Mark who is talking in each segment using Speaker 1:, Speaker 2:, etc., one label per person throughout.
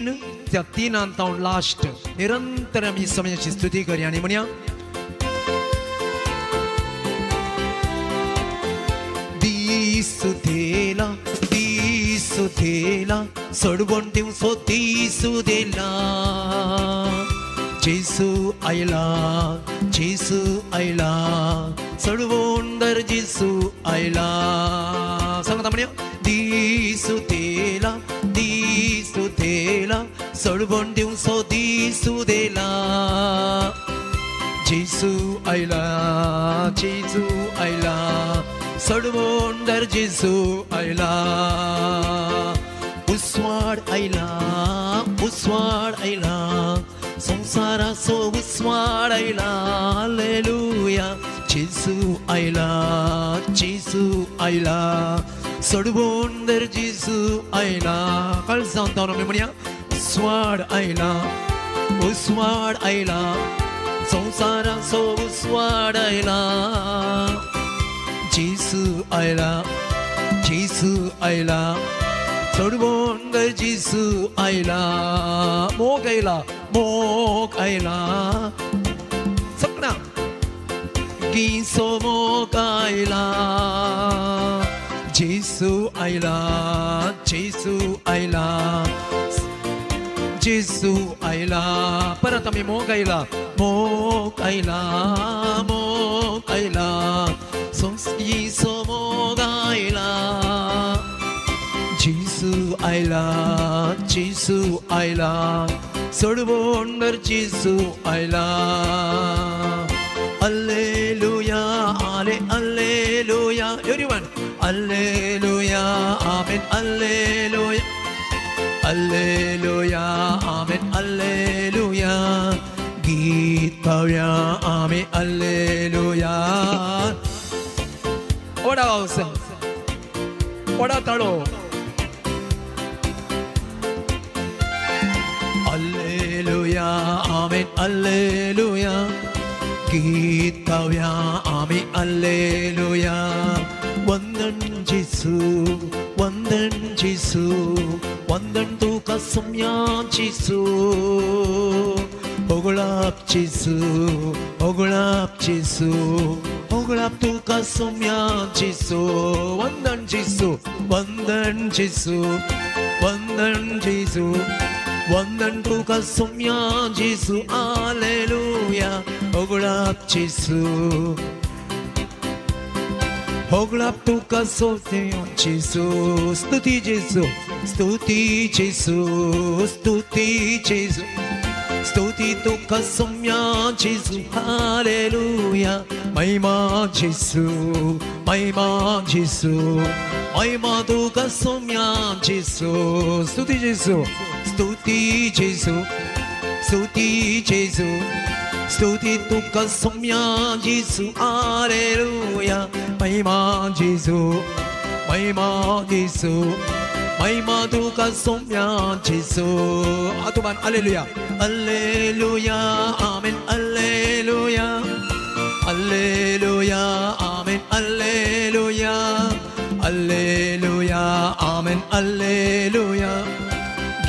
Speaker 1: त्या 3 तावन लास्ट निरंतर आमी समयाची स्तुती करूया आनी म्हणया दिसू देला दिसू देला सडवण दिवसो दिसू देला जेसू आयला जेसू आयला सडवण दर जेसू आयला. सांगता म्हणया दिसू देला दिसू देला सडवण दिवसो दिसू देला जेसू आयला जेसू आयला सडवण दर जेसू आयला. उस्वाड आयला उस्वाड आयला संसाराचो उस्वाड आयला हालेलुया जेसू आयला जेसू आयला सडवण दर जेसू आयला. कळ सांगता आमी म्हणया उस्वाड आयला उस्वाड आयला संसाराचो उस्वाड आयला जेसू आयला जेसू आयला सडवण दर जेसू आयला. मोग आयला मोग आयला सपना गिसो मोग आयला जेसू आयला जेसू आयला जेसू आयला. परत आमी मोग आयला मोग आयला मोग आयला गिसो मोग आयला जेसू आयला जेसू आयला सडवण दर जेसू आयला. Alleluia Ale alleluia everyone alleluia amen alleluia alleluia amen alleluia गीत गाऊया आमी alleluia. ओडा पावस ओडा ताळो alleluia amen alleluia गीत गाऊया आमी alleluia. वंदन जेसू वंदन जेसू वंदन तुका सोम्या जेसू होगळाप जेसू होगळाप जेसू होगळाप तुका सोम्या जेसू. वंदन जेसू वंदन जेसू वंदन जेसू वंदन तुका सोम्या जेसू हालेलुया होगळाप जेसू होगळाप तुका सोम्या जेसू. स्तुती जेसू स्तुती जेसू स्तुती जेसू स्तुती तुका सोम्या जेसू हालेलुया. महिमा जेसू महिमा जेसू महिमा तुका सोम्या जेसू. स्तुती जेसू स्तुती जेसू स्तुती जेसू स्तुती तुका सोम्या जेसू हालेलुया. महिमा जेसू महिमा जेसू महिमा तुका Saumya जेसू. आतुमान alleluia alleluia amen alleluia alleluia amen alleluia alleluia amen alleluia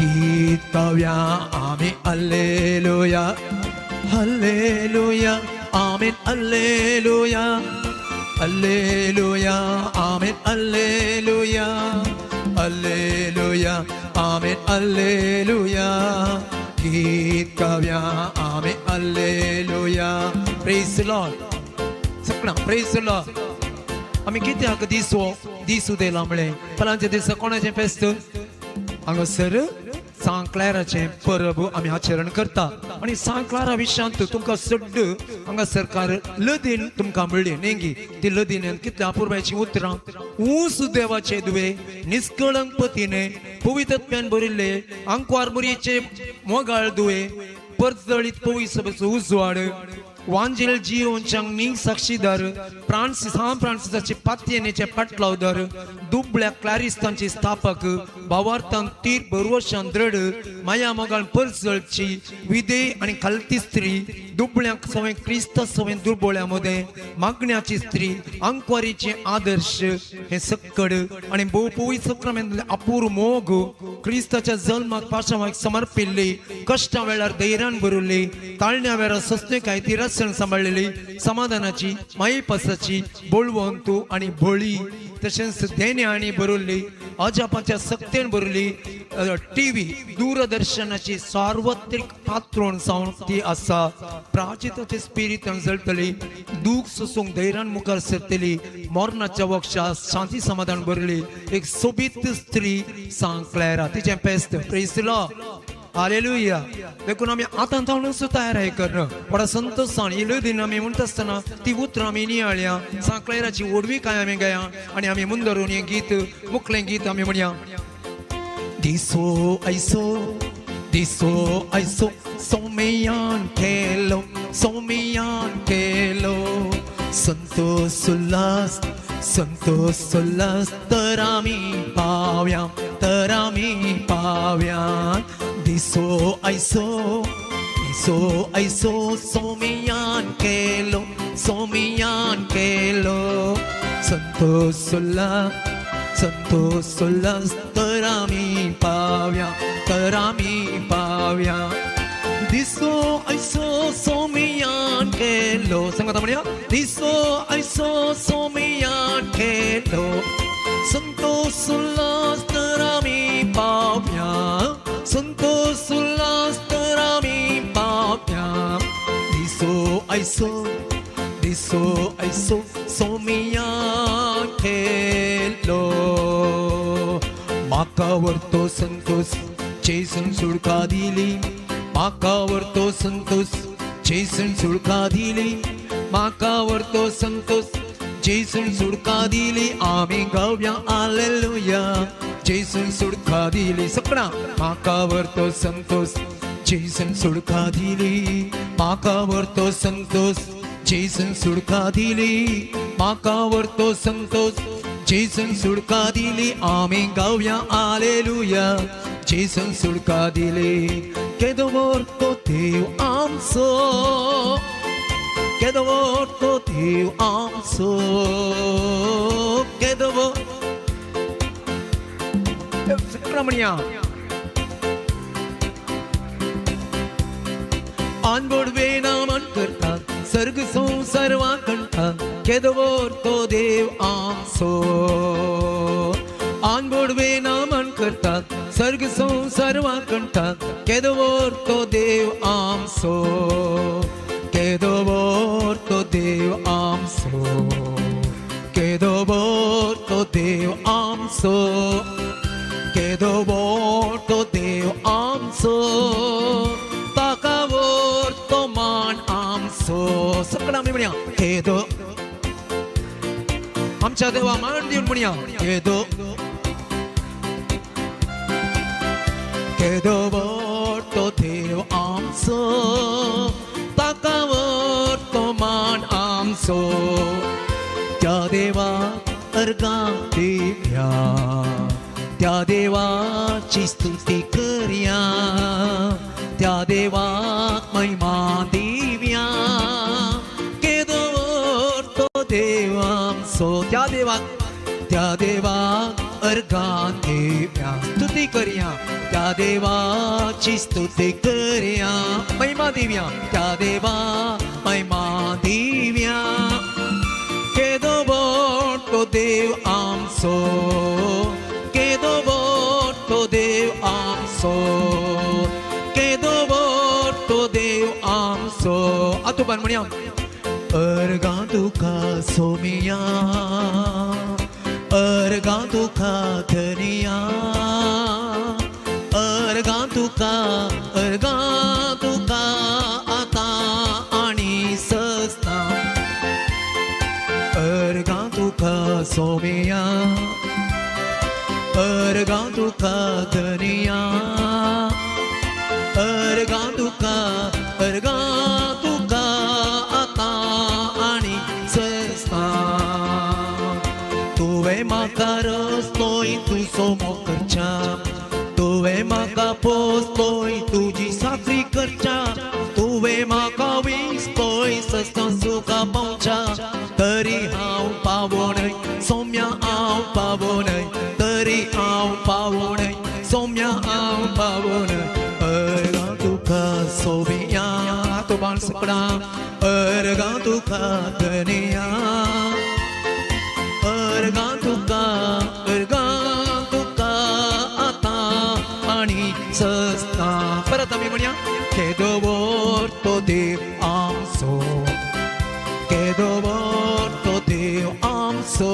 Speaker 1: गीत गाऊया आमी alleluia alleluia amen alleluia alleluia amen alleluia alleluia amen alleluia गीत गाऊया आमी alleluia. Praise the Lord. सगळा प्रेज the Lord. आमी कित्याक दिसो दिसू दिला म्हळें फलांचे दिसा कोणाचें फेस्त हांगासर सांत क्लाराचें परब आमी आचरण करता आनी सांत क्लारा विशयांत तुमकां सड्ड हांगा सरकार लदीन तुमकां मेळ्ळी नेंगी ती लदीन कितल्या अपुरबायचीं उतरां ऊस देवाचे दुवे निस्कळंक पतीने पवित्रत्म्यान भरिल्ले आंकवार मुरयेचे मोगाळ दुवे परजळीत पवित्र उजवाड वांजेल जियोनच्यांक नी साक्षीदार फ्रांसिस सांत फ्रांसिसाचे पातयेनेचे पाटलावदार दुबळ्या क्लारिस्तांचे स्थापक भावार्थान तीर बरवशान द्रड माया मोगान परजळची विधेय आनी खालती स्त्री दुबळ्यांक सवें क्रिस्त सवें दुर्बोळ्या मदें मागण्याची स्त्री आंकवारीचे आदर्श हे सक्कड आनी भोव सक्रामेंत अपूर्व मोग क्रिस्ताच्या जल्माक पाशावाक समर्पिल्ली कश्टा वेळार धैर्यान भरिल्ली ताळण्या वेळार सस्नेकाय ती रसण सांबाळलेली समाधानाची मायेपासाची बळवंतू आनी भोळी तशेंच देणे आनी भरिल्ली अजापाच्या सक्तेन भरिल्ली टीव्ही दूरदर्शनाची सार्वत्रिक पात्रोण जावन ती आसा. प्राचिताचे स्पिरितान जळटली दूख सोसूंक धैर्यान मुखार सरतली मरणाच्या वक्षात शांती समाधान भरली एक सोबीत स्त्री सांत क्लॅरा तिचें paste. Praise the Lord. Hallelujah. देखून आमी आतां जावनूच तयार करणं व्हडा संतोशान इल्यो दिन आमी म्हणटा आसतना ती उतरां आमी नियाळया. सांत क्लॅराची व्हडविकाय आमी गाया आनी आमी मुंदरून हें गीत मुखलें गीत आमी म्हणया. दिसो ऐसो दिसो ऐसो सोमियान केलो सोमियान केलो संतोष उल्हास संतोष उल्हास तर आमी पाव्या तर आमी पाव्या. दिसो ऐसो दिसो ऐसो सोमियान केलो सोमियान केलो संतोष उल्हास संतोष उल्हास तर आमी पाव्या तर आमी पाव्या. दिसो ऐसो सोमियान केलो सांगता म्हणया. दिसो ऐसो सोमियान केलो संतोष उल्हास तर आमी पाव्या संतोष उल्हास तर आमी पाव्या. दिसो ऐसो दिसो ऐसो सोमियान केलो म्हाका व्हरतो संतोष जेसन सुडका दिली म्हाका व्हरतो संतोष जेसन सुडका दिली म्हाका व्हरतो संतोष जेसन सुडका दिली आमी गावया हालेलुया जेसन सुडका दिली. सपना म्हाका व्हरतो संतोष जेसन सुडका दिली म्हाका व्हरतो संतोष जेसन सुडका दिली म्हाका व्हरतो संतोष जेसन सुडका दिली आमी गावया हालेलुया जेसन सुडका दिली. केदो व्हरतो देव आमचो केदो व्हरतो देव आमचो केदो म्हणया. आनबोडवे नामान करता सर्ग संसार वाकणता केदो व्हरतो देव आमचो आनबोडवे नामान करता सर्ग संसार वाकणता केदो व्हरतो देव आमचो केदो व्हरतो देव आमचो केदो व्हरतो देव आमचो केदो व्हरतो देव आमचो ताका व्हरतो मान आमचो. सगळं आमी म्हणया केदो आमच्या देवा मान दिवन म्हणया केदो केदो व्हरतो देव आमचो ताका व्हरतो मान आमचो. त्या देवाक अर्गां दिवया त्या देवाची स्तुती करया त्या देवाक महिमा दिवया केदो व्हरतो देव आमचो. त्या देवाक अर्गां दिवया स्तुती करया त्या देवाची स्तुती करया महिमा दिवया त्या देवा महिमा दिवया केदो व्हरतो देव आमचो केदो व्हरतो देव आमचो केदो व्हरतो देव आमचो. आतां पण म्हणया अर्गां तुका सोमिया अर्गां तुका धनिया अर्गां तुका आतां आनी सस्ता अर्गां तुका सोमिया अर्गां तुका धनिया अर्गां तुका आतां आनी सस्ता. तुवें म्हाका रस्तोय तुजो मोग करच्या तुवें म्हाका पोसतोय तुजी साकरी करच्या तुवें म्हाका सस्ता सुखा पावच्या तरी हांव पावोनय सोम्या हांव पावोनय तरी हांव पावोनय सोम्या हांव पावोनय अर्गां तुका सोबिया तो बाणसकडा अर्गां तुका धनिया अर्गां तुका अर्गां तुका आतां आनी सस्ता. परत आमी म्हणया केदो व्हड देव आमचो केदो व्हड देव आमचो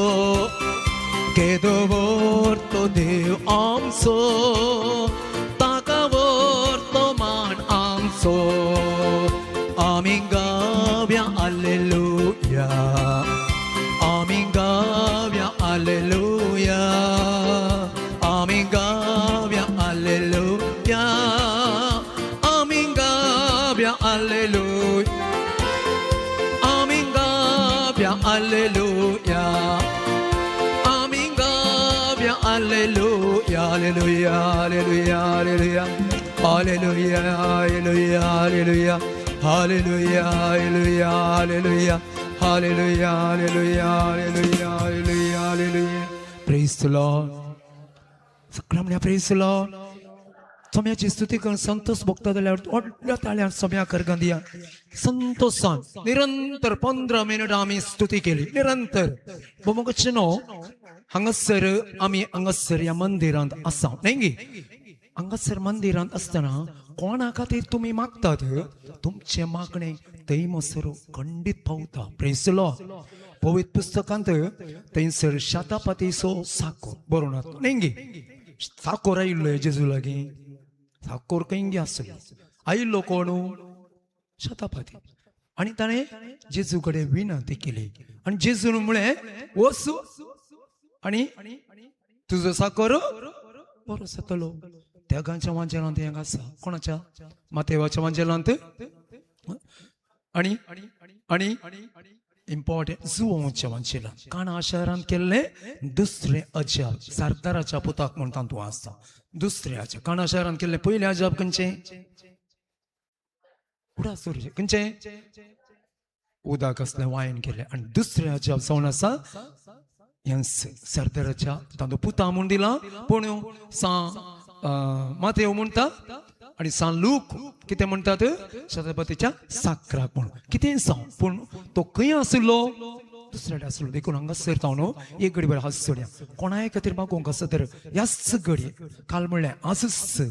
Speaker 1: केदो व्हड देव आमचो ताका व्हड मान आमचो. आमी गावया हालेलुया आमी गावया हालेलुया आमी गावया हालेलुया आमी गावया हालेलुया आमी गावया हालेलुया आमी गावया hallelujah hallelujah hallelujah hallelujah hallelujah hallelujah hallelujah hallelujah hallelujah hallelujah hallelujah hallelujah hallelujah hallelujah. Praise the Lord. सगळ्या म्हणया प्रेज the Lord. सोम्याची स्तुती करून संतोष भोगता जाल्यार व्हडल्या ताळ्यान सोम्या करगां दिया संतोषान. निरंतर 15 मिनट आमी स्तुती केली निरंतर. भोमकचे न्हू हांगासर आमी हांगासर ह्या मंदिरांत आसा न्हय गी. हांगासर मंदिरांत आसतना कोणा खातीर तुमी मागतात तुमचें मागणें थंय मसर खंडीत पावता. Praise the Lord. पवित्र पुस्तकांत थंयसर शातापातीचो साकोर बरोवन आसता न्हय गी. साकोर आयिल्लो जेजू लागीं साकोर खंय आसलो आयिल्लो कोण शतापाती आनी ताणें जेजू कडेन विनंती केली आनी जेजून म्हळें वच आनी तुजो साकोर बरो जातलो. त्यागांच्या वांजेलांत हें आसा कोणाच्या मातेवाच्या वांजेलांत आनी आनी इम्पॉर्टंट जुवांच्या वांजेलांत काणा शहरांत केल्लें दुसरें अजाप सरदाराच्या पुताक म्हणटा तूं आसा. दुसरें अजाप काणा शहरांत केल्लें पयलें अजाप खंयचें उडास दवरचें खंयचें उदक असलें वायन केलें. आनी दुसरें अजाप जावन आसा ह्या सरदाराच्या तांचो पुता म्हूण दिला पूण सा मातेव म्हणटा आनी सान लूक कितें म्हणटात छत्रपतीच्या साकराक म्हणून कितें सांग पूण तो खंय आशिल्लो दुसऱ्या आसलो. देखून हांगासर जावन न्हू एक घडी बरें हात सोडया कोणाय खातीर मागोवंक आसा तर ह्याच घडये काल म्हणलें आजच.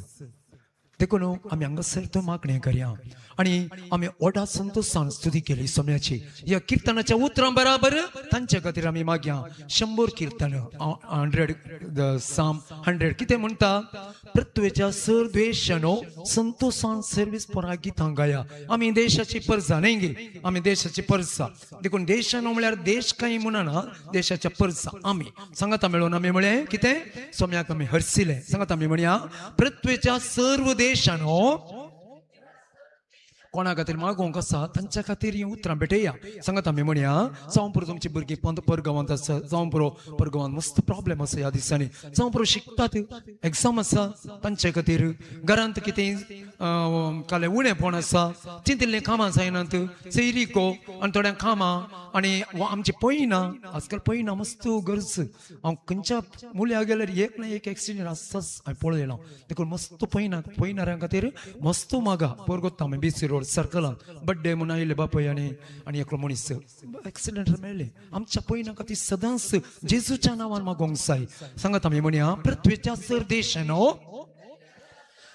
Speaker 1: देखून आमी हांगासर तो मागणें करया आनी आमी व्हडा संतोशान स्तुती केली सोम्याची. ह्या किर्तनाच्या उतरां बराबर तांच्या खातीर आमी मागया. 100 किर्तन 100 साम 100 कितें म्हणटा पृथ्वेच्या सर द्वेशानो संतोशान सर्वीस पोरा गितां गाया. आमी देशाची परजा न्हय गी आमी देशाची परजा. देखून देशानो म्हळ्यार देश कांय म्हणना देशाच्या परजा आमी सांगाता मेळून आमी म्हळें कितें सोम्याक आमी हरसिलें. सांगाता आमी म्हणया पृथ्वेच्या सर्व देशानो कोणा खातीर मागोवंक आसा तांच्या खातीर हीं उतरां भेटया. सांगात आमी म्हणया जावं पुरो तुमची भुरगीं परगांवांत आसा जावं पुरो परगांवांत मस्त प्रॉब्लेम आसा ह्या दिसांनी जावं पुरो शिकतात एग्जाम आसा तांचे खातीर घरांत कितें कालें उणेपण आसा चिंतिल्लीं कामां जायनात सैरिको आनी थोड्यांक कामां आनी आमची पयना आजकाल पयना मस्त गरज. हांव खंयच्या मुल्या गेल्यार एक ना एक एक्सिडंट आसताच हांवें पळयलां. देखून मस्त पयना पयणाऱ्यां खातीर मस्त मागा पोरगोत्ता आमी बीसी रोड सर्कलांत बड्डे म्हूण आयिल्ले बापूय आनी आनी एकलो मनीस एक्सिडंट मेळ्ळे. आमच्या पयना खातीर सदांच जेजूच्या नांवान मागोवंक जाय. सांगात आमी म्हणया पृथ्वेच्या सर देशानो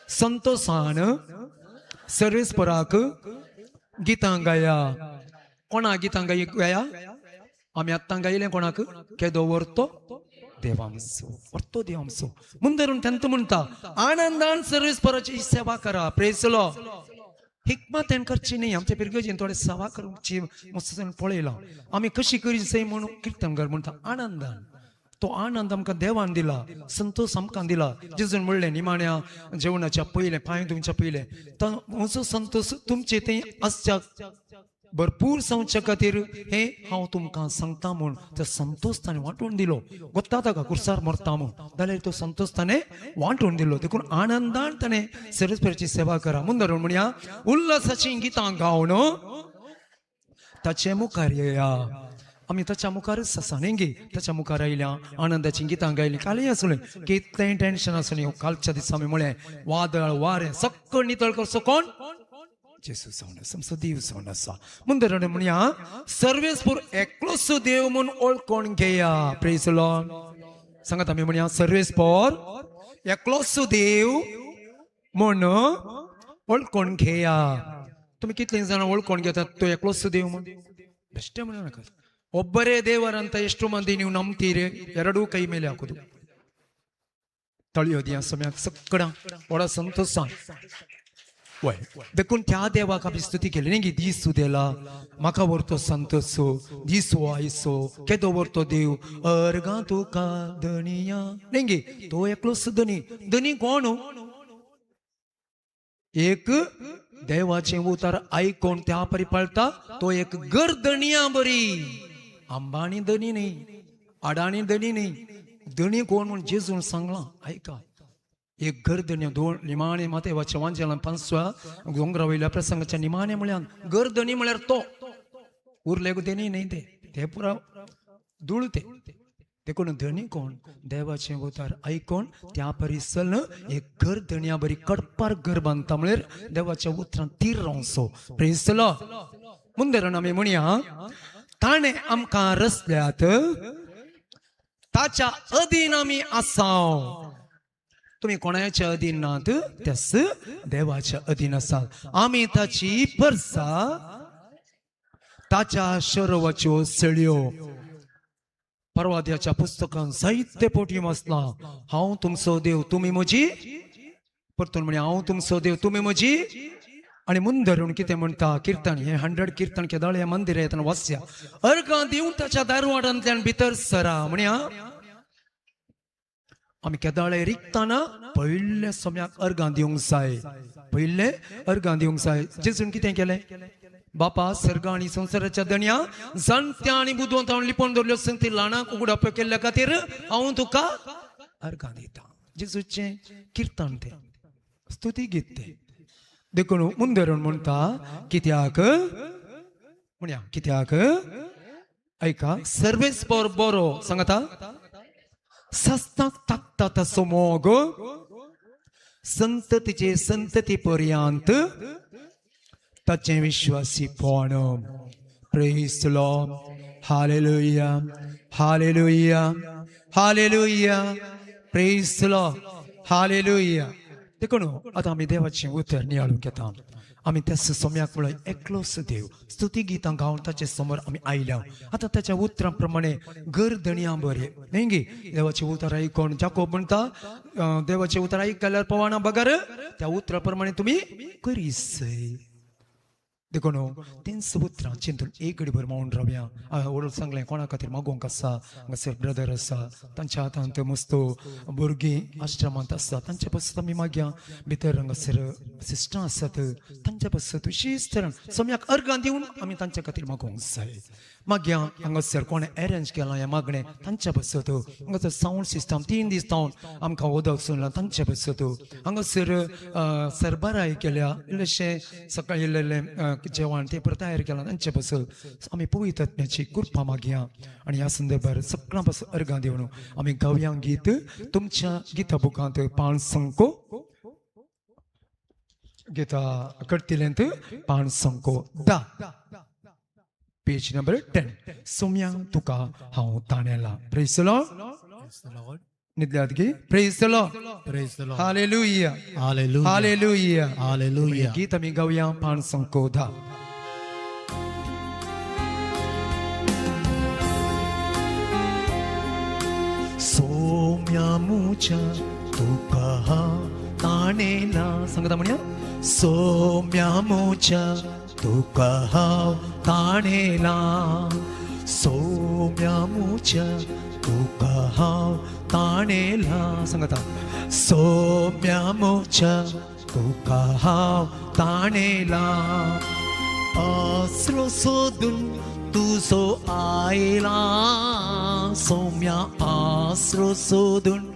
Speaker 1: संतोषान सर्वेस्पराक गितां गाया. कोणा गितां गाया आमी आत्तां गायलें कोणाक केदो व्हरतो देवामचो व्हरतो देवामचो मुंदरून तेंत म्हणटा आनंदान सर्वेस्पराची सेवा करा. Praise the Lord. हिकमतेन करची न्ही आमच्या पिरगेजीन थोडे सेवा करची मस्त पळयलां आमी कशी करी म्हणून किर्तन कर म्हणटा आनंदान. तो आनंद आमकां देवान दिला संतोष आमकां दिला. जेजून म्हणलें निमाण्या जेवणाच्या पयलें पांय तुमच्या पयलें तो म्हजो संतोष तुमचे थंय आसच्या भरपूर जावच्या खातीर हें हांव तुमकां सांगता म्हूण तो संतोष ताणें वांटून दिलो. गोत्ता ताका कुर्सार मरता म्हूण जाल्यार तो संतोष ताणें वांटून दिलो. देखून आनंदान ताणें सरस्पतीची सेवा करा. मुंदरून म्हणया उल्हासाची गितां गावन ताचे मुखार येया. आमी ताच्या मुखारच आसा न्ही गे. ताच्या मुखार आयल्या आनंदाची गितां गायलीं. कालय आसलें कितलेंय टेन्शन आसलें. कालच्या दिसा आमी म्हळें वादळ वारें सगळं नितळ करचो कोण? जेजू जावन आसा, आमचो देव जावन आसा. मुंदर म्हणया सर्वेस्पोर एकलोच देव म्हूण ओळखून घेया. Praise the Lord. सांगात आमी म्हणया सर्वेस्पोर एकलोच देव म्हूण ओळखून घेया. तुमी कितले जाणां ओळखून घेतात तो एकलोच देव म्हूण? बेश्टे म्हणू नाका. ಒಬ್ಬರೇ ದೇವರಂತ ಎಷ್ಟು ಮಂದಿ ನೀವು ನಂಬ್ತೀರಿ? ಎರಡೂ ಕೈ ಮೇಲೆ ಹಾಕುದು. तळयो दिया सम्याक सगळा व्हडा संतोषान वय. देखून त्या देवाक आमी स्तुती केली न्ही गी. दीस उदेला म्हाका व्हरतो संतोसो, दीस आयसो केदो व्हरतो देव अर्गां तुका धनिया न्ही गी. तो एकलोच धनी. धनी कोण? एक देवाचें उतर आयकोन त्या परी पाळटा तो एक गर्दनिया बरी. अंबानी धनी न्ही, अडाणी धनी न्ही. धनी कोण म्हूण जेजून सांगलां आयका. एक गर्दनी दोन निमाणे मातेवाच्या वांजेलान पांचव्या दोंगरा वयल्या प्रसंगाच्या निमाणे म्हळ्यार गर्दनी म्हळ्यार तो उरले धनी न्ही, ते ते पुरा धूळ ते. देखून धनी कोण? देवाचें उतर आयकोन त्या परी चल एक गर्दनिया बरी कडपार घर बांदता म्हळ्यार देवाच्या उतरान तीर रावचो. Praise the Lord. मुंदरण आमी म्हणया ताणें आमकां रचल्यात, ताच्या अधीन आमी आसाव. तुमी कोणाच्या अधीन नात, त्याच देवाच्या अधीन आसात. आमी ताची परसा, ताच्या शरवाच्यो सळयो. परवाद्याच्या पुस्तकान जायते पोटी वाचलां. हांव तुमचो देव तुमी म्हजी. परतून म्हणे हांव तुमचो देव तुमी म्हजी. आनी मुंदरून कितें म्हणटा किर्तन, हें 100 किर्तन केदाळ हें मंदिर येतना वाचया. अर्गां दिवन ताच्या दारवाडांतल्यान भितर सरा म्हणया. आमी केदाळे रिकतना पयले सम्याक अर्गां दिवंक जाय. पयले अर्गां दिवंक जाय. जेजून कितें केलें? बापा सर्ग आनी संवसाराच्या धनया जाणत्या आनी बुदवंतान लिपोवन दवरल्यो संगती ल्हानांक उगडाप केल्ल्या खातीर हांव तुका अर्गां दिता. जेजूचें किर्तन तें, स्तुती गीत तें. देखून मुंदरून म्हणटा कित्याक म्हणया कित्याक आयका सर्वेस्पोर बरो सांगता सस्ताक ताकता तसो मोग संततीचे संतती पर्यंत ताचें विश्वासीपण. Praise the Lord. Hallelujah, hallelujah, hallelujah. Praise the Lord. Hallelujah. देखून आतां आमी देवाचें उतर नियाळूंक घेता. आमी त्या सोम्याक म्हळ्यार एकलोच देव स्तुती गितां गावन ताचे समोर आमी आयल्या. आतां ताच्या उतरां प्रमाणे गर्दणयां बरें न्ही गे. देवाचें उतर आयकोन जाकोब म्हणटा देवाचें उतर आयकल्यार पवाना बगर त्या उतरा प्रमाणे तुमी करीसय. देखून तेंच उतरां चिंतून एक घडीभर मावन रावया. हांवें सांगलें कोणा खातीर मागोवंक आसा. हांगासर ब्रदर आसा, तांच्या हातांत मस्त भुरगीं आश्रमांत आसा, तांच्या पासत आमी मागया. भितर हांगासर सिस्टरां आसात, तांच्या पासत विशेश तरान सम्याक अर्गां दिवन आमी तांच्या खातीर मागोवंक जाय. मागया हांगासर कोणें एरेंज केलां हें मागणें तांच्या पासत. हांगासर सावंड सिस्टम 3 दीस जावन आमकां उदक सोडलां तांच्या पासत. हांगासर सरबराय केल्या इल्लेशें सकाळीं इल्लें जेवण तें परत तयार केलां तांचे पासत. आमी पवित्र आत्म्याची कृपा मागया आनी ह्या संदर्भार सगळ्यां पासून अर्गां दिवन आमी गावया गीत तुमच्या गीता बुकांत 5 संको गीता करतिलेंत 5 संको 10 पेज नंबर 10. सोम्या तुका हांव ताणेला. Praise the Lord. निदल्यात गी? Praise the Lord.
Speaker 2: Praise the Lord.
Speaker 1: Hallelujah,
Speaker 2: hallelujah,
Speaker 1: hallelujah,
Speaker 2: hallelujah.
Speaker 1: गीत आमी गावया 5 संको 10. सोम्या मुच्या तुका हांव ताणेला. सांगता म्हणया सोम्या मुच्या तुका हांव ताणेला. सोम्या मुच्या तुका हांव ताणेला. सांगता सोम्या मुच्या तुका हांव ताणेला. आसरो सोदून तुजो आयला सोम्या, आसरो सोदून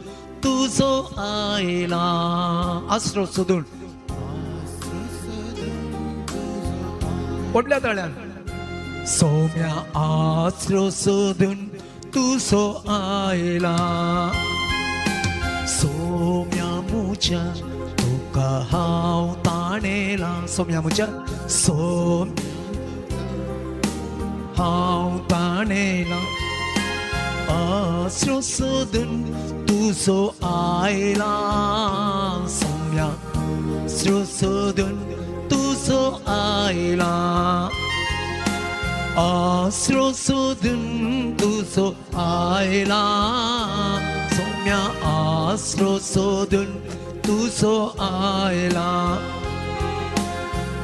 Speaker 1: तुजो आयला. आसरो सोदून व्हडल्या ताळ्यान सौम्या आसरो सोदून तुजो आयला सौम्या मुज्या तुका हांव ताणेला सौम्या मुज्या सौम्या हांव ताणेला आसरो सोदून तुजो आयला सौम्या आसरो सोदून तुजो आयला आसरो सोदून तुजो आयला सौम्या आसरो सोदून तुजो आयला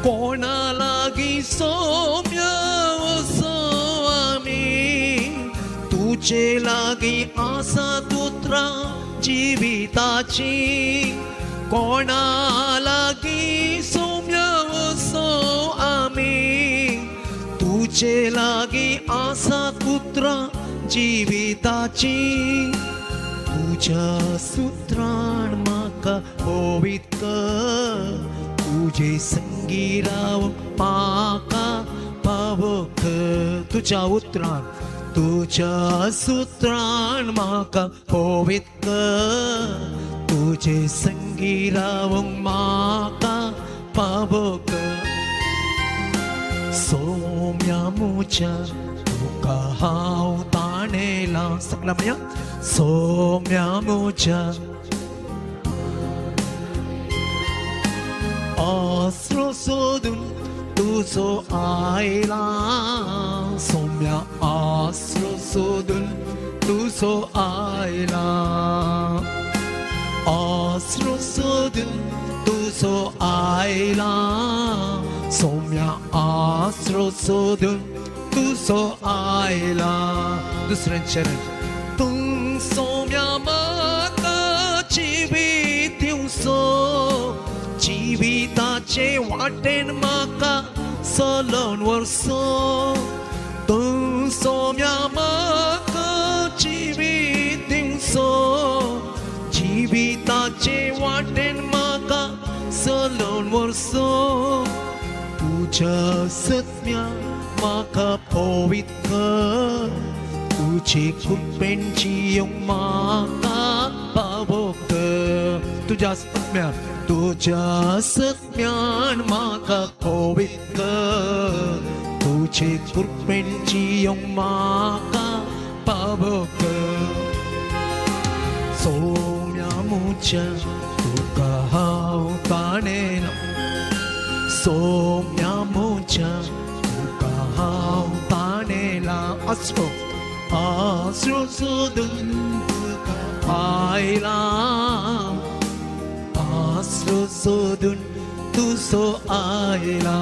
Speaker 1: कोणा लागीं सौम्या वसो आमी तुजे लागीं आसा उतरां जिविताची कोणा लागीं सौम्या वसो आमी तुजे लागीं आसा उतरां जिविताची तुज्या सुत्रान म्हाका पवित्र तुजे संगी रावंक म्हाका पावक तुज्या उतरान तुज्या सुत्रान म्हाका पवित्र तुजे संगी रावंक म्हाका पावक सौम्या मुज्या तुका हांव ताणेला सगळा म्हणया सौम्या मुज्या आसरो सोदून तुजो आयला सौम्या आसरो सोदून तुजो आयला आसरो सोदून तुजो आयला सौम्या आसरो सोदून तुजो आयला दुसरें चरण तूं सौम्या म्हाका जिवीत दिवचो जिविताचे वाटेन म्हाका चलोवन व्हरचो तूं सौम्या म्हाका जिवीत दिवचो जिविताचे वाटेन म्हाका चलोवन व्हरचो तुज्या सत्म्या म्हाका पवित्र तुजे कृपेन जियोंक म्हाका पावोक तुज्या सत्म्यान तुज्या सत्म्यान म्हाका पवित्र तुजे कृपेन जियोंक म्हाका पावोक सौम्या मुज्या तुका हांव ताणेला सौम्या मुज्या तुका हांव ताणेला आसरो आसरो सोदून तुका आयला आसरो सोदून तुजो आयला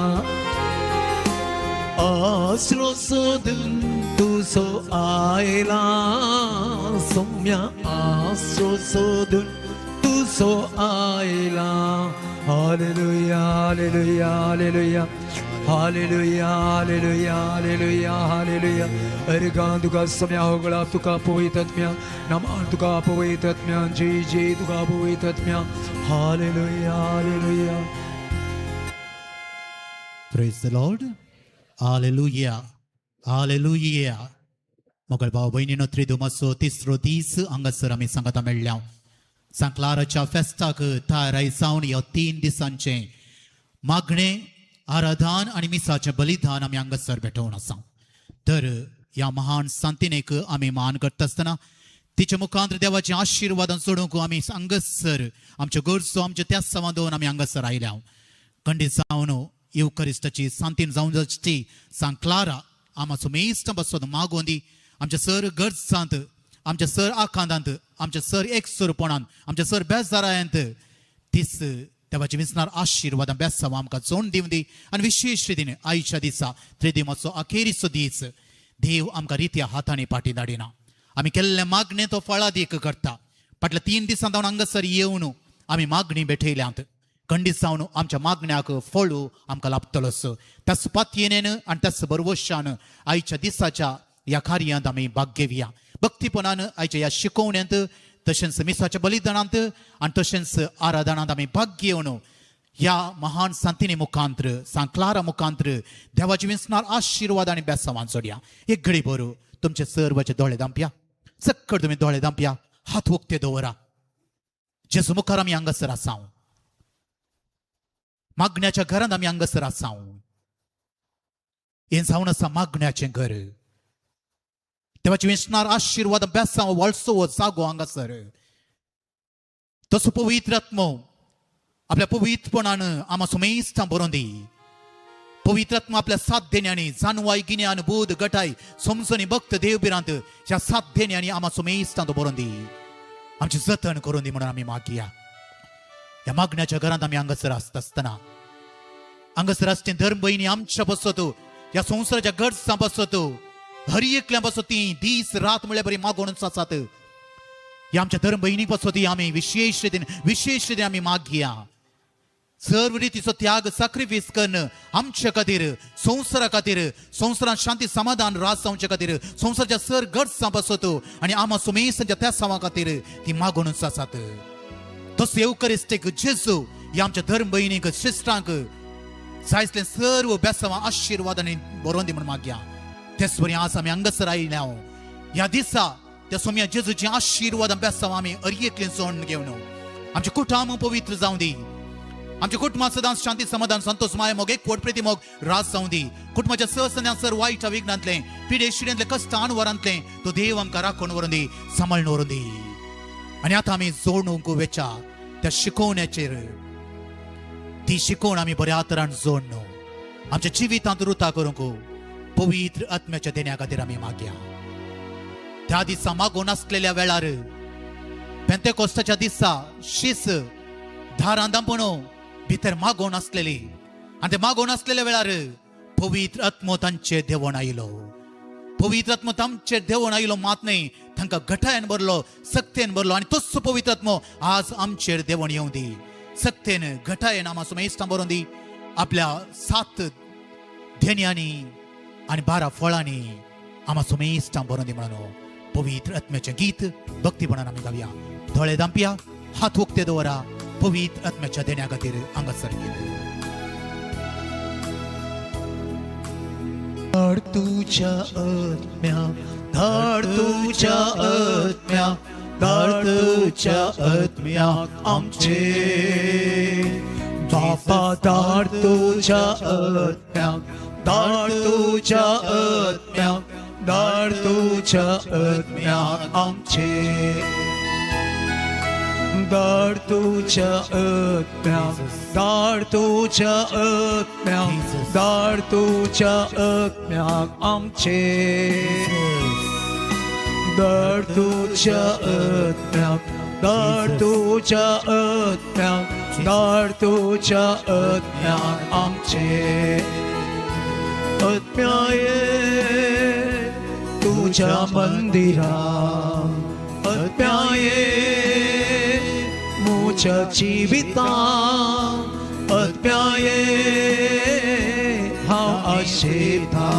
Speaker 1: आसरो सोदून तुजो आयला सौम्या आसरो सोदून तुजो आयला hallelujah hallelujah hallelujah hallelujah hallelujah hallelujah hallelujah. अरे तुका सम्या होगळा तुका पवित्रत्म्या नमान तुका पवित्रत्म्या जय जय तुका पवित्रत्म्या hallelujah hallelujah.
Speaker 2: Praise the Lord. Hallelujah hallelujah. Mughal भाव भयणीनो त्रिदुमाचो तिसरो दीस हांगासर आमी सांगाता मेळ्ळ्या. सांक्लाराच्या फेस्ताक तयाराय जावन ह्या 3 दिसांचें मागणें आराधन आनी मिसाचें बलिदान आमी हांगासर भेटोवन आसा. तर ह्या महान सांतिनेक आमी मान करता आसतना तिच्या मुखांत देवाचे आशिर्वादान सोडूंक आमी हांगासर आमच्यो गरजो आमच्या त्या सवां दवरून आमी हांगासर आयल्या. खंडीत जावन येवकरिस्टाची सांतीन जावन जाची सांक्लारा आमाचो मेस्त बसोद मागोवन दी आमच्या सर गरजांत आमच्या सर आकांतांत आमच्या सर एकसुरपणांत आमच्या सर बेजारायांत तीस देवाचे विसणार आशिर्वादां बेसांव आमकां जोड दिवं दी. आनी विशेश रितीन आयच्या दिसा त्रिदिमाचो अखेरीचो दीस देव आमकां रित्या हातांनी फाटीं धाडिना. आमी केल्लें मागणें तो फळादीक करता. फाटल्या 3 दिसां जावन हांगासर येवन आमी मागणी भेटयल्यांत. खंडीत जावन आमच्या मागण्याक फळू आमकां लाभतलोच. त्याच पातयेन आनी त्याच बरवशान आयच्या दिसाच्या ह्या कार्यांत आमी भाग घेवया. भक्तीपणान आयच्या ह्या शिकोवण्यांत तशेंच मिसाच्या बलिदानांत आनी तशेंच आराधनांत आमी भाग घेवन ह्या महान संतिनी मुखांत्र सांक्लारा मुखांत्र देवाची विसणार आशिर्वाद आनी बेसावान सोडया. एक घडी बरो तुमचे सर्वाचे दोळे दांपया, सक्कड तुमी दोळे दांपया, हात उक्ते दवरा. जेजू मुखार आमी हांगासर आसाव, मागण्याच्या घरांत आमी हांगासर आसाव. हें जावन आसा मागण्याचें घर. देवाची विसणार आशिर्वाद बेसांव वळसो हो जागो हांगासर. तसो पवित्र आत्मो आपल्या पवित्रपणान आमा सुमेस्तां बरोवन दी. पवित्र आत्मा आपल्या सात देण्यांनी जानवाय गिन्यान बोध गटाय समजणी भक्त देव भिरांत ह्या सात देण्यांनी आमा सुमेस्तां तो बरोवन दी. आमची जतन करून दी म्हणून आमी मागया. ह्या मागण्याच्या घरांत आमी हांगासर आसता आसतना हांगासर आसचे धर्म भयणी आमच्या बसत ह्या संवसाराच्या गरजां बसत हर एकल्या बसत ती दीस रात म्हळ्यार बरी मागोवन आसात. ह्या आमच्या धर्म भयणी बसत आमी विशेश रितीन विशेश रितीन आमी मागया. सर्व रितीचो त्याग सॅक्रिफायस करून आमच्या खातीर संवसारा खातीर संवसारांत शांती समाधान राज जावचे खातीर संवसाराच्या सर गरजां बसत आनी आमा सुमेसांच्या त्या सावा खातीर ती मागोवनच आसात. तसो येवकरिस्तीक जेजू ह्या आमच्या धर्म भयणीक सिस्टरांक जायसलें सर्व बेसावां आशिर्वाद आनी बरोवन दी म्हूण मागया. तेच वरी आज आमी हांगासर आयल्या ह्या दिसा त्या सोम्या जेजूची आशिर्वाद बेसावां आमी अरयेतलें जोडून घेवन आमचें कुटुंब पवित्र जावं दी. आमच्या कुटुंबात सदांच शांती समाधान संतोष माया मोग एक कोट प्रिती मोग राज जावं दी. कुटुंबाच्या सहसन्या सर वायट विघ्नांतलें पिडे शिड्यांतलें कश्ट अणवरांतलें तो देव आमकां राखून व्हरून दी, सांबाळून व्हरून दी. आनी आतां आमी जोडणूक वेच्या त्या शिकोवण्याचेर ती शिकोवण आमी बऱ्या तरान जोडणू आमच्या जिवितांत रुता करूंक पवित्र आत्म्याच्या देण्या खातीर आमी मागया. त्या दिसा मागून आसलेल्या वेळार पेंतेकोस्ताच्या दिसा शीस दारां दांपून भितर मागोवन आसलेली आनी ते मागोवन आसलेल्या वेळार पवित्र आत्मो तांचेर देंवोन आयलो. पवित्र आत्मो तांचेर देंवोन आयलो मात न्हय, तांकां घटायन भरलो, सक्तेन भरलो. आनी तोच पवित्र आत्मो आज आमचेर देंवोन येवं दी, सक्तेन घटायन आमा सुमेस्तां भरोवन दी. आपल्या 7 धेन्यांनी आनी 12 फळांनी आमा सुमेस्तां भरोवन दी म्हणून पवित्र आत्म्याचें गीत भक्तीपणान आमी गावया. दोळे दांपया, हात उक्ते दवरा, पवित्र आत्म्याच्या देण्या खातीर हांगासर गेले.
Speaker 1: धाड तुझ्या आत्म्या, धाड तुझ्या आत्म्या, धाड तुझ्या आत्म्या आमचे बापा. धाड तुझ्या आत्म्या, धाड तुझ्या आत्म्या, धाड तुझ्या आत्म्या आमचे. धाड तुझ्या आत्म्या, धाड तुझ्या आत्म्या, धाड तुझ्या आत्म्या आमचे. धाड तुझ्या आत्म्या, धाड तुझ्या आत्म्या, धाड तुझ्या आत्म्या आमचे. आत्म्या ये तुझ्या मंदिरा, आत्म्या ये मुझ्या जिविता, आत्म्या ये हांव आशेता,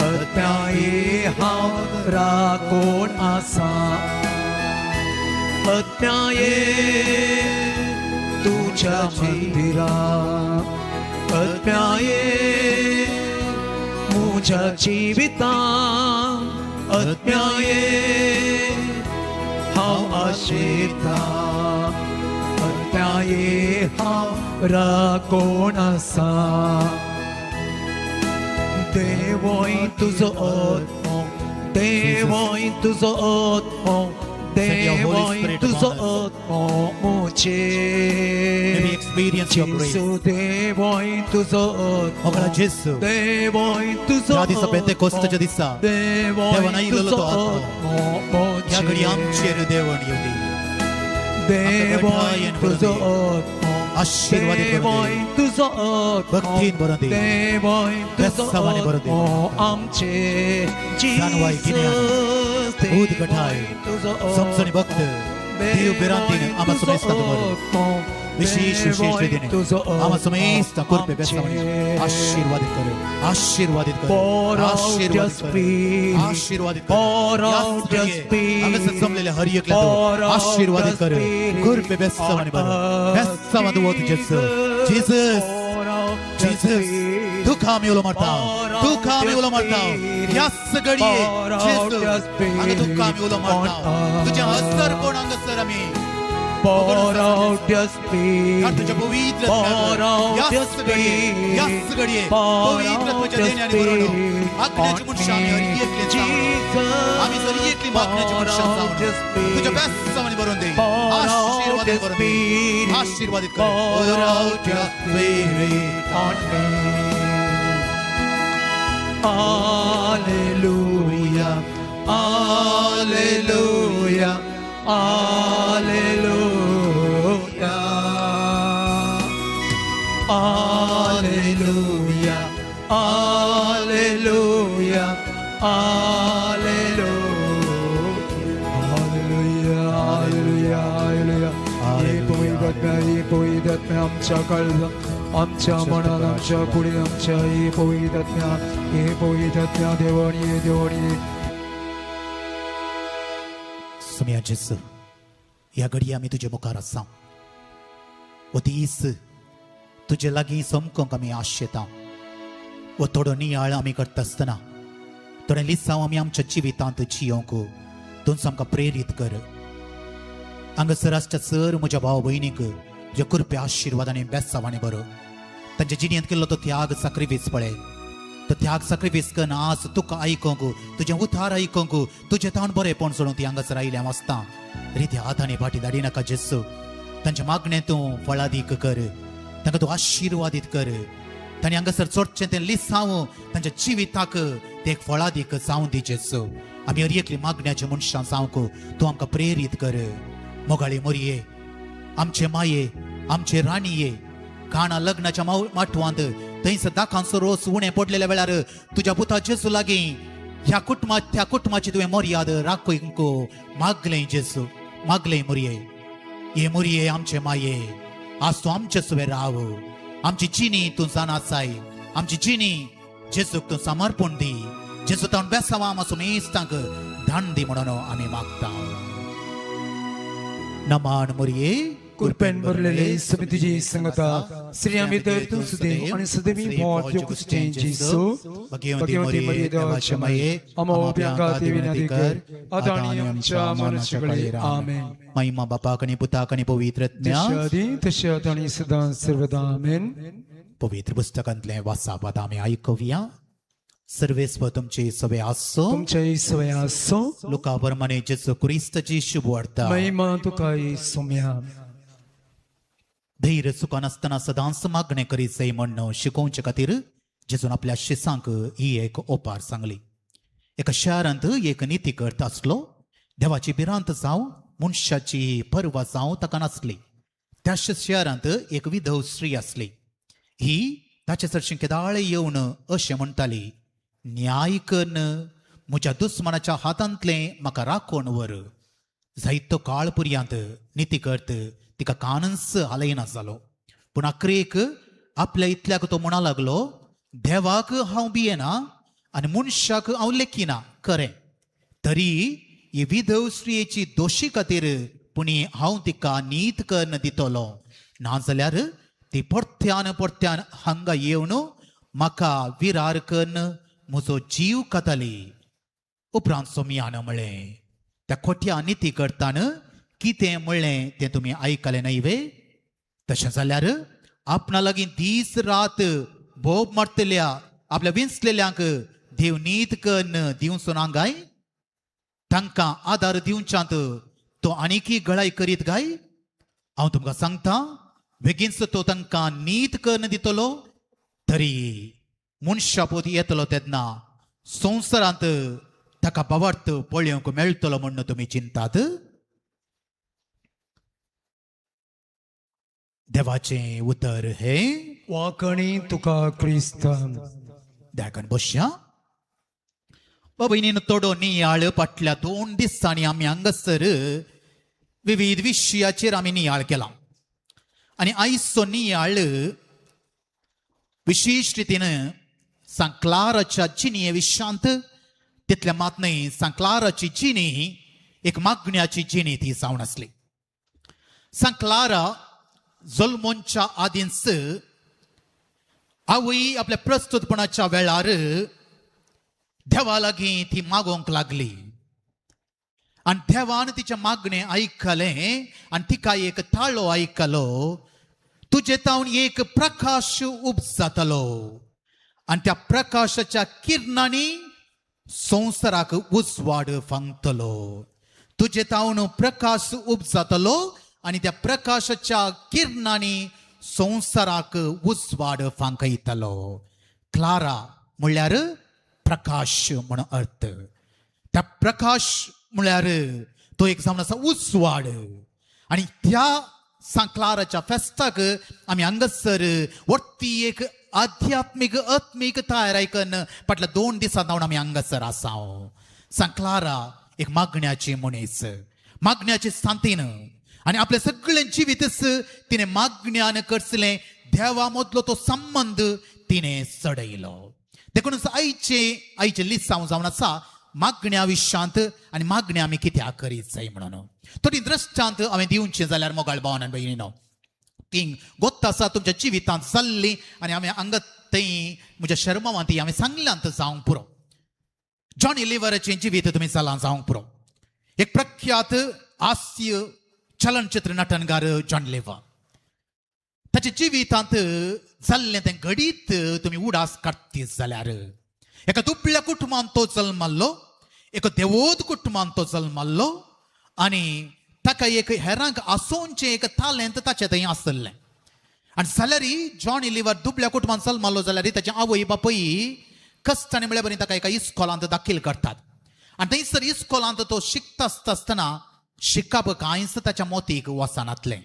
Speaker 1: आत्म्या ये हांव राखून आसा, आत्म्या ये तुझ्या मंदिरा, आत्म्या ये मुझ्या जिविता, आत्म्या ये हांव आशेता, आत्म्या ये हांव राखून आसा. देवोय तुजो आत्मो, देवोय तुजो आत्मो, देवोय तुजो आत्मो मुझे. जेसू देवोय तुजो आत्मो, देवोय तुजो आत्मो, देवोय तुजो आत्मो मुझे. देवोय तुजो आत्मो, देवोय तुजो आत्मो, देवोय तुजो आत्मो आमचे. जीसस देवोय तुजो आत्मो, देवोय तुजो आत्मो,
Speaker 2: विशेष विशेष रितीने आम्हा समेस्त कृपे बेसावानी आशीर्वादित कर, आशीर्वादित कर, आशीर्वादित कर, आशीर्वादित कर. हांगासर जमलेल्या हर एकल्या तूं आशीर्वादित कर. कृपे बेसावानी बरो बेसावा तूं वत जेजू. जीसस जीसस तुका आमी उलो मारता, तुका आमी उलो मारता ह्याच घडये जेजू हांगा तुका आमी उलो मारता. तुजें हस्तरपण हांगासर आमी
Speaker 1: Pour out your spirit,
Speaker 2: तुझ्या पवित्र
Speaker 1: pour out your
Speaker 2: ह्याच घडये
Speaker 1: spirit,
Speaker 2: ह्याच घडये
Speaker 1: pour
Speaker 2: पवित्र
Speaker 1: out
Speaker 2: तुझ्या
Speaker 1: your
Speaker 2: देण्याने भरून
Speaker 1: spirit
Speaker 2: आज्ञाची
Speaker 1: on
Speaker 2: मनशां आमी हर
Speaker 1: me.
Speaker 2: एकले जावन आमी
Speaker 1: Jesus,
Speaker 2: जर एकली मागण्याची
Speaker 1: pour
Speaker 2: मनशां
Speaker 1: out
Speaker 2: जावन
Speaker 1: your
Speaker 2: तुझ्या
Speaker 1: spirit,
Speaker 2: बेसावानी भरून दे,
Speaker 1: pour out
Speaker 2: आशीर्वादित
Speaker 1: your
Speaker 2: करून दे,
Speaker 1: spirit,
Speaker 2: आशीर्वादित कर.
Speaker 1: pour out your spirit on me. Hallelujah, hallelujah, hallelujah, hallelujah, hallelujah, hallelujah, hallelujah, hallelujah, hallelujah. हे पवित्र आत्म्या, हे पवित्र आत्म्या आमच्या काळजात, आमच्या मनात, आमच्या कुडीत, आमच्या हे पवित्र आत्म्या, हे पवित्र आत्म्या देवानी देवानी.
Speaker 2: सोम्या जेजू, ह्या घडये आमी तुजे मुखार आसा. हो दीस तुजे लागीं समकोंक आमी आशेता. हो थोडो नियाळ आमी करता आसतना थोडें लिसांव आमी आमच्या जिवितांत जियोंक तूंच आमकां प्रेरीत कर. हांगासर आसच्या सर म्हज्या भाव भयणीक तुज्या कृपे आशिर्वादांनी बेसावांनी बरो तांच्या जिणेंत केल्लो तो त्याग साक्रिफीस पळय, तो त्याग साक्रिफीस करून आज तुका आयकोंक, तुजें उतार आयकोंक, तुजें ताण बरेपण सोडून ती हांगासर आयल्या वाचता. रित्या हातांनी फाटी धाडी नाका जेजू. तांच्या मागणें तूं फळादीक कर, तांकां तूं आशिर्वादीत कर. तांणी हांगासर चडचें तें लिसांव तांच्या जिविताक तें एक फळादीक जावं दी जेजू. आमी हर एकली मागण्याचे मनशां जावंक तूं आमकां प्रेरीत कर. मोगाळी मोरये, आमचे माये, आमचे राणये, काणा लग्नाच्या माटवांत थंयसर दाखांचो रोस उणें पडलेल्या वेळार तुज्या पुता जेजू लागीं ह्या कुटुंबा त्या कुटुंबाची तुवें मर्याद राखूंक मागलें जेजू, मागलें मोरये. हे मोरये आमचे माये, आज तूं आमचे सुवें राव. आमची जिणी तूं जाणा आसाय, आमची जिणी जेजूक तूं समर्पण दी. जेजू तावन बेसावा आमचो मेस्तांक दान दी म्हणून आमी मागता. नमान मोरये,
Speaker 1: कृपेन भरलेले स्वामी तुझी संगता, स्त्रियां भितर तूं सुदैव आनी सदैवी भोंवत क्रिस्तांव जेजू.
Speaker 2: भगवती मोरये, देवाचे माये,
Speaker 1: आम्हा पाप्यांखातीर विनंती कर, आतां आनी आमच्या मरणाच्या वेळी. आमेन.
Speaker 2: महिमा बापाक आनी पुताक आनी पवित्र आत्म्याक,
Speaker 1: तशें आदी तशें आतां आनी सदां सर्वदा. आमेन.
Speaker 2: पवित्र पुस्तकांतलें वाचाप आमी आयकुया. सर्वेस्व तुमचे सवे आसो,
Speaker 1: तुमचे सवे आसो.
Speaker 2: लुका प्रमाणे जेजू क्रिस्ताची शुभ वार्ता.
Speaker 1: महिमा तुका सोम्या.
Speaker 2: धैर्य चुका नासतना सदांच मागणें करीत जाय म्हण शिकोवचे खातीर जेजून आपल्या शिसांक ही एक ओपार सांगली. एका शारांत एक निती करता आसलो. देवाची भिरांत जावं मनशाची पर्वा जावं ताका नासली. त्या शारांत एक विधव स्त्री आसली. ही ताचे सरशीं केदाळे येवन अशें म्हणटाली, न्याय करून म्हज्या दुस्मानाच्या हातांतलें म्हाका राखोवन व्हर. जायतो काळ पर्यंत निती करत तिका कानच हालयना जालो. पूण आखरेक आपल्या इतल्याक तो म्हणा लागलो, देवाक हांव भियेना आनी मनशाक हांव लेखिना खरें, तरी ही विधव स्त्रियेची दोशी खातीर पूण हांव तिका नीत करून दितलो, नाजाल्यार ती परत्यान परत्यान हांगा येवन म्हाका विरार करून म्हजो जीव खाताली. उपरांत सोमयान म्हळें, त्या खोट्या निती करतान कितें म्हणलें तें तुमी आयकलें न्हय वे? तशें जाल्यार आपणा लागीं दीस रात बोब मारतल्या आपल्या विंचलेल्यांक देव नीत करून दिवचो ना गाय? तांकां आदार दिवच्यांत तो आनीकी गळाय करीत गाय? हांव तुमकां सांगता, बेगीनच तो तांकां नीत करून दितलो. तरी मनशापोत येतलो तेन्ना संवसारांत ताका बावार्थ पळोवंक मेळटलो म्हूण तुमी चिंतात? देवाचें उतर हें
Speaker 1: वाकणी तुका क्रिस्तान.
Speaker 2: दयाकन बसया. बाबा थोडो नियाळ फाटल्या 2 दिसांनी आमी हांगासर विविध विशयाचेर आमी नियाळ केला. आनी आयचो नियाळ विशेश रितीन सांक्लाराच्या जिणये विशांत, तितलें मात न्हय, सांक्लाराची जिणी एक मागण्याची जिणी ती जावन आसली. सांक्लारा जल्मोंच्या आदींच आवय आपल्या प्रस्तुतपणाच्या वेळार देवा लागीं ती मागोवंक लागली आनी देवान तिचें मागणें आयकलें आनी तिका एक ताळो आयकलो, तुजे तावन एक प्रकाश उपजातलो आनी त्या प्रकाशाच्या किरणांनी संवसाराक उजवाड फांगतलो. तुजे तावन प्रकाश उपजातलो आनी त्या प्रकाशाच्या किरणांनी संवसाराक उजवाड फांकयतलो. क्लारा म्हणल्यार प्रकाश म्हण अर्थ. त्या प्रकाश म्हणल्यार तो एक जावन आसा उजवाड. आनी त्या सांक्लाराच्या फेस्ताक आमी हांगासर वरती एक आध्यात्मीक आत्मीक तयार कन्न फाटल्या 2 दिसां जावन आमी हांगासर आसा. सांक्लारा एक मागण्याची मनीस, मागण्याची सांतीन, आनी आपलें सगळें जिवीतच तिणें मागण्यान करसलें. देवा मदलो तो संबंद तिणें चडयलो. देखून आयचे आयचे लिसांव जावन आसा मागण्या विशांत आनी मागण्या आमी कित्याक करीत जाय म्हणून. थोडी दृश्टांत हांवें दिवचें जाल्यार मोगाळ भावान आनी भयणीनो, ती गोत्त आसा तुमच्या जिवितांत जाल्ली आनी हांवें हांगा थंय म्हज्या शर्मावांत ती हांवें सांगल्यांत जावंक पुरो. जॉनी लिव्हराचें जिवीत तुमी जालां जावंक पुरो. एक प्रख्यात हास्य चलनचित्र नटनगार जॉन लिव्हर, ताच्या जिवितांत जाल्लें तें घडीत तुमी उडास काडतीत जाल्यार एका दुबळ्या कुटुंबांत तो जल्माल्लो, एका देवोद कुटुंबांत तो जल्माल्लो आनी ताका एक हेरांक आसोवचें एक तालेंत ताचें थंय आसलें. आनी जाल्यार जॉनी लिव्हर दुबळ्या कुटुंबांत जल्माल्लो जाल्यार ताचे आवय बापूय कश्टांनी म्हळ्यार बरी ताका एका इस्कोलांत दाखील करतात आनी थंयसर इस्कोलांत तो शिकता आसता आसतना शिकप कांयच ताच्या मोतीक वचनातलें.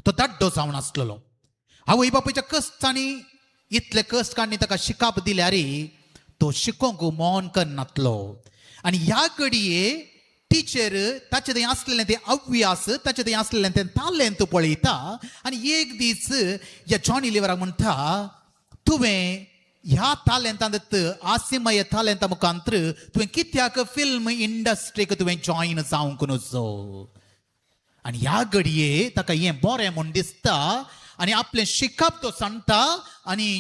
Speaker 2: तो दाड्डो जावन आसलेलो. आवय बापायच्या कश्टांनी इतले कश्ट काडणी ताका शिकप दिल्यार तो शिकोवंक मन करनातलो. आनी ह्या घडये टिचर ताचे थंय आसलेलें तें अभ्यास, ताचे थंय आसलेलें तें तालेंत पळयता आनी एक दीस ह्या जॉनी लिव्हराक म्हणटा, तुवें ह्या तालेंतांत आसिमय तालेंता मुखांत तुवें कित्याक फिल्म इंडस्ट्रीक तुवें जॉयन जावंक नजो. आनी ह्या घडये ताका हें बरें म्हूण दिसता आनी आपलें शिकप तो सांगता आनी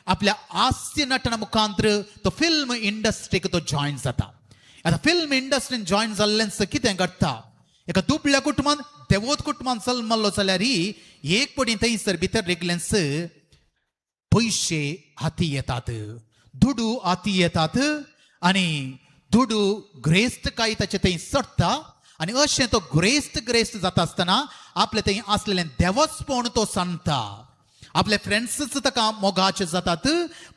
Speaker 2: आपल्या हास्य नटना मुखांत तो फिल्म इंडस्ट्रीक तो जॉयन जाता. आतां फिल्म इंडस्ट्रीन जॉयन जाल्ल्यान कितें घडटा, एका दुबळ्या कुटुंबान देवोत कुटुंबान जल्मल्लो जाल्यार एक पटी थंयसर भितर रिगलेंच पयशे हाती येतात, दुडू हाती येतात आनी दुडू ग्रेस्त काय ताचे थंय चडटा आनी अशें तो ग्रेस्त ग्रेस्त जाता आसतना आपलें थंय आसलेलें देवस्पण तो सांगता. आपले फ्रेंड्सच ताका मोगाचे जातात,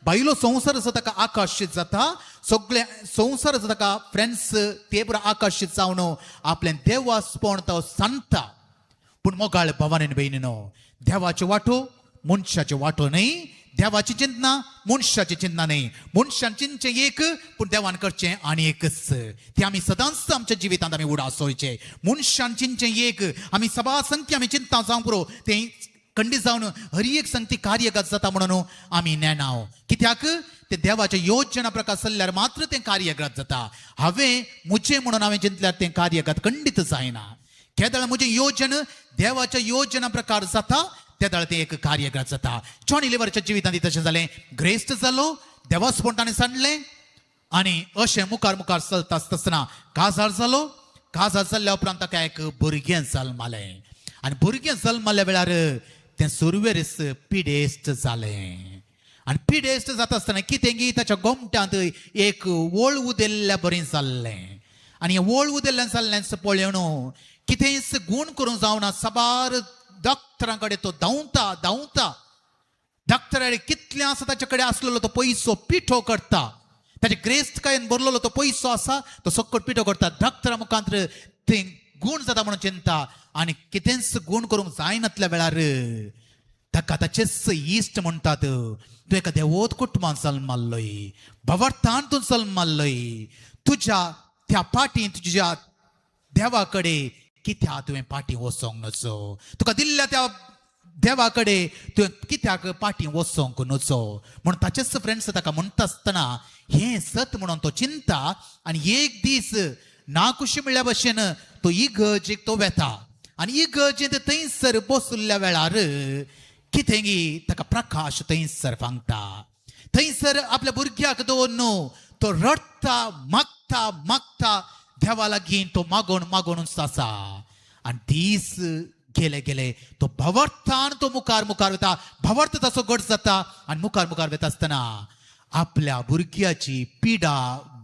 Speaker 2: बायलो संवसार ताका आकर्शीत जाता, सगळे संवसार ताका फ्रेंड्स ते बरोबर आकर्शीत जावन आपलें देवस्पण तो सांगता. पूण मोगाळ भावान भयणीनो, देवाचे वांटो मनशाचे वांटो न्हय, देवाची चिंतना मनशाची चिंतना न्हय. मनशान चिंतचें एक पूण देवान करचें आनी एकच. तें आमी सदांच आमच्या जिवितांत आमी उडासोवचें. मनशान चिंतचें एक, आमी सभा संख्या आमी चिंता जावंक पुरो, तें खंडीत जावन हर एक संगती कार्यगत जाता म्हणून आमी नेणाव. कित्याक तें देवाच्या योजना प्रकार चल्ल्यार मात्र तें कार्यगत जाता. हांवें म्हजें म्हणून हांवें चिंतल्यार तें कार्यगत खंडीत जायना. केदळ म्हजें योजन देवाच्या योजना प्रकार जाता तेदळ तें एक कार्यगत जाता. जॉनी लिव्हरच्या जिवितांत तशें जालें, ग्रेस्त जालो, देवास्पण ताणें सांडलें आनी अशें मुखार मुखार चलता आसतना काजार जालो. काजार जाल्ल्या उपरांत ताका एक भुरगें जल्मालें आनी भुरगें जल्माल्या वेळार तें सुरवेरीस पिडेस्ट जालें. आनी पिडेस्ट जाता आसतना कितें की ताच्या गोमट्यांत एक वळ उदेल्ल्या बरें जाल्लें आनी वळ उदेल्ल्यान जाल्ल्यान पळोवन कितेंच गूण करूंक जावना. साबार डॉक्टरां कडेन तो धांवता धांवता, डॉक्टरा कितलें आसा ताचे कडेन आसलेलो तो पयसो पिठो करता, ताचे ग्रेस्तकायेन भरलेलो तो पयसो आसा तो सक्कट पिठो करता. डॉक्टरा मुखांत थंय गूण जाता म्हणून चिंता आनी कितेंच गूण करूंक जायनातल्या वेळार ताका ताचेच इश्ट म्हणटात, तूं एका देवोत कुटुंबान जल्माल्लोय, भवर्थान तूं जल्माल्लोय, तुज्या त्या पाटी तुज्या देवा कडेन कित्याक तुवें पाटी वचोंक नजो, तुका दिल्ल्या त्या देवा कडेन तुवें कित्याक पाटी वचोंक नजो म्हूण ताचेच फ्रेंड्स ताका म्हणटा आसतना हें सत म्हणून तो चिंता. आनी एक दीस नाखुशी म्हणल्या भशेन तो इगर्जेक तो वेता आनी इगर्जेंत थंयसर बसुल्ल्या वेळार कितेंगी ताका प्रकाश थंयसर फांगता. थंयसर आपल्या भुरग्याक दवरून तो रडटा, मागता मागता देवा लागीं तो मागोवन मागोवन आसा. आनी दीस गेले गेले तो भवर्थान तो मुखार मुखार वता, भवर्त ताचो गट जाता आनी मुखार मुखार वता आसतना आपल्या भुरग्याची पिडा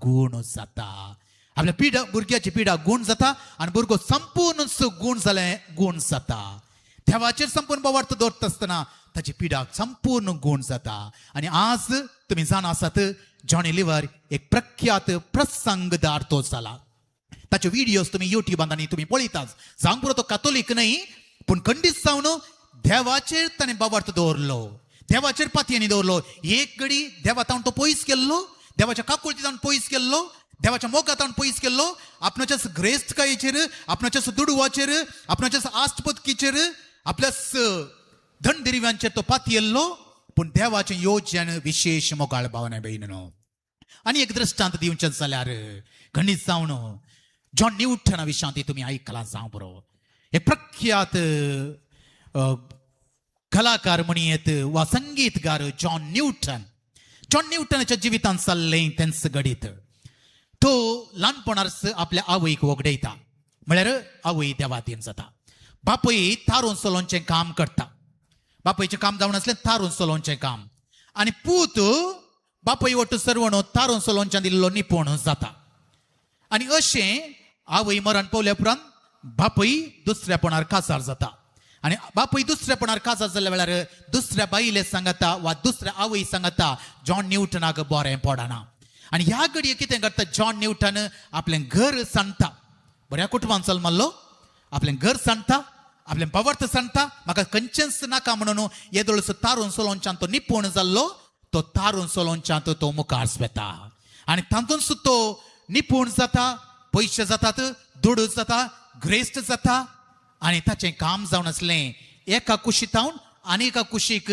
Speaker 2: गूण जाता. आपल्या पिडा भुरग्याची पिडा गूण जाता आनी भुरगो संपूर्ण गूण जालें गूण जाता. देवाचेर संपूर्ण भवर्त दवरता आसतना ताची पिडा संपूर्ण गूण जाता. आनी आज तुमी जाणा आसात जॉनी लिव्हर एक प्रख्यात प्रसंगदार तो जाला. ताचे व्हिडियोज तुमी युट्यूबान आनी तुमी पळयतात. जावंक पुरो तो कातोलीक न्हय, पूण खंडीत जावन देवाचेर ताणें बाबार्थ दवरलो, देवाचेर पातयेनी दवरलो. एक घडी देवा तावन तो पयस केल्लो, देवाच्या काकुळटी तावन पयस केल्लो, देवाच्या मोगा तावन पयस केल्लो, आपणाच्याच ग्रेस्तकायेचेर, आपणाच्याच दुडवाचेर, आपणाच्याच आस्तपतकीचेर, आपल्याच धनदिरव्यांचेर तो पातयेल्लो. पूण देवाचें योजन विशेश मोगाळ भावना भयणीनो. आनी एक दृश्टांत दिवचें जाल्यार खंडीत जावन जॉन न्यूटना विशांत तुमी आयकलां जावं बरो. एक प्रख्यात कलाकार म्हणयेत वा संगीतकार जॉन न्यूटन. जॉन न्यूटनाच्या जिवितांत चल्लें तेंच घडीत. तो ल्हानपणार आपल्या आवयक वगडयता, म्हळ्यार आवय देवादीन जाता. बापूय तारून चलोवचें काम करता, बापूयचें काम जावन आसलें तारून चलोवचें काम. आनी पूत बापूय वट्टू सर्वण तारून चलोवच्यान दिल्लो निपूण जाता. आनी अशें आवय मरण पावल्या उपरांत बापूय दुसऱ्यापणार काजार जाता. आनी बापूय दुसऱ्यापणार काजार जाल्ल्या वेळार दुसऱ्या बायले सांगता वा दुसऱ्या आवय सांगता जॉन न्यूटनाक बरें पडना. आनी ह्या घडये कितें करता जॉन न्यूटन आपलें घर सांडटा. बऱ्या कुटुंबान चल मारलो, आपलें घर सांडटा, आपलें बावर्त सांडटा, म्हाका खंयचेंच नाका म्हणून येदोळसो तारून चलोवच्यान तो निपूण जाल्लो, तो तारून चलोवच्यान तो मुखार वेता. आनी तातूंत तो निपूण जाता, पयशे जातात, दुडू जाता, ग्रेस्ट जाता. आनी ताचें काम जावन आसलें एका कुशीतावन आनी एका कुशीक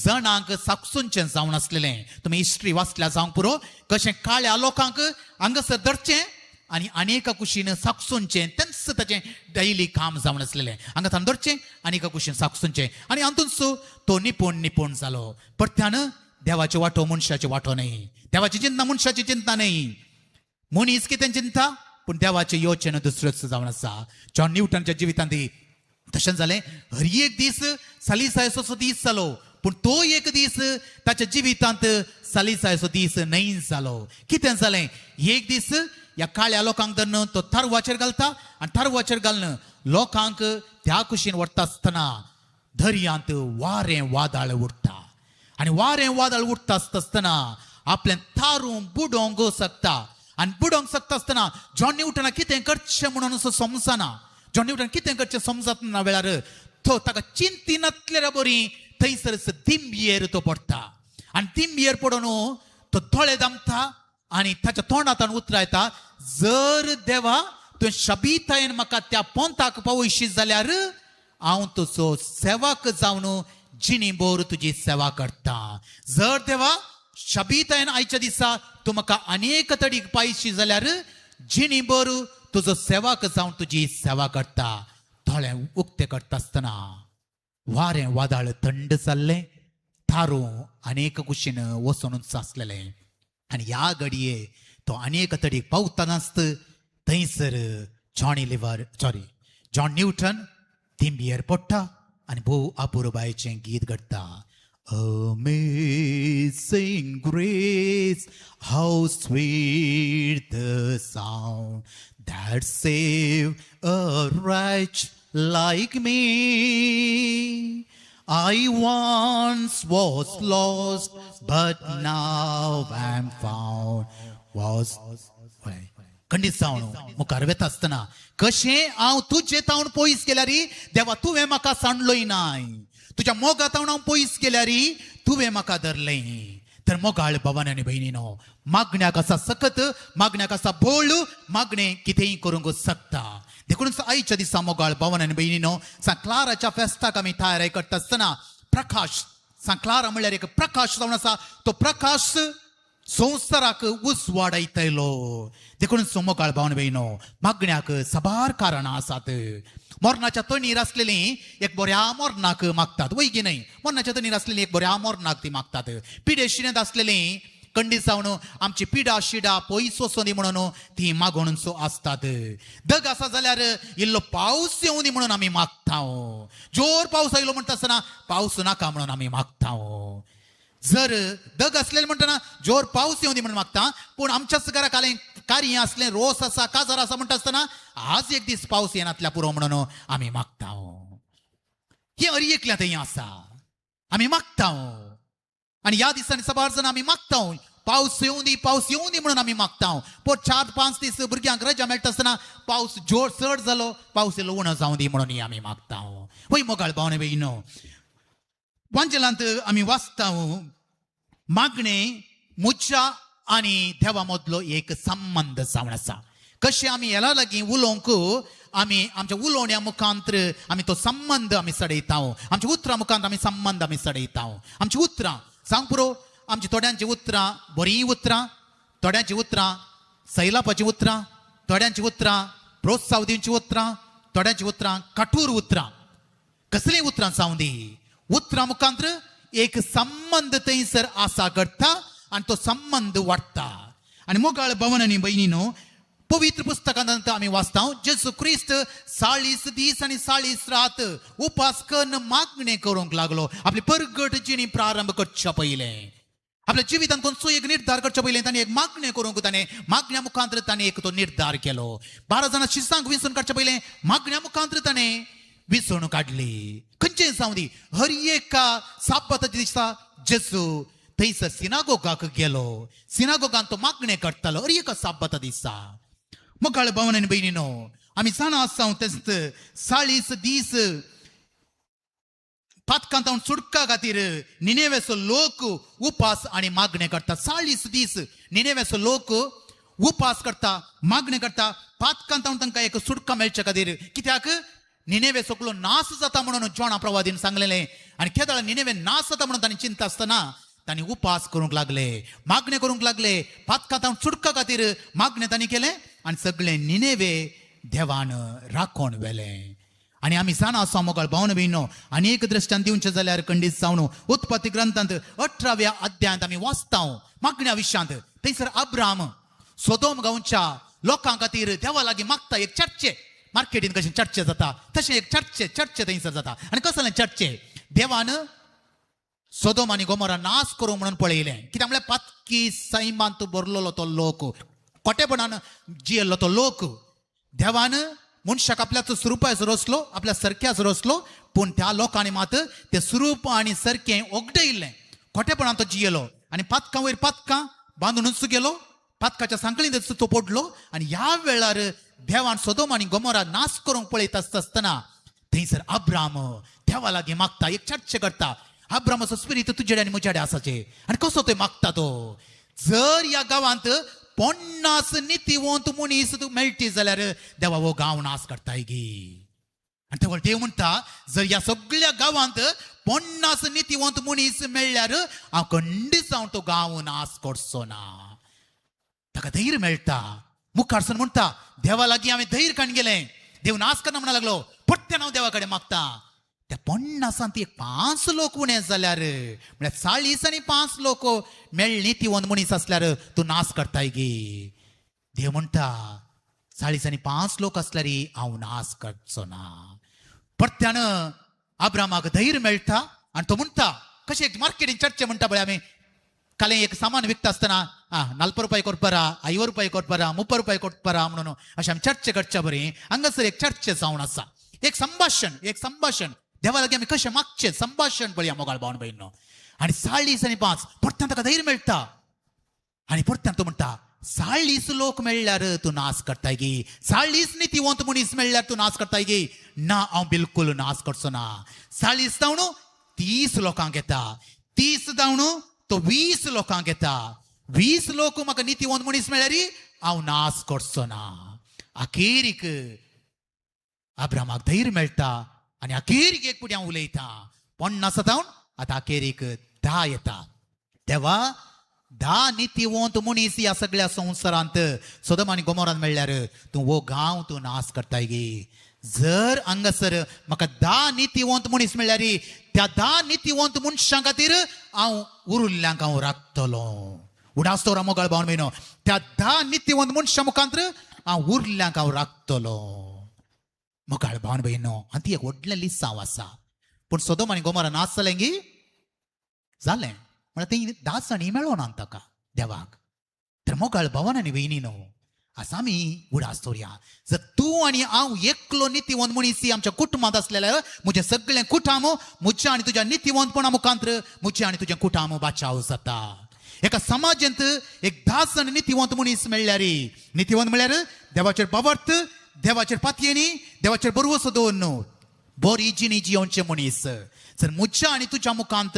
Speaker 2: जणांक साकसूनचें जावन आसलेलें. तुमी हिस्ट्री वाचल्या जावंक पुरो, कशें काळ्या लोकांक हांगासर धरचें आनी आनी एका कुशीन साकसूनचें, तेंच ताचें डैली काम जावन आसलेलें. हांगा ताण धरचें आनी एका कुशीन साकसूनचें. आनी हातूंत तो निपूण निपूण जालो. परत्यान देवाचे वांटो मनशाचे वांटो न्हय, देवाची चिंता मनशाची चिंता न्हय, मनीस कितें चिंता पूण देवाचें योजन दुसऱ्योच जावन आसा. जॉन न्यूटनच्या जिवितांत तशें जालें. हर एक दीस सालिसायसो दीस जालो, पूण तो एक दीस ताच्या जिवितांत सालिसायसो दीस न्हय जालो. कितें जालें, एक दीस ह्या काळ्या लोकांक धरून तो तारवाचेर घालता आनी तारवाचेर घालून लोकांक त्या कुशीन व्हरता आसतना दर्यांत वारें वादळ उडटा. आनी वारें वादळ उडटा आसतना आपलें तारूं बुडोवंक शकता. आनी बुडोवंक शकता आसतना जॉन न्यूटना कितें करचें म्हणून असो समजना. जॉन न्यूटन कितें करचें समजत ना वेळार तो ताका चिंतिनातल्या बरी थंयसर दिंबयेर तो पडटा. आनी दिंबयेर पडून तो दोळे दामता आनी ताच्या तोंडांत उतरां येता, जर देवा तुवें शबितायेन म्हाका त्या पोंताक पावयशी जाल्यार हांव तुजो सेवक जावन जिणीभर तुजी सेवा करता. जर देवा शबितायेन आयच्या दिसा तूं म्हाका अनेक तडीक पायशी जाल्यार जिणीभर तुजो सेवक जावन तुजी सेवा करता. दोळे उक्ते करता आसतना वारें वादळ थंड जाल्लें, तारूं अनेक कुशीन वचोनूच आसलेलें. आनी ह्या घडये तो अनेक तडीक पावतनाच थंयसर जॉन न्यूटन दिंबयेर पडटा आनी भोव अपुरबायेचें गीत घडटा. Amazing grace, how sweet the sound that saved a wretch like me. I once was lost, but now am found. Was खंडीत जावन मुखार वेता आसतना कशें हांव तुजे तावन पयस गेल्यार देवा तुवें म्हाका सांडलोय नाय, तुज्या मोगा तावन हांव पयस गेल्यार तुवें म्हाका धरलें. तर मोगाळ भावान आनी भयणीनो, मागण्याक आसा सकत, मागण्याक आसा बोळ, मागणें कितेंय करूंक शकता. देखूनच आयच्या दिसा मोगाळ भावन आनी भयणीनो, सांत क्लाराच्या फेस्ताक आमी तयारी करता आसतना प्रकाश, सांत क्लारा म्हणल्यार एक प्रकाश जावन आसा, तो प्रकाश संवसाराक उजवाडायतलो. देखून मोगाळ भावन भयणो, मागण्याक साबार कारणां आसात. मरणाच्या तणीर आसलेली एक बऱ्या मरणाक मागतात, वय की न्हय? मरणाच्या तणीर आसलेली एक बऱ्या मरणाक ती मागतात. पिडेशिनेंत आसलेली कंडी जावन आमची पिडा शिडा पयस वचोनी म्हणून ती मागोवनसो आसतात. दग आसा जाल्यार इल्लो पावस येवनी म्हणून आमी मागता. जोर पावस आयलो म्हणटा आसतना पावस नाका म्हणून आमी मागता. जर दग आसलेले म्हणटना जोर पावस येवनी म्हणून मागता, पूण आमच्याच घरा कालें कार्य आसलें, रोस आसा, काजार आसा म्हणटा आसतना आज एक दीस पावस येनातल्या पुरो म्हणून आमी मागता. हें अरी एकल्या थंय आसा, आमी मागता. आनी ह्या दिसांनी साबार जाण आमी मागता, पावस येवं दी, पावस येवं दी म्हणून आमी मागता. पूण 4-5 दीस भुरग्यांक रजा मेळटा आसतना पावस जोर चड जालो, पावस येयलो उणो जावं दी म्हणून आमी मागता. वय मोगाळ भावने भयणो, वांजेलांत आमी वाचता, मागणें म्हज्या आनी देवा मदलो एक संबंद जावन आसा. कशें आमी ह्या लागीं उलोवंक आमी आमच्या उलोवण्या मुखांत आमी तो संबंद आमी चडयता, आमच्या उतरां मुखांत आमी संबंद आमी चडयता. आमची उतरां सांग पुरो, आमची थोड्यांची उतरां बरीं उतरां, थोड्यांची उतरां सैलापाचीं उतरां, थोड्यांची उतरां प्रोत्साव दिवची उतरां, थोड्यांची उतरां कठोर उतरां, कसलीं उतरां जावं दी, उतरां मुखांत एक संबंद थंयसर आसा घडटा आनी तो संबंद वाडटा. आनी मोगाळ भवन आनी भयणीनो, पवित्र पुस्तकांत आमी वाचता, जेजू क्रिस्त 40 दीस आनी 40 रात उपास करून मागणें करूंक लागलो. आपली परगट जिणी प्रारंभ करच्या पयलें, आपल्या जिवितांत खंयचो एक निर्धार करच्या पयलें ताणें एक मागणें करूंक, ताणें मागण्या मुखांत ताणें एक तो निर्धार केलो. 12 जाणां शिसांक विंचून काडच्या पयलें मागण्या मुखांत ताणें विंचून काडली. खंयचें जावं दी, हर एका साबाताच्या दिसा जेजू थंयसर सिनागोगाक गेलो, सिनागोगान तो मागणें करतालो हर एका साबाता दिसा. मोगाळ भावन आनी भयणीनो, आमी जाणा आसा तेच 40 दीस पातकांत सुटका खातीर निनेवेचो लोक उपास आनी मागणें करता. 40 दीस निनेवेचो लोक उपास करता, मागणें करता, पातकांत तांकां एक सुटका मेळचे खातीर. कित्याक? निनेवे सगळो नाश जाता म्हणून जोणा प्रवादीन सांगलेलें. आनी केदळ निनेवे नाश जाता म्हणून तांणी चिंता आसतना तांणी उपास करूंक लागले, मागणें करूंक लागले, पातकांत सुटका खातीर मागणें तांणी केलें आनी सगळें निनेवे देवान राखोवन व्हेलें. आनी आमी जाणा आसा मोगाळ भावन भयणो, आनी एक दृश्टान दिवचें जाल्यार खंडीत जावन उत्पत्ती ग्रंथांत 18व्या अध्यायांत आमी वाचता मागण्या विशयांत. थंयसर अब्राम सोदोम गांवच्या लोकां खातीर देवा लागीं मागता. एक चर्चे, मार्केटीन कशें चर्चे जाता तशें एक चर्चे चर्चे थंयसर जाता. आनी कसलें चर्चे? देवान सोदोम आनी गोमोरा नाश करूं म्हणून पळयलें. कित्याक म्हळ्यार पातकी सैमांत भरलेलो तो लोक, खोटेपणान जियेल्लो तो लोक. देवान मनशाक आपल्याचो स्वरुपाचो रचलो, आपल्या सरक्याचो रचलो, पूण त्या लोकांनी मात तें स्वरूप आनी सरकें ओगडयिल्लें. खोटेपणान तो जियेलो आनी पातकां वयर पातकां बांदूनच गेलो, पातकाच्या सांकळींत तो पडलो. आनी ह्या वेळार देवान सोदोम आनी गोमोरा नाश करूंक पळयत आसता आसतना थंयसर अब्राम देवा लागीं मागता, एक चर्चा करता. अब्रामाचो स्पिरीत तुजेडे आनी म्हजेडे आसाचे. आनी कसो तो मागता तो, जर ह्या गांवांत 50 नितीवंत मनीस मेळटी जाल्यार देवा हो गांव नाश करताय गी. आनी तेव्हा देव म्हणटा, जर ह्या सगळ्या गांवांत 50 नितीवंत मनीस मेळ्ळ्यार हांव खंडीत जावन तो गांव नाश करचो ना. ताका धैर्य मेळटा. मुखारसून म्हणटा, देवा लागीं हांवें धैर्य काडून गेलें, देव नाश करना म्हणा लागलो, परत्यान हांव देवा कडेन मागता. त्या 50 एक 5 लोक उणें जाल्यार, म्हळ्यार 40 आनी 5 लोक मेळ्ळे नितीवंत मनीस आसल्यार तूं नाश करताय गी. देव म्हणटा, 40 आनी 5 लोक आसल्यार हांव नाश करचो ना. परत्यान अब्रामाक धैर्य मेळटा आनी तो म्हणटा, कशें एक मार्केटीन चर्चे म्हणटा पळय आमी, कालें एक सामान विकता आसतना 40 रुपये कोटपरा, 50 रुपये कोटपरा, 30 रुपये कोटपरा म्हणून अशें आमी चर्चे करच्या बरी. हांगासर एक चर्चे जावन आसा, एक संभाशण, एक संभाशण देवा लागीं आमी कशें मागचें संभाशण पळया मोगाळ भावन भयणो. आनी 40 आनी 5 परत्यान ताका धैर्य मेळटा आनी परत्यान तो म्हणटा, 40 लोक मेळ्ळ्यार तूं नाश करताय गी, 40 नितीवंत मनीस मेळ्ळ्यार तूं नाश करताय गी. ना, हांव बिलकूल नाश करचो ना. 40 जावन 30 लोकांक येता, 30 जावन तो 20 लोकांक येता, 20 लोक म्हाका नितीवंत मनीस मेळ्ळ्यार हांव नाश करचो ना. अखेरीक अब्रामाक धैर्य मेळटा आनी अखेरीक एक पुढे हांव उलयता 50 जावन आतां अखेरीक 10 येता. देवा 10 नितीवंत मनीस ह्या सगळ्या संवसारांत सोदम आनी गोमोरांत मेळ्ळ्यार तूं हो गांव तूं नाश करताय गी. जर हांगासर म्हाका 10 नितीवंत मनीस मेळ्ळ्यार त्या 10 नितीवंत मनशां खातीर हांव उरिल्ल्यांक हांव राखतलो. उडास दवरा मोगाळ भावन भयणो, त्या 10 नितीवंत मनशां मुखांत हांव उरिल्ल्यांक हांव राखतलो. मोगाळ भावन भयणो, आनी ती एक व्हडलें लिसांव आसा. पूण सोदम आनी गोमोरा नाश जालें गी जालें म्हळ्यार ती 10 जाणी मेळोना ताका देवाक. तर मोगाळ भावन आनी भयणी न्हू आसा आमी उडास दवरया. जर तूं आनी हांव एकलो नितीवंत मनीस आमच्या कुटुंबांत आसलेल्या म्हजें सगळें कुटाम म्हज्या आनी तुज्या नितीवंतपणा मुखांत म्हजें आनी तुजें कुटाम बाचाव जाता. एका समाजांत एक 10 जाण नितीवंत मनीस मेळ्ळ्यार, नितीवंत म्हळ्यार देवाचेर बाबर्थ, देवाचेर पातयेनी, देवाचेर बरवसो दवरून बरी जिणी जियोवचे मनीस. जर म्हज्या आनी तुज्या मुखांत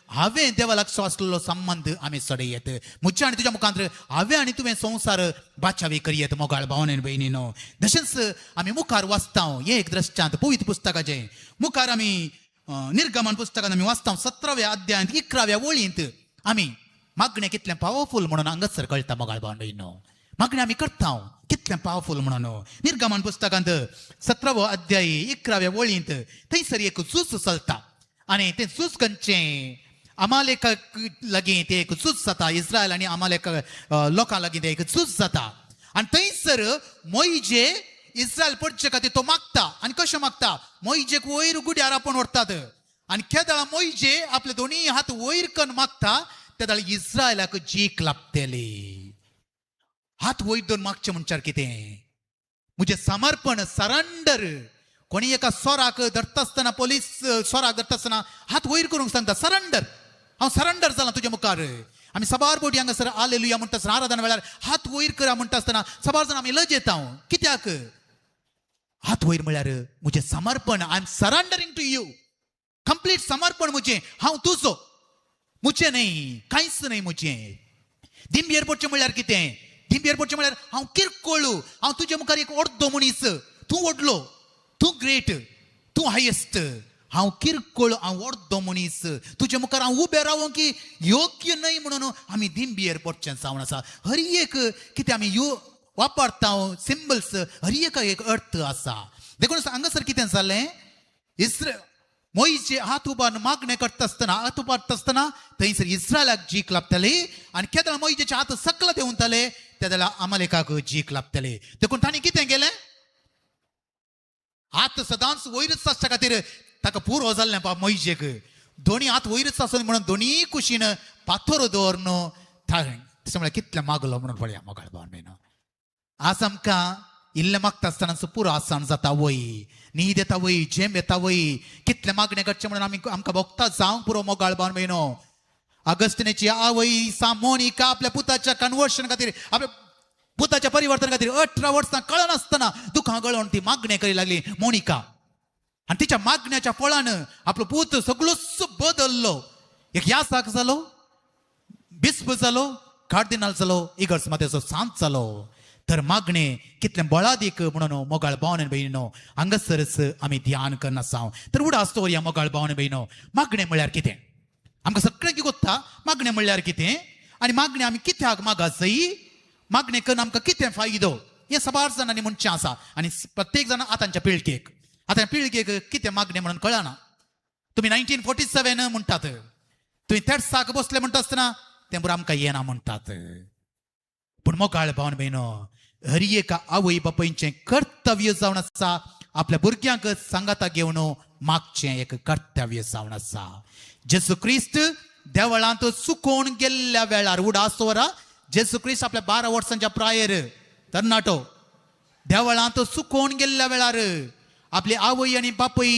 Speaker 2: हांवें देवा लागचो आसलेलो संबंद आमी सडयत, म्हज्या आनी तुज्या मुखांत हांवें आनी तुवें संवसार बाचावी करयत. मोगाळ भावन आनी भयणीनो, तशेंच आमी मुखार वाचता हें एक दृश्टांत पवित्र पुस्तकाचें. मुखार आमी निर्गमन पुस्तकांत आमी वाचता 17व्या अध्यायांत 11व्या वळींत आमी मागणें कितलें पावरफूल म्हणून हांगासर कळटा. मोगाळ भावन भयणीनो, मागणें आमी करता कितलें पावरफूल म्हणून. निर्गमन पुस्तकांत 17वो अध्याय 11व्या वळींत थंयसर एक झूज चलता आनी तें झूज खंयचें अमालेका लागीं तें एक झूज जाता. इस्रायल आनी अमालेक लोकां लागीं तें एक झूज जाता आनी थंयसर मोयजे इस्रायल पडचे खातीर तो मागता. आनी कशें मागता? मोयजेक वयर गुड्यार आपोवन व्हरतात आनी केदळा मोयजे आपले दोनी हात वयर करून मागता तेदळा इस्रायलाक जीक लाभतली. हात वयर दोन मागचें म्हणच्यार कितें? म्हजें समर्पण, सरंडर. कोणी एका सोराक धरता आसतना, पोलीस सोराक धरता आसतना हात वयर करूंक सांगता, सरंडर, हांव सरंडर जालां तुज्या मुखार. आमी साबार बोटी हांगासर आलेलुया म्हणटा आसतना आराधना वेळार हात वयर करा म्हणटा आसतना साबार जाण आमी लजेता. कित्याक? हात वयर म्हळ्यार म्हजें समर्पण, I am surrendering to you, complete समर्पण म्हजें, हांव तुजो, म्हजें न्हय, कांयच न्हय म्हजें. दिंबेर पडचें म्हळ्यार कितें? दिंबेर पडचें म्हळ्यार हांव किरकोळ, हांव तुजे मुखार एक अर्दो मनीस, तूं व्हडलो, तूं ग्रेट, तूं हायेस्ट, हांव किरकोळ, हांव अर्दो मनीस, तुजे मुखार हांव उबें रावोंक की योग्य न्हय म्हणून आमी दिंबेर पडचें जावन आसा. हर एक कितें आमी यो वापरता सिंबल्स, हर एका एक अर्थ आसा. देखून हांगासर कितें जालें, मोयचे हात उबारून मागणें करता आसतना, हात उबारता आसतना थंयसर इस्रायलाक जीक लाभताली आनी केदळा मोयजेचे हात सकला देंवताले तेदळा अमालेकाक जीक लाभताले. देखून तांणी कितें केलें, हात सदांच वयरच आसच्या खातीर ताका पुरो जाल्लें बाब मोयजेक, दोनी हात वयरच आसून म्हणून दोनी कुशीन पाथर दवरून तशें म्हळ्यार कितलें मागलो म्हणून पळया. मोगाळ भावन भयणो, आज आमकां इल्लें मागता आसतना पुरो आसान जाता वय, न्हीद येता वय, झेम येता वय, कितलें मागणें करचें म्हणून आमी आमकां भोगता जावंक पुरो. मोगाळ भावन भयणो, अगस्टिनाची आवय सामोनिका आपल्या पुताच्या कन्वर्शन खातीर, आपल्या पुताच्या परिवर्तन खातीर 18 वर्सां कळनासतना दुखां गळोवन ती मागणें करी लागली मोनिका. आनी तिच्या मागण्याच्या फळान आपलो पूत सगळोच बदल्लो. एक यासाक जालो, बिस्प जालो, कार्दिनाल जालो, इगर्ज मातेचो सांत जालो. तर मागणें कितलें बळादीक म्हणून मोगाळ भावन आनी भयणीनो हांगासरच आमी ध्यान करनासा. तर उडास दवरया मोगाळ भावन आनी भयणीनो, मागणें म्हळ्यार कितें आमकां सगळ्यांक गोत्ता. मागणें म्हळ्यार कितें आनी मागणें आमी कित्याक मागासय, मागणें करून आमकां कितें फायदो, हें साबार जाणांनी म्हणचें आसा. आनी प्रत्येक जाण आतांच्या पिळगेक, आतां पिळगेक कितें मागणें म्हणून कळना. तुमी 1947 म्हणटात, तुमी तेडसाक बसले म्हणटा आसतना तें बरोबर आमकां येना म्हणटात. पूण मोगाळ भावन भयणो, हर एका आवय बापायचें कर्तव्य जावन आसा आपल्या भुरग्यांक सांगाता घेवन मागचें एक कर्तव्य जावन आसा. जेजू क्रिस्त देवळांत चुकोवन गेल्ल्या वेळार, उडास दवरा, जेजू क्रिस्त आपल्या 12 वर्सांच्या प्रायेर तरणाटो देवळांत चुकोवन गेल्ल्या वेळार आपली आवय आनी बापूय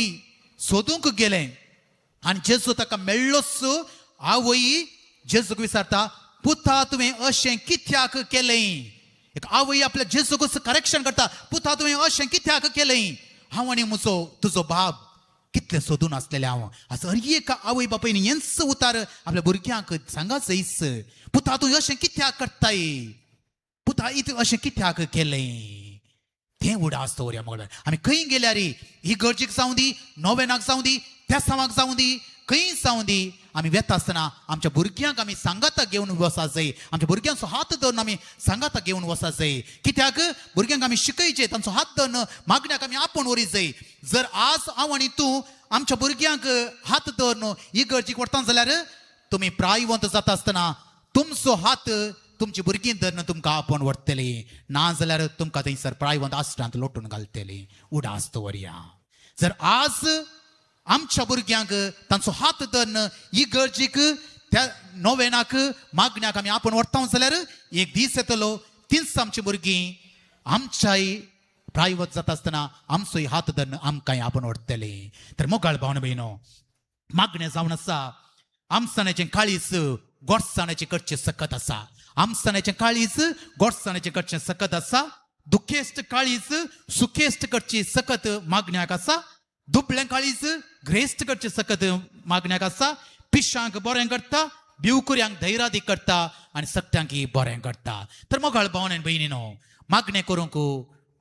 Speaker 2: सोदूंक गेले आनी जेजू ताका मेळ्ळोच. आवय जेजूक विचारता, पुता तुवें अशें कित्याक केलें? एक आवय आपल्या जेजूक करेक्शन करता, पुता तुवें अशें कित्याक केलें? हांव आनी म्हजो तुजो बाब कितलें सोदून आसलेलें हांव. आसा हर एका आवय बापायन हेंच उतार आपल्या भुरग्यांक सांगा जैस, पुता तूं अशें कित्याक करताय, पुता इतलें अशें कित्याक केलें? तें उडास दवरया मगळ. आमी खंय गेल्यार ही गरजेक जावं दी, नोवेनाक जावं दी, तेसांवाक जावं दी, खंय जावं दी, आमी वेता आसतना आमच्या भुरग्यांक आमी सांगाता घेवन वसा जाय. आमच्या भुरग्यांचो हात धरून आमी सांगाता घेवन वसा जाय. कित्याक भुरग्यांक आमी शिकयचे, तांचो हात धरून मागण्याक आमी आपोवन व्हरी जाय. जर आज हांव आनी तूं आमच्या भुरग्यांक हात धरून ही गरजेक व्हरता जाल्यार तुमी प्रायवंत जाता आसतना तुमचो हात तुमची भुरगीं धरून तुमकां आपोवन व्हरतली, ना जाल्यार तुमकां थंयसर प्रायवंत आश्रांत लोटून घालतली. उडास दवरया. जर आज आमच्या भुरग्यांक तांचो हात धरून ही गरजेक त्या नोवेनाक मागण्याक आमी आपोवन व्हरता जाल्यार एक दीस येतलो तींच आमची भुरगीं आमच्याय प्रायवत जाता आसतना आमचोय हात धरून आमकांय आपोवन व्हरतली. तर मोगाळ भावन भयणो, मागणें जावन आसा आमसाण्याचें काळीज गोडसाण्याचें करचें सकत आसा. आमसाण्याचें काळीज गोडसाण्याचें करचें सकत आसा. दुखेस्त काळीज सुखेस्त करची सकत मागण्याक आसा. दुबळें काळीज ग्रेस्त करचें सकत मागण्याक आसा. पिशांक बरें करता, भिवकुऱ्यांक धैर्यादी करता आनी सगट्यांक बरें करता. तर मोगाळ भावन आनी भयणीनो, मागणें करूंक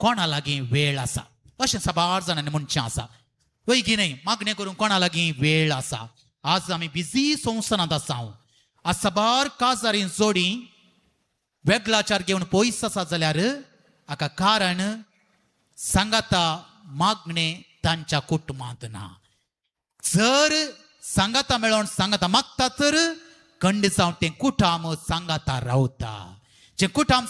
Speaker 2: कोणा लागीं वेळ आसा अशें साबार जाणांनी म्हणचें आसा. वय की न्हय? मागणें करूंक कोणा लागीं वेळ आसा? आज आमी बिजी संवसारांत आसा. आज साबार काजारी जोडी वेगळाचार घेवन पयस आसा जाल्यार हाका कारण सांगाता मागणें तांच्या कुटुंबांत ना. जर सांगाता मेळोवन सांगाता मागता तर खंड जावन तें कुटाम सांगाता रावता. जें कुटाम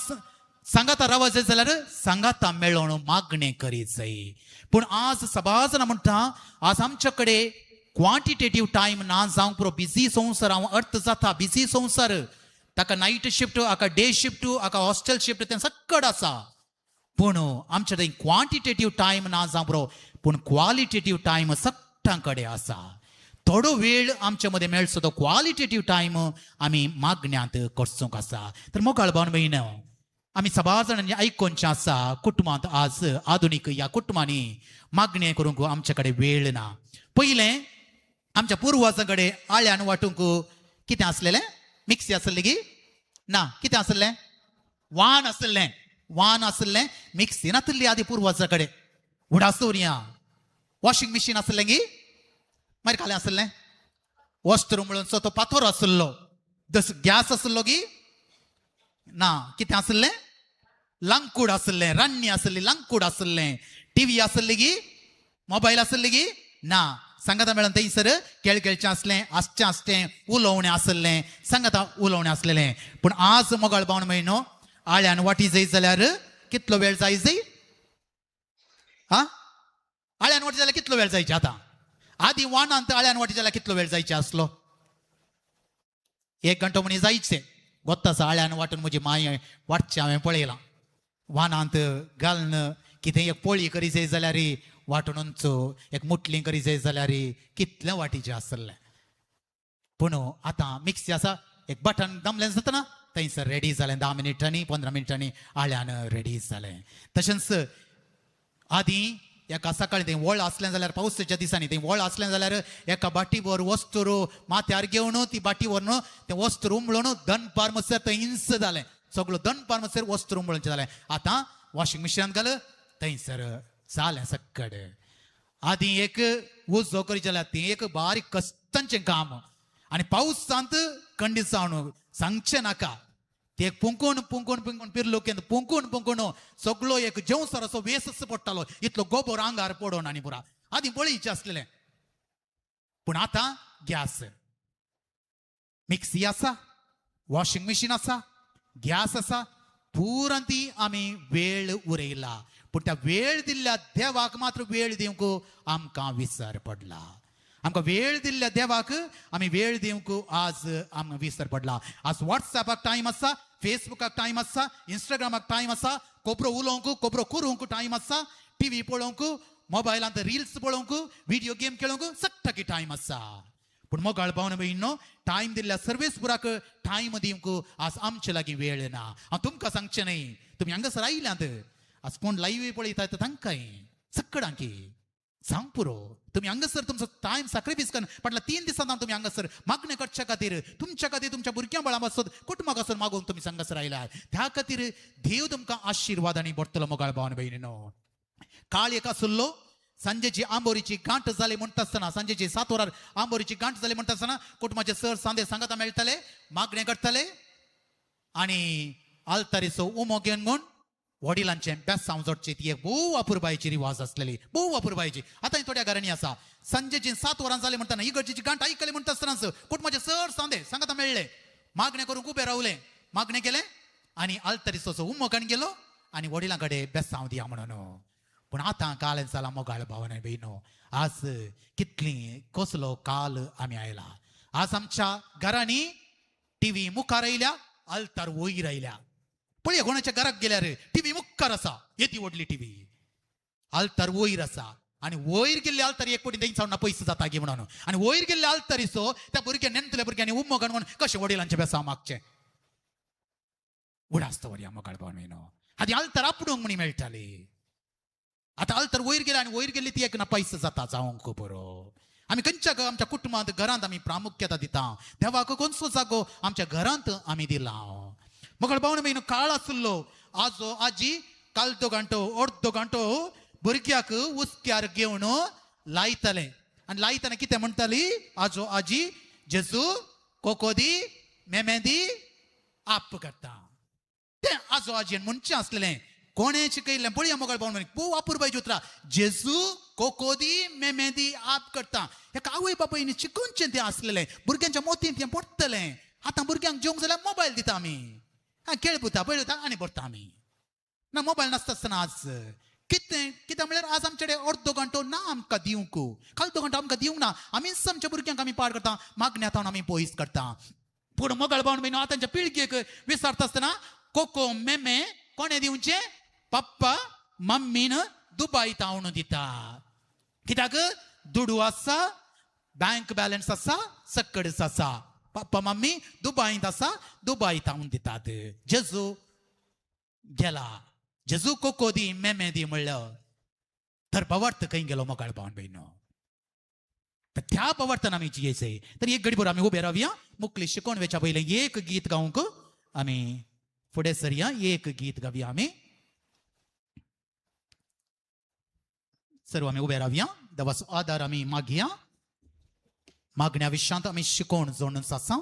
Speaker 2: सांगाता रावत जाय जाल्यार सांगाता मेळोवन मागणें करीत जाय. पूण आज साबार जाणां म्हणटा आज आमच्या कडेन क्वांटिटेटीव टायम ना जावंक पुरो. बिजी संवसार, हांव अर्थ जाता बिजी संवसार, ताका नायट शिफ्ट, हाका डे शिफ्ट, हाका हॉस्टेल शिफ्ट, तें सक्कड आसा. पूण आमच्या थंय क्वांटिटेटीव टायम ना जावंक पुरो, पूण क्वालिटेटीव टायम सगळ्यां कडेन आसा. थोडो वेळ आमच्या मदें मेळचो तो क्वालिटेटीव टायम आमी मागण्यांत करचोंक आसा. तर मोगाळ भावन भयण, आमी साबार जाणांनी आयकोनचें आसा कुटुंबांत आज आधुनीक ह्या कुटुंबांनी मागणें करूंक आमचे कडेन वेळ ना. पयलें आमच्या पुर्वजां कडेन आळ्यान वांटूंक कितें आसलेलें? मिक्सी आसली की ना? कितें आसलें? वान आसलें. वान आसलें, मिक्सी नासली आदी पुर्वजां कडेन. उडास दवरया. वॉशिंग मशीन आसलें की मागीर खालें आसलें? वस्त्र म्हणून तो पाथोर आसलो. दस गॅस आसलो की ना? कितें आसलें? लांकूड आसलें, रान्नी आसली, लांकूड आसलें. टिवी आसली की? मोबायल आसली की ना? सांगाता मेळोन थंयसर खेळ खेळचें आसलें, आसचें आसचें, उलोवणें आसलें, सांगाता उलोवणें आसलेलें. पूण आज मोगाळ भावन म्हयनो आळ्यान वाटी जाय जाल्यार कितलो वेळ जाय जाय? हा, आळ्यान वाटी जाल्यार कितलो वेळ जायचे आतां? आदीं वानांत आळ्यान वाटी जाल्यार कितलो वेळ जायचे आसलो? एक घंटो म्हणी जायचे. गोत्तासा आळ्यान वाटून म्हजी माय वाटचें हांवें पळयलां. वानांत घालून कितें एक पोळी करी जाय जाल्यार वांटून वचो, एक मुटली करी जाय जाल्यार कितलें वाटीचें आसलें. पूण आतां मिक्सी आसा, एक बटन दामलें जातना थंयसर रेडी जालें. 10 मिनटांनी 15 मिनटांनी आळ्यान रेडी जालें. तशेंच आदीं एका सकाळीं थंय वळ आसलें जाल्यार पावसाच्या दिसांनी थंय वळ आसलें जाल्यार एका बाटीवर वस्त्र माथ्यार घेवन ती बाटी व्हरून तें वस्त्र उमळून दनपार मसर थंय हिंस जालें. सगळो दनपार मसर वस्त्र उमळून जालें. आतां वॉशिंग मशिनांत घाल थंयसर जालें सक्कड. आदीं एक उजो करी जाल्यार तें एक बारीक कश्टांचें काम आनी पावसांत खंडीत जावन सांगचें नाका. ते पुंकून पुंकून पुंकून पिरलो केन्ना पुंकून पुंकून सगळो एक जेवसर असो वेसच पडटालो, इतलो गोबोर आंगार पडोन आनी पुरा. आदीं बळीचें आसलेलें. पूण आतां गॅस, मिक्सी आसा, वॉशिंग मशीन आसा, गॅस आसा, पुरांती आमी वेळ उरयला. पूण त्या वेळ दिल्ल्या देवाक मात्र वेळ दिवंक आमकां विसर पडला. आमकां वेळ दिल्ल्या देवाक आमी वेळ दिवंक आज आमकां विसर पडला. आज वॉट्सॅपाक टायम आसा, फेसबुकाक टायम आसा, इंस्टाग्रामाक टायम आसा, कोपरो उलोवंक कोपरो करूंक टायम आसा, टिवी पळोवंक, मोबायलांत रिल्स पळोवंक, व्हिडियो गेम खेळोवंक सट्टकी टायम आसा. पूण मोगाळ भावन भयणीनो, टायम दिल्ल्या सर्वेसपुराक टायम दिवंक आज आमचे लागीं वेळ ना. हांव तुमकां सांगचें न्हय, तुमी हांगासर आयल्यांत, आज कोण लायव्ह पळयता तांकांय सक्कडांकी सांग पुरो तुमी हांगासर तुमचो टायम सॅक्रिफायस करून फाटल्या 3 दिसांत तुमी हांगासर मागणें करच्या खातीर तुमच्या खातीर तुमच्या भुरग्यां बळां पासत कुटुंबाक आसून मागूंक तुमी हांगासर आयल्यात. त्या खातीर देव तुमकां आशिर्वादांनी भरतलो मोगाळ भावन भयणीनो. काळ एक आसलो सांजेची आंबोरीची गांठ जाली म्हणटा आसतना सांजेची 7 वरार आंबोरीची गांठ जाली म्हणटा आसतना कुटुंबाचे सर सांदे सांगाता मेळटाले, मागणें करताले आनी आल्तारीचो उमो घेवन म्हूण वडिलांचें बेसांव जोडचें. ती एक भोव अपुरबायेची रिवाज आसलेली, भोव अपुरबायेची. आतां थोड्या घरांनी आसा सांजेची 7 वरां जाली म्हणटाना इगर्जेची गांठ आयकली म्हणटा आसतनाच कुटुंबाचे सर सांदे सांगाता मेळ्ळे, मागणें करूंक उबें रावलें, मागणें केलें आनी आल्तारीचो उमो काडून गेलो आनी वडिलां कडेन बेसांव दिया म्हणून. पूण आतां काल जाला मोगाळ भावना भयणो, आज कितली कसलो काल आमी आयला. आज आमच्या घरांनी टिवी मुखार आयल्या, आल्तार वयर आयल्या. पळय कोणाच्या घराक गेल्यार टिवी मुखार आसा, येदी व्हडली टिवी, आल्तार वयर आसा आनी वयर गेल्ले आल्तार एक पटी तेंच ना पयस जाता गी म्हणून. आनी वयर गेल्ले आल्तारीचो त्या भुरग्यां नेणटल्या भुरग्यांनी उमो घालून कशें वडिलांचें बेसांव मागचें. उडास दवरया मोगाळ भावन भयणो. आदी आल्तार आपडूंक म्हणी मेळटाली, आतां आल्तार वयर गेले आनी वयर गेल्ली ती एक ना पयस जाता जावंक बरो. आमी खंयच्या आमच्या कुटुंबांत घरांत आमी प्रामुख्यता दिता, देवाक कोणसो जागो आमच्या घरांत आमी दिला. मोगाळ भावन भयणो काळ आसलो आजो आजी कालदो घांटो अर्दो घांटो भुरग्याक उस्क्यार घेवन लायताले आनी लायतना कितें म्हणटाली आजो आजी, जेजू कोको दी मेमे दी आप करता. तें आजो आजयेन म्हणचें आसलेलें, कोणें शिकयल्लें पळया मोगाळ भावन भयणीक भोव अपुरबायेची उतरां, जेजू कोको दी मेमे दी आप करता. हेका आवय बापायन शिकोवचें तें आसलेलें, भुरग्यांच्या मोतीन तें पडटलें. आतां भुरग्यांक जेवंक जाल्यार मोबायल दिता आमी, खेळ पुता पळयता आनी भरता आमी. ना मोबायल नासता आसतना आज कितें कितें म्हणल्यार आज आमचे कडेन अर्दो घंटो ना आमकां दिवंक, कालदो घंटो आमकां दिवंक ना. आमीच आमच्या भुरग्यांक आमी पाड करता, मागण्या आमी पयस करता. पूण मोगाळ भावन भयणो आतांच्या पिळगेक विचारता आसतना कोको मेमे कोणें दिवचें, पप्पा मम्मीन दुबाय तावणू दिता. कित्याक दुडू आसा, बँक बॅलन्स आसा, सकडच आसा, पप्पा मम्मी दुबायंत आसा, दुबाय तावून दितात. जेजू गेला, जेजू कोको दी मेमे दी म्हणलं तर भावार्थ खंय गेलो मोगाळ भावन भयणो. तर त्या भावार्थान आमी जियेचे. तर एक घडीभर आमी उबे रावया, मुकली शिकोवन वेच्या पयलें एक गीत गावंक आमी फुडें सरया, एक गीत गावया आमी. सर्व आमी उबे रावया, देवाचो आदार आमी मागया. मागण्या विशयांत आमी शिकोवन जोडून आसा.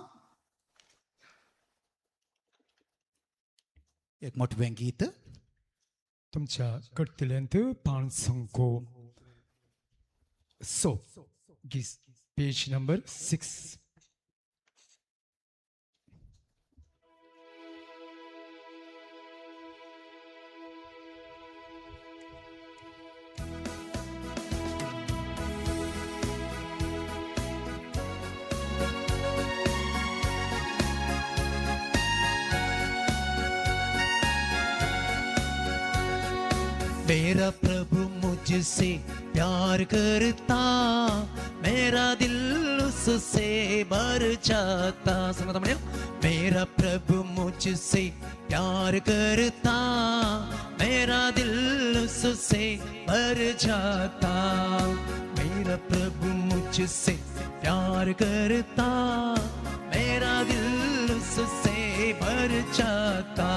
Speaker 2: एक मोठवें गीत
Speaker 1: तुमच्या कडतल्यांत 5 100 पेज नंबर 6.
Speaker 3: मेरा प्रभु मुझसे प्यार करता, मेरा दिल उससे भर जाता। समझ में? मेरा प्रभु मुझसे प्यार करता, मेरा दिल उससे भर जाता। मेरा प्रभु मुझसे प्यार करता, मेरा दिल उससे भर जाता।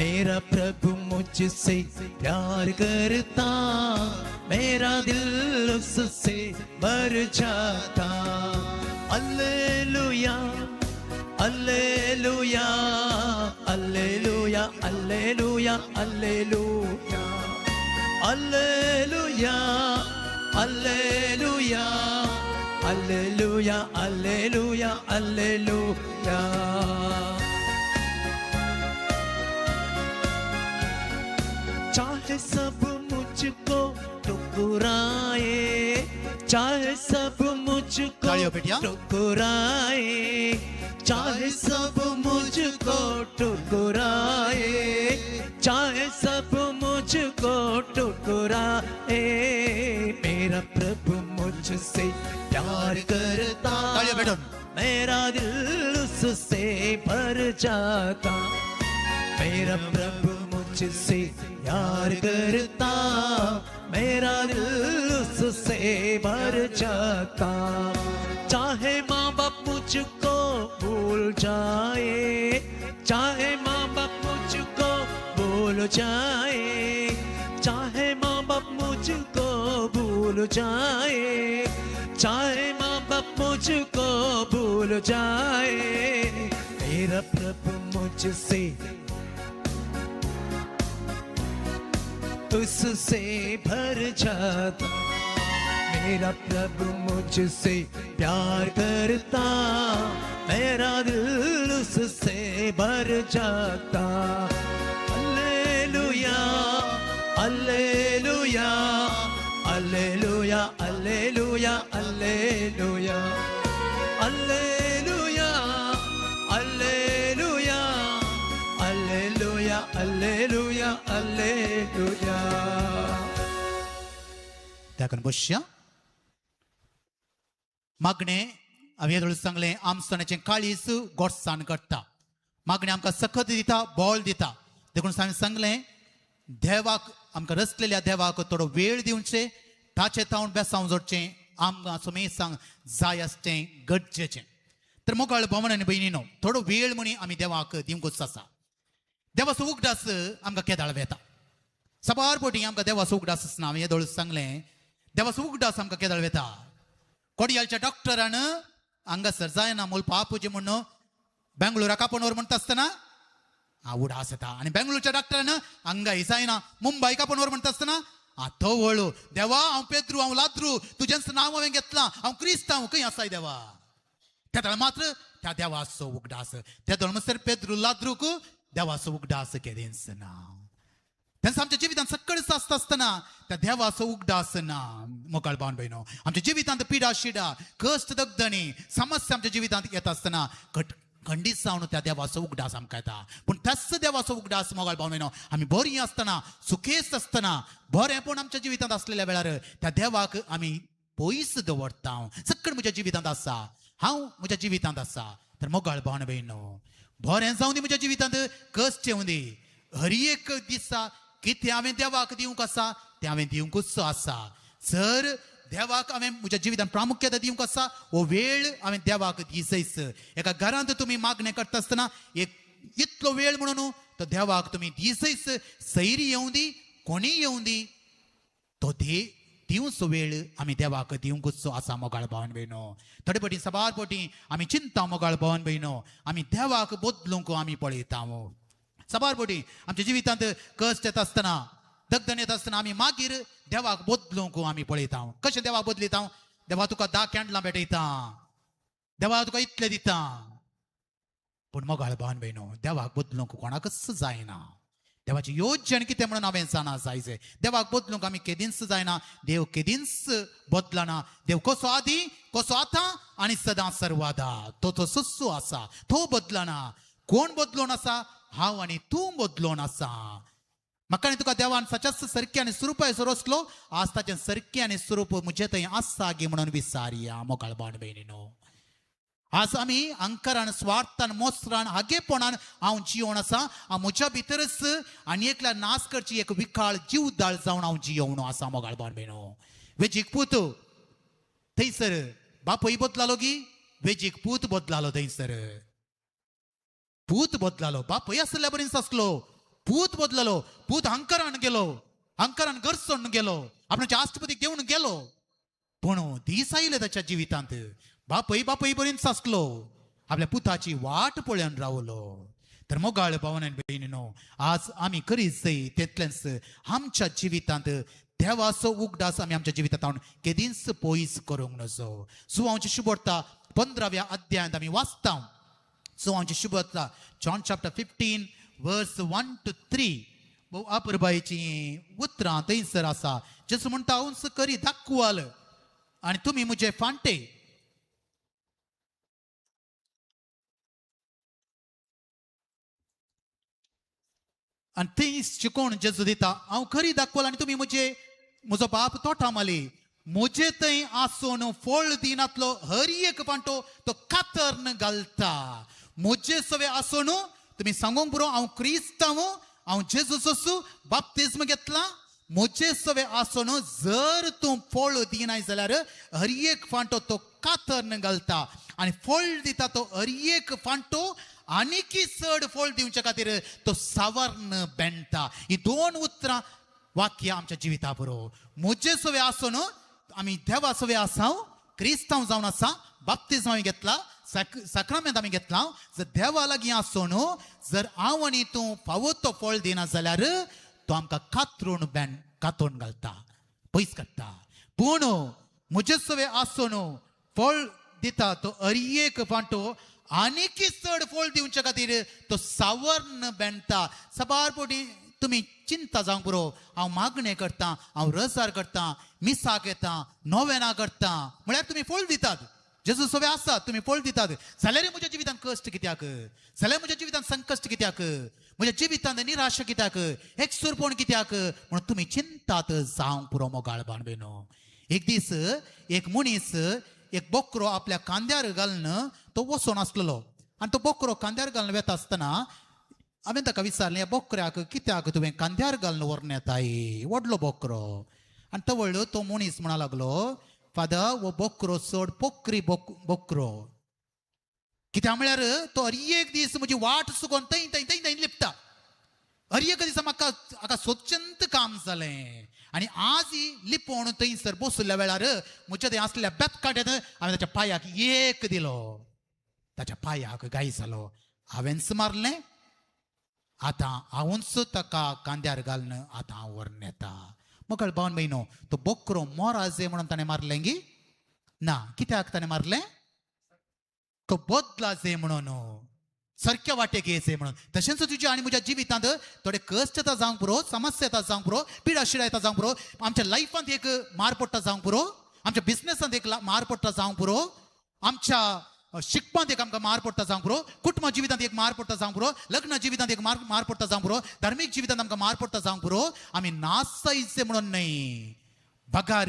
Speaker 3: मेरा प्रभु मुझसे प्यार करता, मेरा दिल उससे भर जाता। Alleluia alleluia alleluia alleluia alleluia alleluia alleluia alleluia alleluia alleluia. चाहे सब मुझको ठुकराए, चाहे सब मुझको ठुकराए, चाहे सब मुझको ठुकराए, चाहे सब मुझको ठुकराए, मेरा प्रभु मुझसे प्यार करता, मेरा दिल उससे भर जाता। मेरा प्रभु मुझसे मुझसे प्यार करता, मेरा दिल उससे भर जाता। चाहे माँ बाप मुझको भूल जाए, चाहे माँ बाप मुझको भूल जाए, चाहे माँ बाप मुझको भूल जाए, चाहे माँ बाप मुझको भूल जाए, मेरा प्रभु मुझसे उससे भर जाता। मेरा प्रभु मुझसे प्यार करता, मेरा दिल उससे भर जाता। Hallelujah hallelujah hallelujah hallelujah hallelujah hallelujah hallelujah hallelujah hallelujah hallelujah.
Speaker 2: त्याकन बसया. मागणें हांवें येदोळ सांगलें, आमसणाचें काळीज गोडसाण करता. मागणें आमकां सकत दिता, बळ दिता. देखून हांवें सांगलें, देवाक आमकां रचलेल्या देवाक थोडो वेळ दिवचें, ताचें तावन बेसांव जोडचें, आमकां सुमेसांक जाय आसचें गरजेचें. तर मोगाळ भोवन आनी भयणीनो, थोडो वेळ म्हणी आमी देवाक दिवंकूच आसा. देवाचो उगडास आमकां केदाळ वेता. साबार पटी आमकां देवाचो उगडास आसना. हांवें येदोळ सांगलें, देवाचो उगडास आमकां केदाळ वेता. कोडियालच्या डॉक्टरान हांगासर जायना मूल पापूजी म्हणून बेंगळुराक आपोवन व्हर म्हणटा आसतना उडास येता. आनी बेंगळुरच्या डॉक्टरान हांगा जायना मुंबयक आपोवन व्हर म्हणटा आसतना तो वळू देवा हांव पेद्रू, हांव लाद्रू, तुजेंच नांव हांवें घेतलां, हांव क्रिस्तांव, खंय आसाय देवा. तेदळ मात्र त्या देवाचो उगडास. तेदळ म्हणसर पेद्रू लाद्रूक देवाचो उगडास केदेंच ना. तेन्ना आमच्या जिवितांत सगळेच आसता आसतना त्या देवाचो उगडास ना. मोगाळ भावन भयणो, आमच्या जिवितांत पिडा शिडा, कश्ट, दगदणी, समस्या आमच्या जिवितांत येता आसतना खंडीत जावन त्या देवाचो उगडास आमकां येता. पूण त्याच देवाचो उगडास मोगाळ भावन भयणो, आमी बरीं आसतना, सुखेस्त आसतना, बरेंपण आमच्या जिवितांत आसलेल्या वेळार त्या देवाक आमी पयस दवरता. सगळें म्हज्या जिवितांत आसा, हांव म्हज्या जिवितांत आसा. तर मोगाळ भावन भयणो, बरें जावं दी म्हज्या जिवितांत, कश्ट येवं दी, हर एक दिसा कितें हांवें देवाक दिवंक आसा तें हांवें दिवंकूच आसा. जर देवाक हांवें म्हज्या जिवितांत प्रामुख्यता दिवंक आसा, हो वेळ हांवें देवाक दिसयच. एका घरांत तुमी मागणें करता आसतना एक इतलो वेळ म्हणून तो देवाक तुमी दिसयच. सैरी येवं दी, कोणीय येवं दी, तो दिवचो वेळ आमी देवाक दिवंकूच आसा. मोगाळ भावन भयणो, थोडे पटी साबार पटी आमी चिंता मोगाळ भावन भयणो, आमी देवाक बदलूंक आमी पळयता. साबार पटी आमच्या जिवितांत कश्ट येता आसतना, दगदण येता आसतना आमी मागीर देवाक बदलूंक आमी पळयता. कशें देवाक बदलिता? देवा तुका 10 कॅन्डलां भेटयता, देवा तुका इतलें दिता. पूण मोगाळ भावन भयणो, देवाक बदलूंक कोणाकच जायना. देवाची योजन कितें म्हणून हांवें जाणा जायचे. देवाक बदलूंक आमी केदींच जायना. देव केदींच बदलना. देव कसो आदी, कसो आतां आनी सदां सर्वादा, तो तसोच आसा, तो बदलना. कोण बदलून आसा? हांव आनी तूं बदलून आसा. म्हाका आनी तुका देवान सच्याच सरकें आनी स्वरुपाचो रचलो. आज ताचें सरकें आनी स्वरूप म्हजें थंय आसा गे म्हणून विसारया. मोगाळ भावन भयणीनो, आज आमी अंकरान, स्वार्थान, मोसरान, हागेपणान हांव जियोवन आसा. हांव म्हज्या भितरच आनी एकल्या नाश करची एक विकाळ जीवदाळ जावन हांव जियोवन आसा. मोगाळ भावन भयणो, वेजीक पूत थंयसर बापूय बदलालो गी, वेजीक पूत बदलालो. थंयसर पूत बदलालो, बापूय आसल्या बरीच आसलो, पूत बदलालो. पूत हंकरान गेलो, हंकरान घर सोडून गेलो, आपणाच्या आस्पतीक घेवन गेलो. पूण दीस आयले ताच्या जिवितांत बापूय बापूय बरीच आसलो, आपल्या पुताची वाट पळोवन रावलो. तर मोगाळ भावन आनी भयणीनो, आज आमी करीत जाय तितलेंच आमच्या जिवितांत देवाचो उगडास आमी आमच्या जिवितांत केदींच पयस करूंक नजो. सुवांची शुभोर्ता 15व्या अध्यायांत आमी वाचता. सुवांची शुभोर्ता John chapter 15 verse 1 to 3. अपुरबायेची उतरां थंयसर आसा. जेजू म्हणटा, हांव करी दाखवाल आनी तुमी म्हजे फांटे. आनी थंय शिकोवन जेजू दिता, हांव खरी दाखवल आनी तुमी म्हजे, म्हजो बाप तोटा माली, म्हजे थंय आसून फळ दिनातलो हर एक पांटो तो कातरन घालता. म्हजे सवे आसून तुमी सांगूंक पुरो, हांव क्रिस्तांव, हांव जेजूस बाप्तिज्म घेतला, म्हजे सवे आसून जर तूं फळ दिनाय जाल्यार हर एक फांटो तो कातरन घालता आनी फळ दिता तो हर एक फांटो आनीकी चड फळ दिवच्या खातीर तो सावर्ण बेणटा. ही दोन उतरां वाक्य आमच्या जिविता बरोबर. म्हजे सवे आसून आमी देवा सवे आसा, क्रिस्तांव जावन आसा, बाप्तिज्म आमी घेतला, साक्रामेंत आमी घेतला. जर देवा लागीं आसून जर हांव आनी तूं फावो तो फळ दिना जाल्यार तो आमकां कातरून बेण कातरून घालता, पयस काडटा. पूण म्हजे सवे आसून फळ दिता तो हर एक फांटो आनीकी चड फळ दिवच्या खातीर तो सावर्ण बेणटा. साबार पटी तुमी चिंता जावंक पुरो, हांव मागणें करता, हांव रजार करता, मिसाक येता, नोवेना करता, म्हळ्यार तुमी फळ दितात. जेजू सवे आसात, तुमी फळ दितात जाल्यार म्हज्या जिवितांत कश्ट कित्याक, जाल्यार म्हज्या जिवितांत संकश्ट कित्याक, म्हज्या जिवितांत निराशा कित्याक, एकसुरपण कित्याक म्हणून तुमी चिंतात जावंक पुरो. मोगाळ भाण भयणो, एक दीस एक मनीस एक बोकरो आपल्या कांद्यार घालून तो वचोन आसलेलो आनी तो बोकरो कांद्यार घालून वेता आसतना हांवें ताका विचारलें, ह्या बोकऱ्याक कित्याक तुवें कांद्यार घालून व्हरून येताय, व्हडलो बोकरो. आनी तो व्हडलो तो मनीस म्हणा लागलो, फादर हो बोकरो चड पोकरी बोकरो, कित्याक म्हळ्यार तो हर एक दीस म्हजी वाट चुकोन थंय थंय थंय थंय लिपता. हर एक दिसा म्हाका हाका सोदचेंत काम जालें आनी आज लिपोवन थंयसर बसुल्ल्या वेळार म्हज्या थंय आसलेल्या बेतकाट्यात हांवें ताच्या पांयाक एक दिलो, ताच्या पांयाक गाय जालो. हांवेंच मारलें, आतां हांवूच ताका कांद्यार घालून आतां हांव व्हरून येता. मोगाळ भावन भयणो, तो बोकरो मोराजे म्हणून ताणें मारलें गी ना, कित्याक ताणें मारलें? तो बदलाजे म्हणून, सारक्या वाटेक येयचे म्हणून. तशेंच तुज्या आनी म्हज्या जिवितांत थोडे कश्ट येता जावंक पुरो, समस्या येता जावंक पुरो, पिडा शिडा येता जावंक पुरो, आमच्या लायफांत एक मार पडटा जावंक पुरो, आमच्या बिजनेसांत एक मार पडटा जावंक पुरो, आमच्या शिकपांत एक आमकां मार पडटा जावंक पुरो, कुटुंब जिवितांत एक मार पडटा जावंक पुरो, लग्न जिवितांत एक मार पडटा जावंक पुरो, धार्मीक जिवितांत आमकां मार पडटा जावंक पुरो. आमी नासायचे म्हणून न्हय, बगार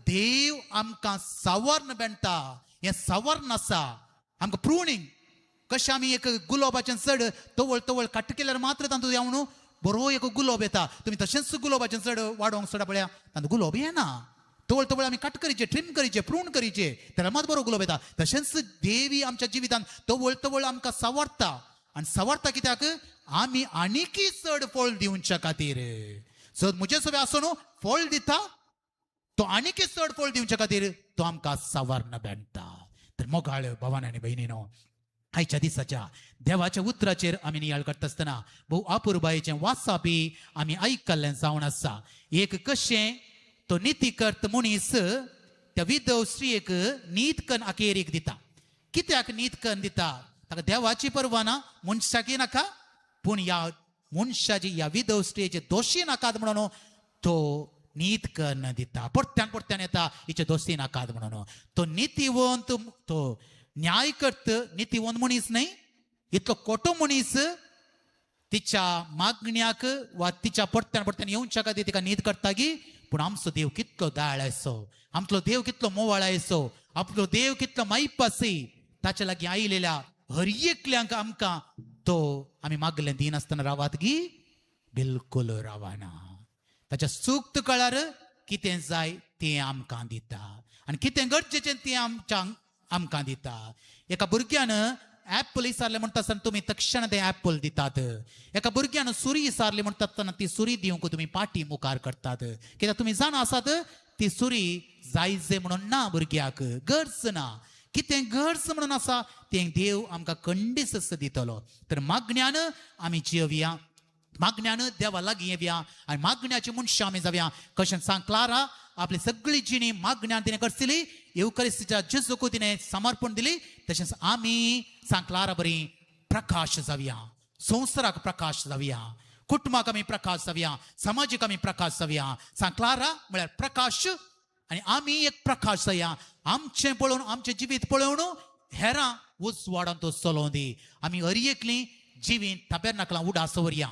Speaker 2: देव आमकां सावर्ण बेणटा. हें सावर्ण आसा आमकां प्रुणींग. कशें आमी एक गुलाबाचें चड तवळ तवळ काट केल्यार मात्र तातूंत येवन बरो एक गुलाब येता. तुमी तशेंच गुलाबाचें चड वाडोवंक सोडा पळया, तातूंत गुलाब येना. तवळ तवळ आमी काट करीचे, ट्रीम करीचे, प्रून करीचे, तेन्ना मात बरो गुलाब येता. तशेंच देवी आमच्या जिवितांत तवळ तवळ आमकां सावरता आनी सावरता कित्याक? आमी आनीकी चड फळ दिवच्या खातीर. जर म्हजे सवे आसून फळ दिता तो आनीकी चड फळ दिवच्या खातीर तो आमकां सावर्ण बेणटा. तर मोगाळ भावान आनी भयणीनो, आयच्या दिसाच्या देवाच्या उतराचेर आमी नियाळ करता आसतना भोव अपुरबायेचें वाचापी आमी आयकल्लें जावन आसा. एक कशें तो नितीकर्त मनीस त्या विधव स्त्रियेक नीतकन अखेरीक दिता. कित्याक नीतकन दिता? ताका देवाची पर्वा ना, मनशाकी नाका, पूण ह्या मनशाची ह्या विधव स्त्रियेचे दोशी नाकात म्हणून तो नीतकन दिता. परत्यान परत्यान येता हिचे दोशी नाकात म्हणून. तो नितीवंत, तो न्यायकर्त नितीवंत मनीस न्हय, इतलो खोटो मनीस तिच्या मागण्याक वा तिच्या परत्यान परत्यान येवच्या खातीर तिका नीत करता गी. पूण आमचो देव कितलो दयाळ आसो, आमचो देव कितलो मोवाळ आसो, आपलो देव कितलो मायप आसी. ताच्या लागीं आयिल्ल्या हर एकल्यांक आमकां तो आमी मागलें दिनासतना रावात गी? बिलकुल रावना. ताच्या सुक्त कळार कितें जाय तें आमकां दिता आनी कितें गरजेचें तें आमच्या आमकां दिता. एका भुरग्यान ऍपल विचारलें म्हणटा आसतना तुमी तक्षण तें ऍपल दितात. एका भुरग्यान सुरी विचारली म्हणटा आसतना ती सुरी दिवंक तुमी पाटी मुखार करतात. कित्याक तुमी जाणा आसात ती सुरी जायजे म्हणून ना, भुरग्याक गरज ना. कितें गरज म्हणून आसा तें देव आमकां खंडीस दितलो. तर मागण्यान आमी जियोवया, मागण्यान देवा लागीं येवया आनी मागण्याची मनशां आमी जावया. कशें सांग क्लारा आपली सगळी जिणी मागण्यान तिणें करसली, येवकरिस्तीच्या जेजूक तिणें समर्पण दिली. तशेंच आमी सांग क्लारा बरी प्रकाश जावया, संवसाराक प्रकाश जावया, कुटुंबाक आमी प्रकाश जावया, समाजीक आमी प्रकाश जावया. सांग क्लारा म्हळ्यार प्रकाश आनी आमी एक प्रकाश जावया. आमचें पळोवन, आमचें जिवीत पळोवन हेरां उजवाडान तो चलोवं दी. आमी हर एकली जिवीत ताबेरनाकलां उडास दवरया.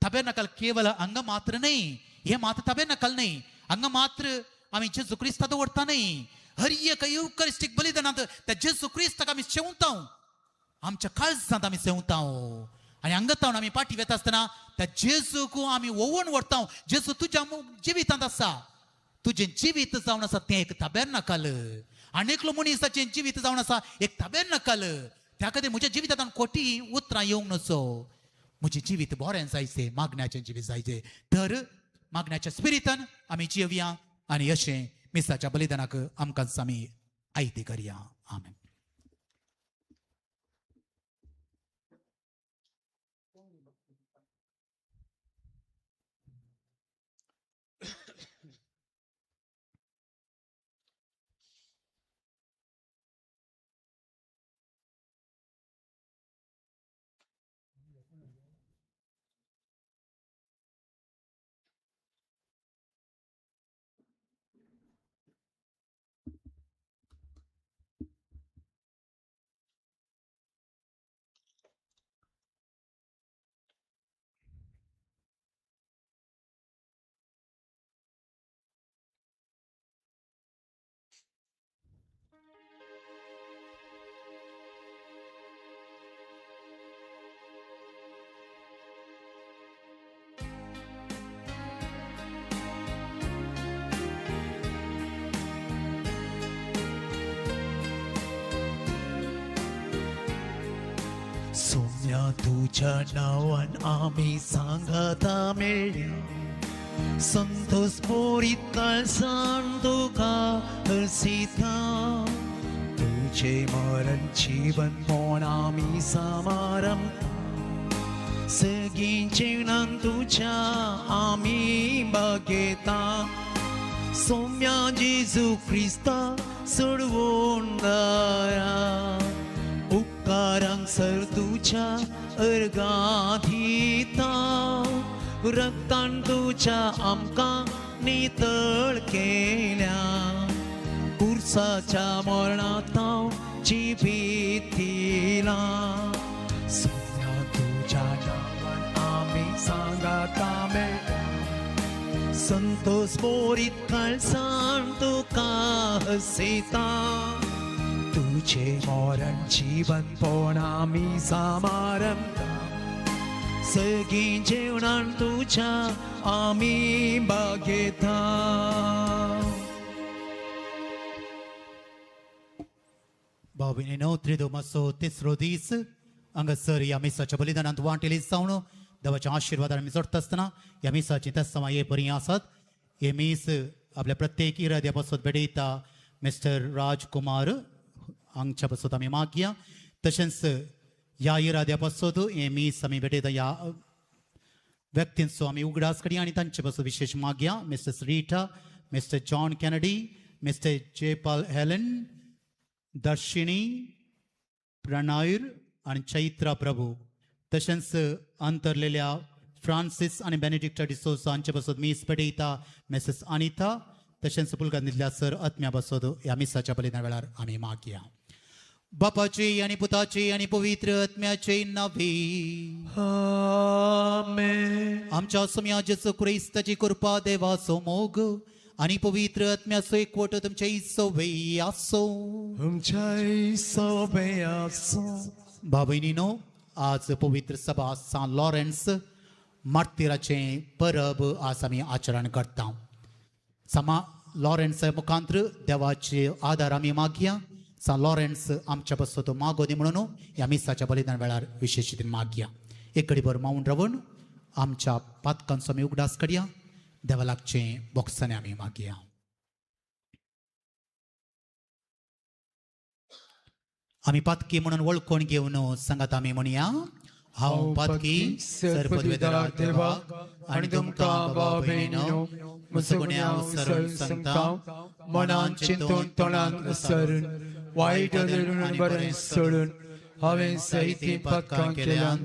Speaker 2: ताबेरनाकल केवल अंग मात्र न्हय, हें मात्र ताबेरनाकल न्हय, हांगा मात्र आमी जेजू क्रिस्ता दवरता न्हय. हर एक युकरिस्टीक बलिदानांत त्या जेजू क्रिस्ताक आमी शेवता, आमच्या काळजांत आमी सेवता. आनी हांगा आमी पाटी वेता आसतना त्या जेजूक आमी ओवून व्हरता. जेजू तुज्या जिवितांत आसा, तुजें जिवीत जावन आसा तें एक ताबेर्नाकल. आनी एकलो मनीसाचें जिवीत जावन आसा एक ताबेर्नाकल. त्या खातीर म्हज्या जिवितांत खोटी उतरां येवंक नजो. म्हजें जिवीत बरें जायचें, मागण्याचें जिवीत जायचें. तर मागण्याच्या स्पिरितान आमी जिवया आनी अशें मिसाच्या बलिदानाक आमकां आमी आयती करया. आमेन.
Speaker 3: सोम्या तुझ्या नावान आमी सांगता मेळ्ळ्या, संतोष मोरीत काळसान तुका हरसिता. तुझे मरण जीवन म्हूण आमी समारंभ, सगळीं जेवणान तुझ्या आमी बघेता. सोम्या जेजू क्रिस्ता सोडवून दया, उपकारांक सर तुझ्या अर्गाधिता. रक्तान तुझ्या आमकां नितळ केल्या, कुर्साच्या मरणांत हांव जिवीत दिलां. सोम्या तुझ्या नांवान आमी सांगाता मेळटा, संतोष मोरीत काळसान तुका हसयता. तुझे मरण जीवन पण आमी समारंभ, सगळीं जेवणान तुझ्या आमी बागेता.
Speaker 2: भाव भयणीनो, त्रिदोमाचो तिसरो दीस हांगासर ह्या मिसाच्या बलिदानांत वांटेली जावन देवाच्या आशिर्वादान आमी जोडटा आसतना ह्या मिसाची तेस्तांवां हे बरीं आसात. हे मीस आपल्या प्रत्येक इराद्या पासत भेटयता मिस्टर राजकुमार हांगच्या पासत आमी मागया. तशेंच ह्या इराद्या पासत हे मीस आमी भेटयता ह्या व्यक्तींचो आमी उगडास करया आनी तांचे पासत विशेश मागया. Mrs Rita, mister John Kennedy, mister Jaypal Helen, Darshini Pranayur आनी चैत्रा प्रभू. तशेंच अंतरलेल्या फ्रांसीस आनी बेनेडिक्टा डिसोजा हांचे पासत मीस भेटयता मिसेस अनिता. तशेंच पुलकांतल्या सर आत्म्या पासत ह्या मिसाच्या बलिदाना वेळार आमी मागया. बापाचे आनी पुताचे आनी पवित्र आत्म्याचे नांवे
Speaker 1: आमेन.
Speaker 2: आमच्या सोम्या जेजू क्रिस्ताची कृपा, देवाचो मोग आनी पवित्र आत्म्याचो एकवट तुमच्या सोबे आसो.
Speaker 1: तुमच्या सोबे आसो.
Speaker 2: भाव भयणीनो, आज पवित्र सभा सान लॉरेन्स मार्तीराचें परब आज आमी आचरण करता. सामा लॉरेन्स मुखांत्र देवाचे आदार आमी मागया. सान लॉरेन्स आमच्या पासत मागो दी म्हणून ह्या मिसाच्या बलिदान वेळार विशेश मागया. एक घडीभर मावन रावन आमच्या पातकांचो आमी उगडास करया. देवा लागचें बोक्सांनी आमी मागया. आमी पातकी म्हणून वळखून घेवन सांगात आमी म्हणया, हांव पातकी सर्वपदवीधरा देवाक आनी तुमकां भाव भयणीनो म्हजो गुन्यांव सरण सांगता.
Speaker 1: मनान चिंतून तोंडान उसरून वायट धरून बरें सोडून हांवें साहिती पातकां केल्यान.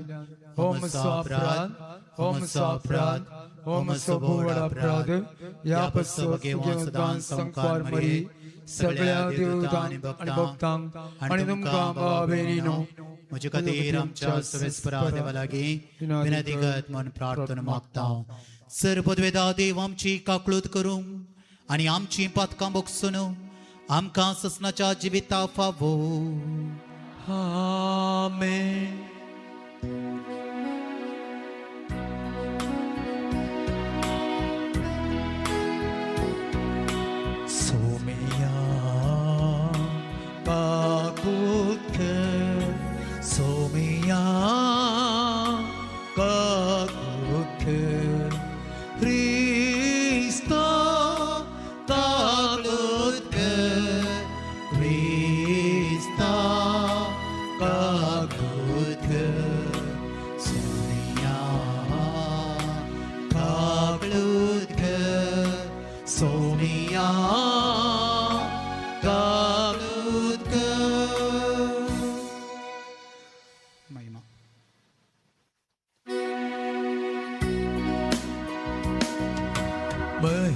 Speaker 1: हो म्हजो अपराध, हो म्हजो अपराध, हो म्हजो भोव अपराध. ह्या पासत घेवन संकार मरी सगळ्या देवतांक आनी भक्तांक आनी तुमकां भाव भयणीनो
Speaker 2: म्हजे खातीर आमच्या सवेस्परा देवा लागीं विनंती करत म्हूण प्रार्थना मागता. सर्वपदवेदा देव आमची काकळूत करूं आनी आमची पातकां भोगसून आमकां ससनाच्या जिविता फावो.
Speaker 1: आमेन.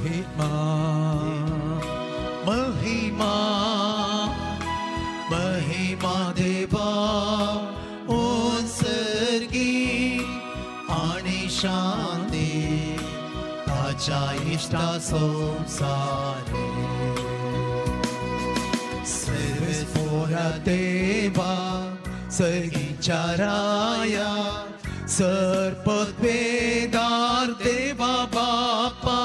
Speaker 1: महिमा महिमा महिमा देवा उत्सर्गी आणि शांती ताच्या इश्टा संसारे. सर्वेस्पोरा देवा सर्गीच्या राया सर्पत्वेदार देवा बापा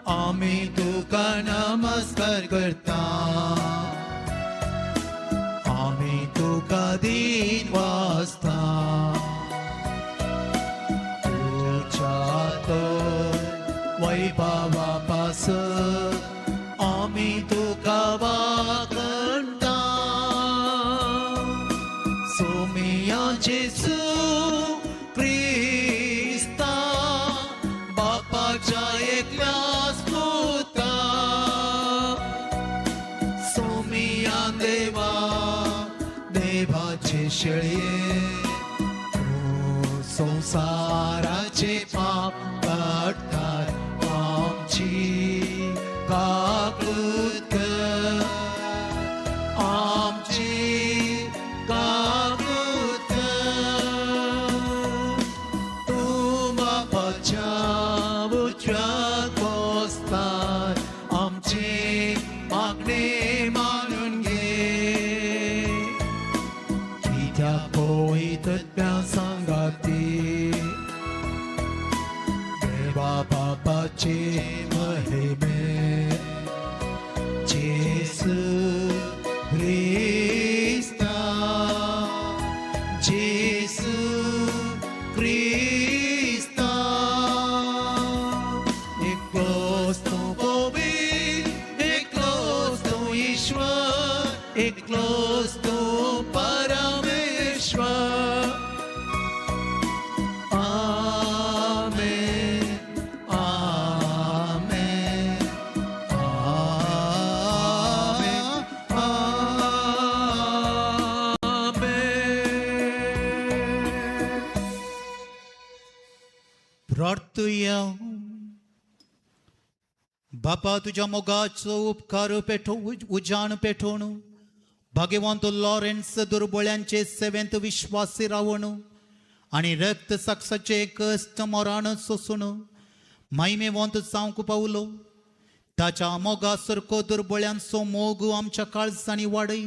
Speaker 1: आमी तुका नमस्कार करता, आमी तुका दीन वाचता. तुज्या तर वैभवा पासत आमी तुका वागणता. सोमिया जेसू क्रिस्ता बापाच्या एकल्याच पुता, सोमिया देवा देवाचे शेळये तूं संवसाराचे पाप काडटाय आमची काकूत कर, आमची काकूत कर. तूं बापाच्या उजव्याक बसताय आमची मागणी मानून घे. कित्याक पवित्रत्म्या सांगाती देवा बापाचे महिमे जेसू क्रिस्ता, जेसू क्रिस्ता. एकलोच तूं पवित्र, एकलोच तूं ईश्वर, एकलोच तूं परमेश्वर. आमेन आमेन आमेन आमेन.
Speaker 2: प्रार्थुया. बापा तुज्या मोगाचो उपकार उजाण पेटोवन भाग्यवंत लॉरेन्स दुर्बळ्यांचे सेवेंत विश्वासी रावण आनी रक्त साक्षाचे कश्ट मरण सोसून महिमेवंत जावंक पावलो. ताच्या मोगा सारको दुर्बळ्यांचो मोग आमच्या काळजांनी वाडय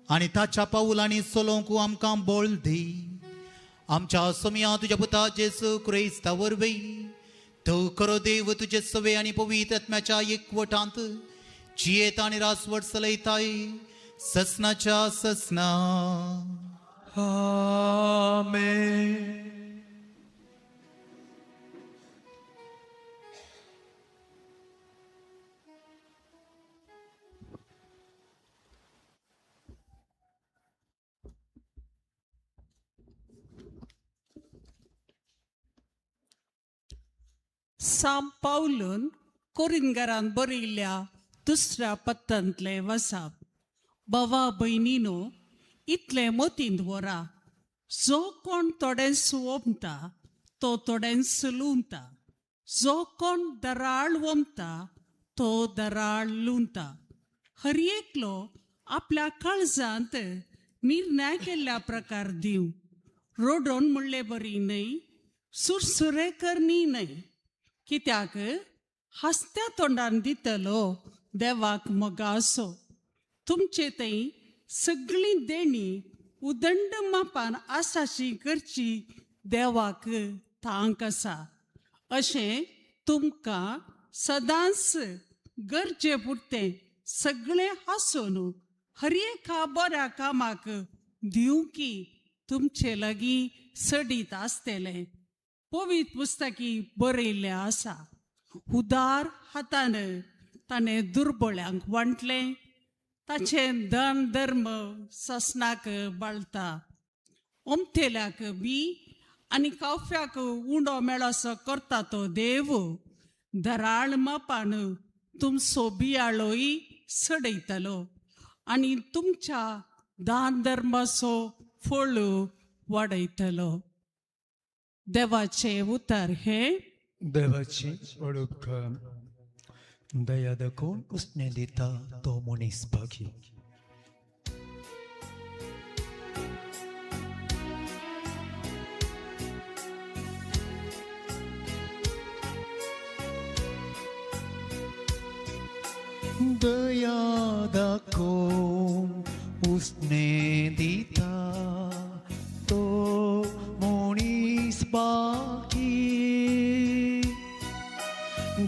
Speaker 2: आनी ताच्या पावलांनी चलोवंक आमकां बळ दी. आमच्या सोम्या तुज्या पुता जेसू क्रिस्ता वरवीं तूं खरो देव तुजे सवे आनी पवित्र आत्म्याच्या एकवटांत जियेत आनी रासवट चलयताय ससनाच्या ससना.
Speaker 1: आमेन.
Speaker 4: साम पावलून कोरिनगरान बरयल्ल्या दुसऱ्या पत्तांतले वसाप. बाबा भयणीनो इतलें मतींत दवरा, जो कोण थोडेंच वोमता तो थोडेंच लुंवता, जो कोण दराळ वोमता तो दराळ लुंवता. हर एकलो आपल्या काळजांत निर्णय केल्ल्या प्रकार दिवं, रोडोन म्हणले बरी न्हय, सुरसुरे करणी न्हय, कित्याक हासत्या तोंडान दितलो देवाक मोगासो. तुमचे थंय सगळीं देणी उदंड मापान आसाशी करची देवाक तांक आसा. अशें तुमकां सदांच गरजे पुरतें सगळें हासून हर एका बऱ्या कामाक दिवंकी तुमचे लागीं सडीत आसतलें. पवित्र पुस्तकी बरयल्लें आसा, उदार हातान ताणें दुर्बळ्यांक वांटलें, ताचें दान धर्म ससनाक बाळता. ओमथेल्याक बी आनी कावफ्याक उंडो मेळोसो करता तो देव दराळ मापान तुमचो बियाळोय सडयतलो आनी तुमच्या दान धर्माचो फळ वाडयतलो. देवाचें उतर हें.
Speaker 3: देवाची ओळख दया दाखोवन उसने दिता तो मनीस भागी. दया दाखोवन उसने दिता तो मनीस बाकी.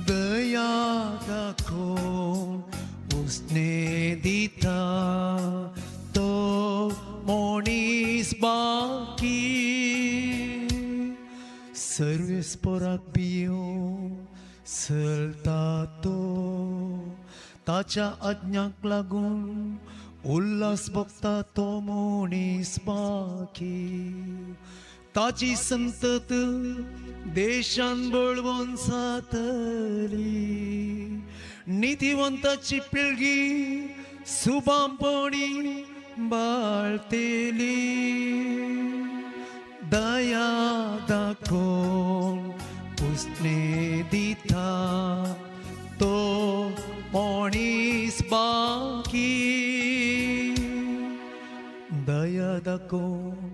Speaker 3: दया दाखोवन उसने दिता तो मनीस बाकी. सर्वेस्पराक भियोवन चलता तो ताच्या आज्ञाक लागून उल्हास भोगता तो मनीस बाकी. ताची संतत देशान बळवंत जातली, नितीवंताची पिळगी सुबामपणी बाळतेली. दया दाखोवन उसने दिता तो मनीस बाकी. दया दाखोवन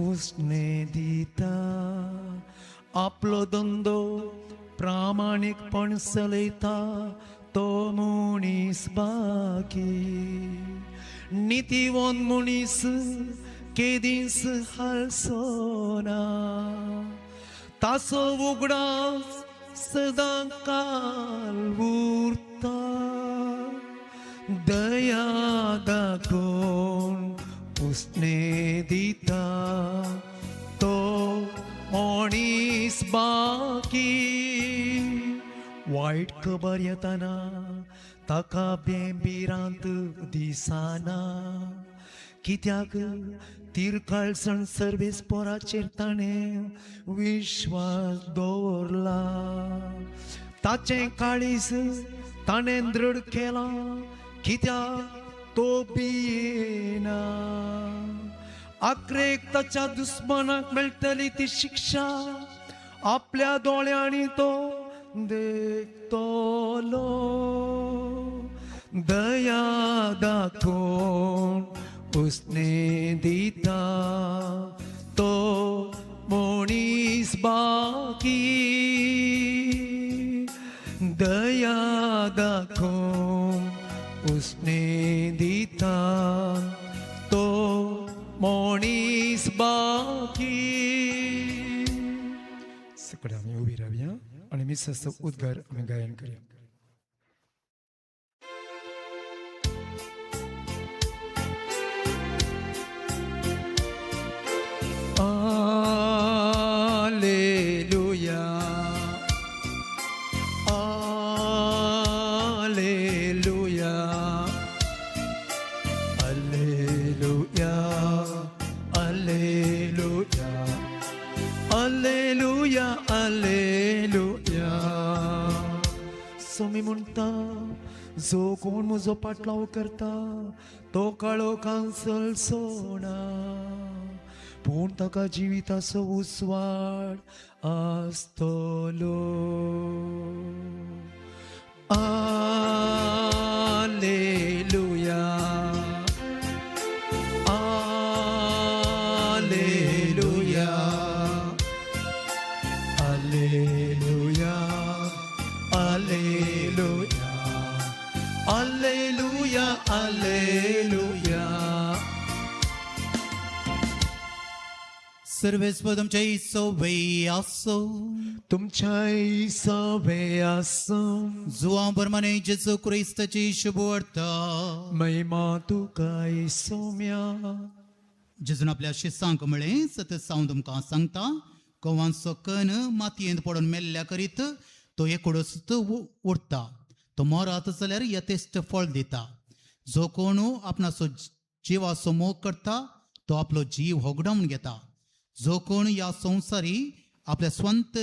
Speaker 3: उसने दिता आपलो धंदो प्रामाणीकपण चलयता तो मनीस बाकी. नितीवंत मनीस केदींच हालसोना, ताचो उगडास सदां काल उरता. दया दाखोवन उसने दिता तो मनीस बाकी. वायट खबर येतना ताका भिरांत दिसना, कित्याक तिरकाळसण सर्वेस्पराचेर ताणें विश्वास दवरला. ताचें काळीज ताणें दृढ केलां, कित्याक तो भियेना. आखरेक ताच्या दुस्मानाक मेळटली ती शिक्षा आपल्या दोळ्यांनी तो देखतलो. दया दाखोवन उसने दिता तो मनीस बाकी. दया दाखोवन उसने दिता तो मनीस बाकी. सगळे आमी उबी रावया आनी मिसाचो उद्गार आमी गायन करया. Alleluia, Alleluia, Alleluia, Alleluia, Alleluia, Alleluia. Somi म्हणटा जो कोण म्हजो पाटलाव करता तो काळोखान चलचोना, पूण ताका जिविताचो उजवाड आसतलो. Alleluia, Alleluia, Alleluia, Alleluia, Alleluia, Alleluia.
Speaker 2: सर्वेस्पर तुमच्या सवे आसो,
Speaker 3: तुमच्याय सवे आसो.
Speaker 2: जुवां प्रमाणे जेजू क्रिस्ताची शुभवार्ता.
Speaker 3: महिमा तुका सोम्या.
Speaker 2: जेजून आपल्या शिसांक म्हळें, सतत हांव तुमकां सांगता, गोवांचो कन मातयेंत पडून मेल्ल्या करीत तो एकोडोच उरता. तो मरत जाल्यार यथेश्ट फळ दिता. जो कोण आपणाचो जिवाचो मोग करता तो आपलो जीव होगडावन घेता. जो कोण ह्या संवसारी आपल्या स्वंत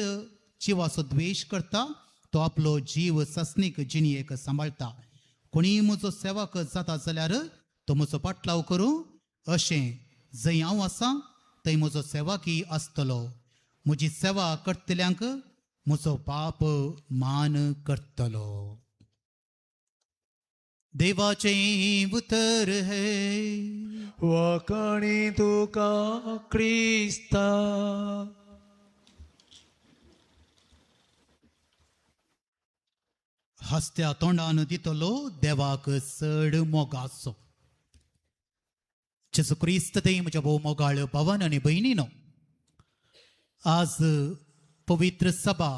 Speaker 2: जिवाचो द्वेश करता तो आपलो जीव सस्नीक जिणयेक सांबाळटा. कोणीय म्हजो सेवक जाता जाल्यार तो म्हजो पाटलाव करूं, अशें जंय हांव आसा थंय म्हजो सेवकय आसतलो. म्हजी सेवा करतल्यांक म्हजो बाप मान करतलो. देवाचें उतर हे
Speaker 1: वाकणी तुका क्रिस्ता.
Speaker 2: हस्त्या तोंडान दितलो देवाक चड मोगाचो. जेजू क्रिस्त ते म्हज्या भोव मोगाळ भावान आनी भयणीनो, आज पवित्र सभा,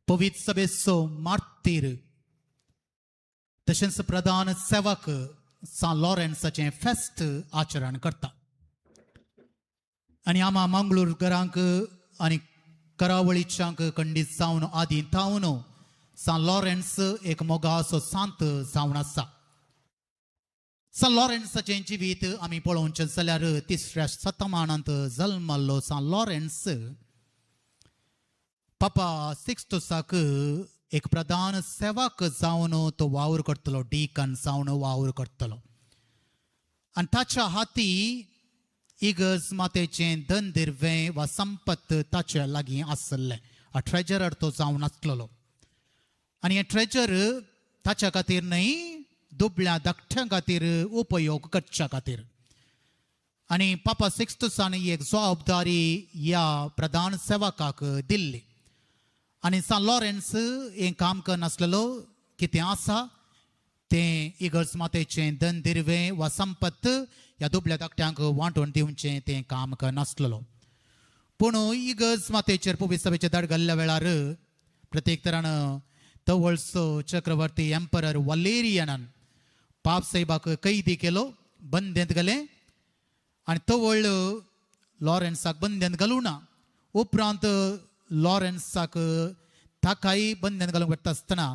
Speaker 2: पवित्र सभेचो मार्तीर तशेंच प्रधान सेवक सांत लॉरेन्साचें फेस्त आचरण करता. आनी आमा मंगळूरकरांक आनी करावळीच्यांक खंडीत जावन आदी थावन सांत लॉरेन्स एक मोगाचो सांत जावन आसा. सांत लॉरेन्साचें जिवीत आमी पळोवचें जाल्यार तिसऱ्या शतमानांत जल्मल्लो सांत लॉरेन्स पापा सिक्स्तुसाक एक प्रधान सेवक जावन तो वावर करतलो, डीकन जावन वावर करतलो. आनी ताच्या हाती इगर्ज मातेचें धनदिर्वें वा संपत्त ताच्या लागीं आसलें. ट्रेजरर तो जावन आसलेलो. आनी हें ट्रेजर ताच्या खातीर न्हय, दुबळ्या धाकट्यां खातीर उपयोग करच्या खातीर. आनी पापा सिक्स्तुसान एक जबाबदारी ह्या प्रधान सेवकाक दिल्ली. आनी सांत लॉरेन्स हें काम करनासलेलो, कितें आसा तें इगर्ज मातेचें धन दिर्वें वा संपत्त ह्या दुबळ्या धाकट्यांक वांटून दिवचें तें काम करनासलेलो. पूण इगर्ज मातेचेर पवित्र सभेचें धाड घाल्ल्या वेळार प्रत्येक तरान तवळचो चक्रवर्ती एम्परर वलेरियनान पाप साहेबाक कैदी केलो, बंदेंत घालें. आनी तवळ लॉरेन्साक बंदेंत घालूं ना. उपरांत लॉरेन्साक ताकाय बंदेंत घालूंक पडटा आसतना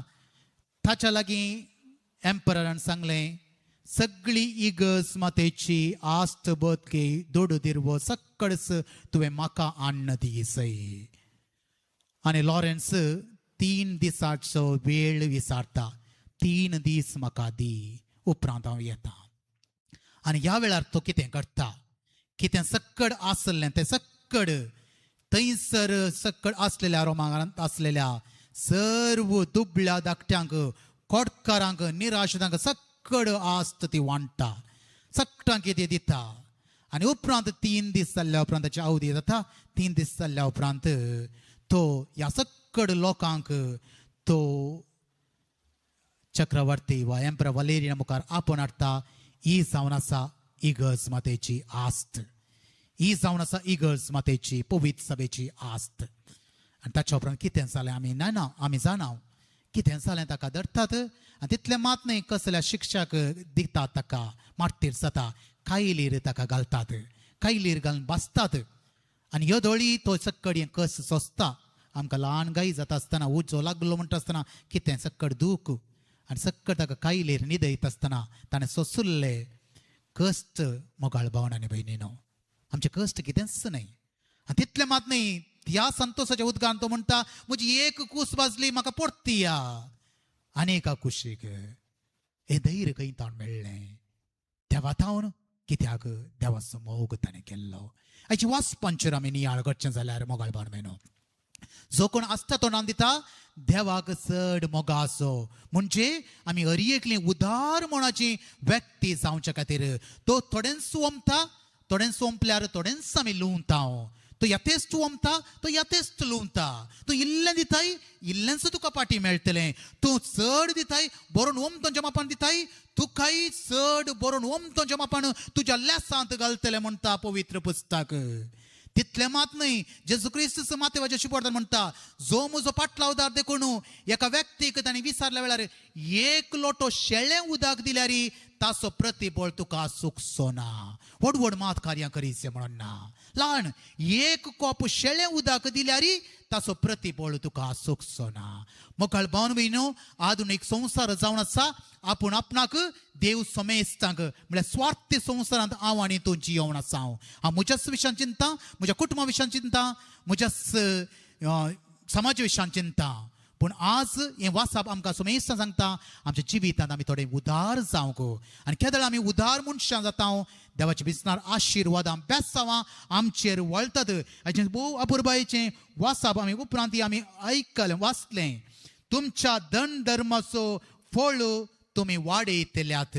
Speaker 2: ताच्या लागीं एम्पररान सांगलें, सगळी इगर्ज मातेची आस्त बदकी दोडू दिरवो सक्कडच तुवें म्हाका हाडून दी सय. आनी लॉरेन्स 3 दिसाचो वेळ विचारता, 3 दीस म्हाका दी, उपरांत हांव येता. आनी ह्या वेळार तो कितें करता, कितें सक्कड आसलें तें सक्कड थंयसर सक्कड आसलेल्या रोमांत आसलेल्या सर्व दुबळ्या धाकट्यांक, कोटकारांक, निराशितांक सक्कड आस्त ती वांट्टा, सगळ्यांक कितें दिता. आनी उपरांत 3 दीस जाल्ल्या उपरांत ताची अवधी जाता. 3 दीस जाल्ल्या उपरांत तो ह्या सक्कड लोकांक तो चक्रवर्ती वा एम्परर वलेरियना मुखार आपोवन हाडटा. ही जावन आसा इगर्ज मातेची आस्त, ही जावन आसा इगर्ज मातेची पवित्र सभेची आस्त. आनी ताच्या उपरांत कितें जालें आमी जाणा, आमी जाणा कितें जालें. ताका धरतात आनी तितलें मात न्हय, कसल्या शिक्षाक दितात ताका, मार्तीर जाता, कायलीर ताका घालतात, कायलीर घालून बसतात. आनी ह्यो दोळी तो सक्कड कस सोंसता. आमकां ल्हान गाय जाता आसतना उजो लागलो म्हणटा आसतना कितें सक्कड दूख, आनी सक्कड ताका कायलीर न्हिदयता आसतना ताणें सोंसुल्ले कश्ट. मोगाळ भावन आनी भयणीनो, आमचें कश्ट कितेंच न्हय. आनी तितलें मात न्हय, ह्या संतोशाच्या उदकान तो म्हणटा, म्हजी एक कूस भाजली म्हाका परती या. आनी एका कुशीक हें धैर्य खंय ताण मेळ्ळें? देवा थावन. कित्याक देवाचो मोग ताणें केल्लो. आयची वाचपांचेर आमी नियाळ करचें जाल्यार मोगाळ भावन भयणो, जो कोण आसता तोंडान दिता देवाक चड मोगाचो, म्हणजे आमी हर एकली उदार मनाची व्यक्ती जावच्या खातीर तो थोड्यांच ओमता, थोड्यांच ओंपल्यार थोड्यांच आमी लुंवता. तो यथेस्त ओमता, तो यथेस्त लुंवता. तूं इल्लें दिताय, इल्लेंच तुका पाटी मेळटलें. तूं चड दिताय, बरोवन ओमतोंच्या मापान दिताय, तुकाय चड बरोवन ओमतोंच्या मापान तुज्या लेसांत घालतलें म्हणटा पवित्र पुस्तक. तितलें मात न्हय, जेजू क्रिस्त मातेवाच्या शिपडतान म्हणटा, जो म्हजो पाटलावदार देखून एका व्यक्तीक ताणें विचारल्या वेळार एक लोटो शेळें उदक दिल्यार ताचो प्रतिबळ तुका सुकचो ना. व्हड व्हड मात कार्यां करीचे म्हणून ना, ल्हान एक कोप शेळें उदक दिल्यार ताचो प्रतिबळ तुका सुकचो ना. मोगाळ भावन भयणो, आधुनीक संवसार जावन आसा आपूण आपणाक देव समेस्तांक म्हळ्यार स्वार्थी संवसारांत हांव आनी तूं जियोवन आसा. हांव म्हज्याच विशयान चिंता, म्हज्या कुटुंबा विशयान चिंता, म्हज्याच समाजा विशयान चिंता. पूण आज हें वाचप आमकां सुमेस्तां सांगता आमच्या जिवितांत आमी थोडे उदार जावंक आनी केदळ आमी उदार मनशां जाता देवाच्या बिजनार आशिर्वादां बेसांवां आमचेर वळतात. हाचें भोव अपुरबायेचें वाचप आमी उपरांत आमी आयकलें वाचलें. तुमच्या धन धर्माचो फळ तुमी वाडयतल्यात.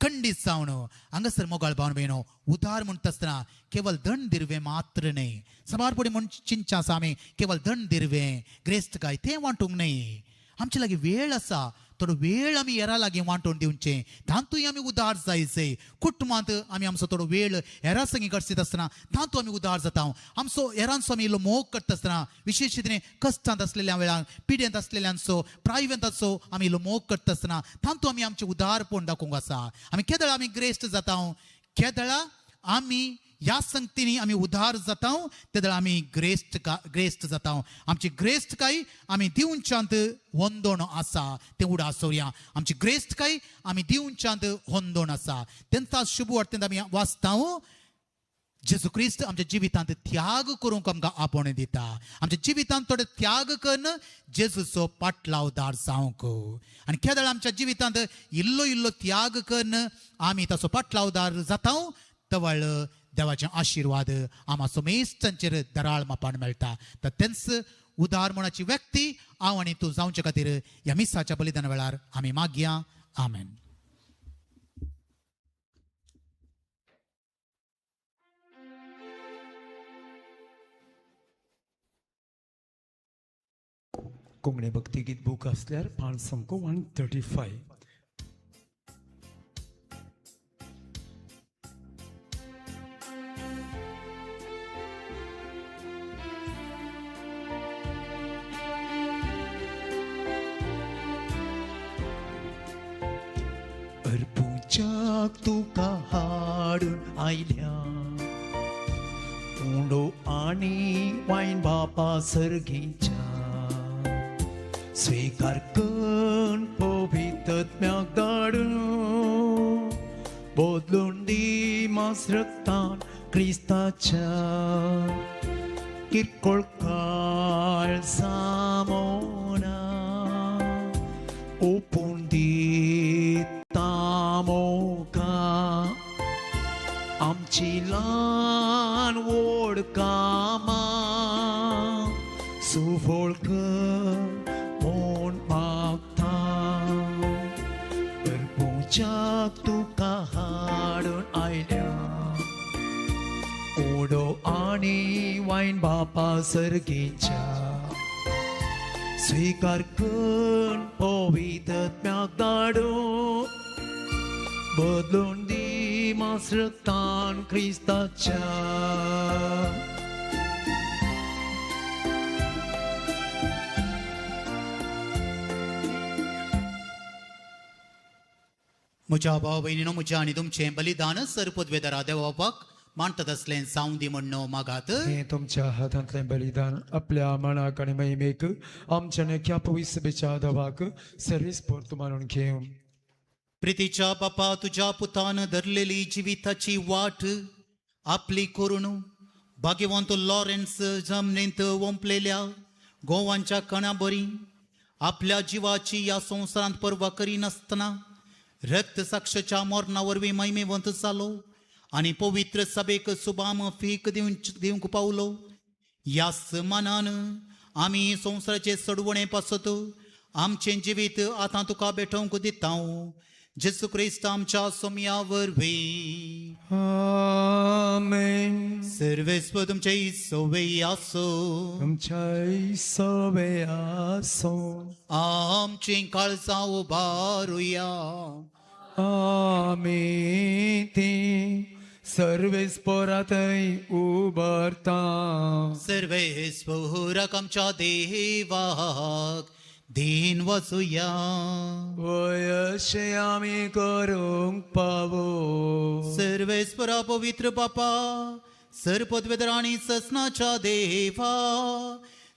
Speaker 2: खंडीत जावन हांगासर मोगाळ भावन भयणो उदार म्हणटा आसतना केवल धन दिरवें मात्र न्हय. साबार पडी म्हण चिंतचें आसा आमी केवल धन दिरवें ग्रेस्त काय तें वांटूंक न्हय. आमचे लागीं वेळ आसा थोडो वेळ आमी हेरां लागीं वांटून दिवचें, तातूंय आमी उदार जायचे. कुटुंबांत आमी आमचो थोडो वेळ हेरां संगी घडसीत आसतना तातूंत आमी उदार जाता. आमचो हेरांचो आमी इल्लो मोग करता आसतना विशेश रितीन कश्टांत आसलेल्या वेळार पिड्यांत आसलेल्यांचो प्रायवेंताचो आमी इल्लो मोग करता आसतना तातूंत आमी आमचें उदारपण दाखोवंक आसा. आमी केदळा आमी ग्रेस्ट जाता, केदळा आमी ह्या संगतींनी आमी उदार जाता, तेदळा आमी ग्रेस्ट ग्रेस्ट जाता. आमची ग्रेस्ट काय आमी दिवच्यांत होंदोण आसा तें उडास दवरया. आमची ग्रेस्ट काय आमी दिवच्यांत होंदोण आसा. तेंचा शुभ वार्तेंत आमी वाचता जेजू क्रिस्त आमच्या जिवितांत त्याग करूंक आमकां आपोवणें दिता. आमच्या जिवितांत थोडे त्याग करून जेजूचो पाटलावदार जावंक आनी केदळ आमच्या जिवितांत इल्लो इल्लो त्याग करून आमी ताचो पाटलावदार जाता तवळ देवाचे आशिर्वाद आमा सोमेस्तांचेर दराळ मापान मेळटा. तर तेंच उदार मनाची व्यक्ती हांव आनी तूं जावचे खातीर ह्या मिसाच्या बलिदाना वेळार आमी मागया. आमेन.
Speaker 3: कोंकणी भक्ती गीत बूक आसल्यार पांच सामको 135. अर्पूच्याक तुका हाडून आयल्या उंडो आनी वायन बापा सर्गीच्या स्वीकार कर पवित्रत्म्याक धाडून बदलून दी मास रक्तान क्रिस्ताच्या किरकोळ काळ सामोना ओपून दी तामोका आमची ल्हान व्हड कामां सुफळ कर म्हूण मागता. अर्पूच्याक तुका हाडून आयल्या उडो आनी वायन बापा सर्गीच्या स्वीकार कर पवित्रत्म्याक धाडून बदलून दी मास रक्तान क्रिस्ताच्या.
Speaker 2: म्हज्या भाव भयणीनो म्हज्या आनी तुमचें बलिदान सरपदवेदारा देवपाक मानतात आसलें जावं दी म्हण्ण मागात.
Speaker 3: हें तुमच्या हातांतलें बलिदान आपल्या मनाक आनी महिमेक आमच्या नेक्या पवित्र देवाक सर्वीस पोर्त मानून घेवं.
Speaker 2: प्रितीच्या बापा तुज्या पुतान धरलेली जिविताची वाट आपली करून भाग्यवंत लॉरेन्स जमनींत वोंपलेल्या गोवांच्या कणा बरी आपल्या जिवाची ह्या संवसारांत पर्वा करिनासतना रक्त साक्षच्या मरणा वरवीं महिमेवंत जालो आनी पवित्र सभेक सुबाम फीक दिवंक पावलो. ह्याच मनान आमी संवसाराचे सडवणे पासत आमचें जिवीत आतां तुका भेटोवंक दिता. जेजू क्रिस्त आमच्या सोम्या वरवीं.
Speaker 3: आमेन.
Speaker 2: सर्वेस्व तुमचे सोवे आसो.
Speaker 3: तुमच्या सोवे आसो.
Speaker 2: आमचीं काळजां उबारुया.
Speaker 3: आमी ती सर्वेस्परातय उबारता.
Speaker 2: सर्वेस्वराक आमच्या देवाक दीन वचुया.
Speaker 3: वयशे आमी करूंक पावो.
Speaker 2: सर्वेस्वरा पवित्र बापा सर्पदवेदर आनी ससनाच्या देवा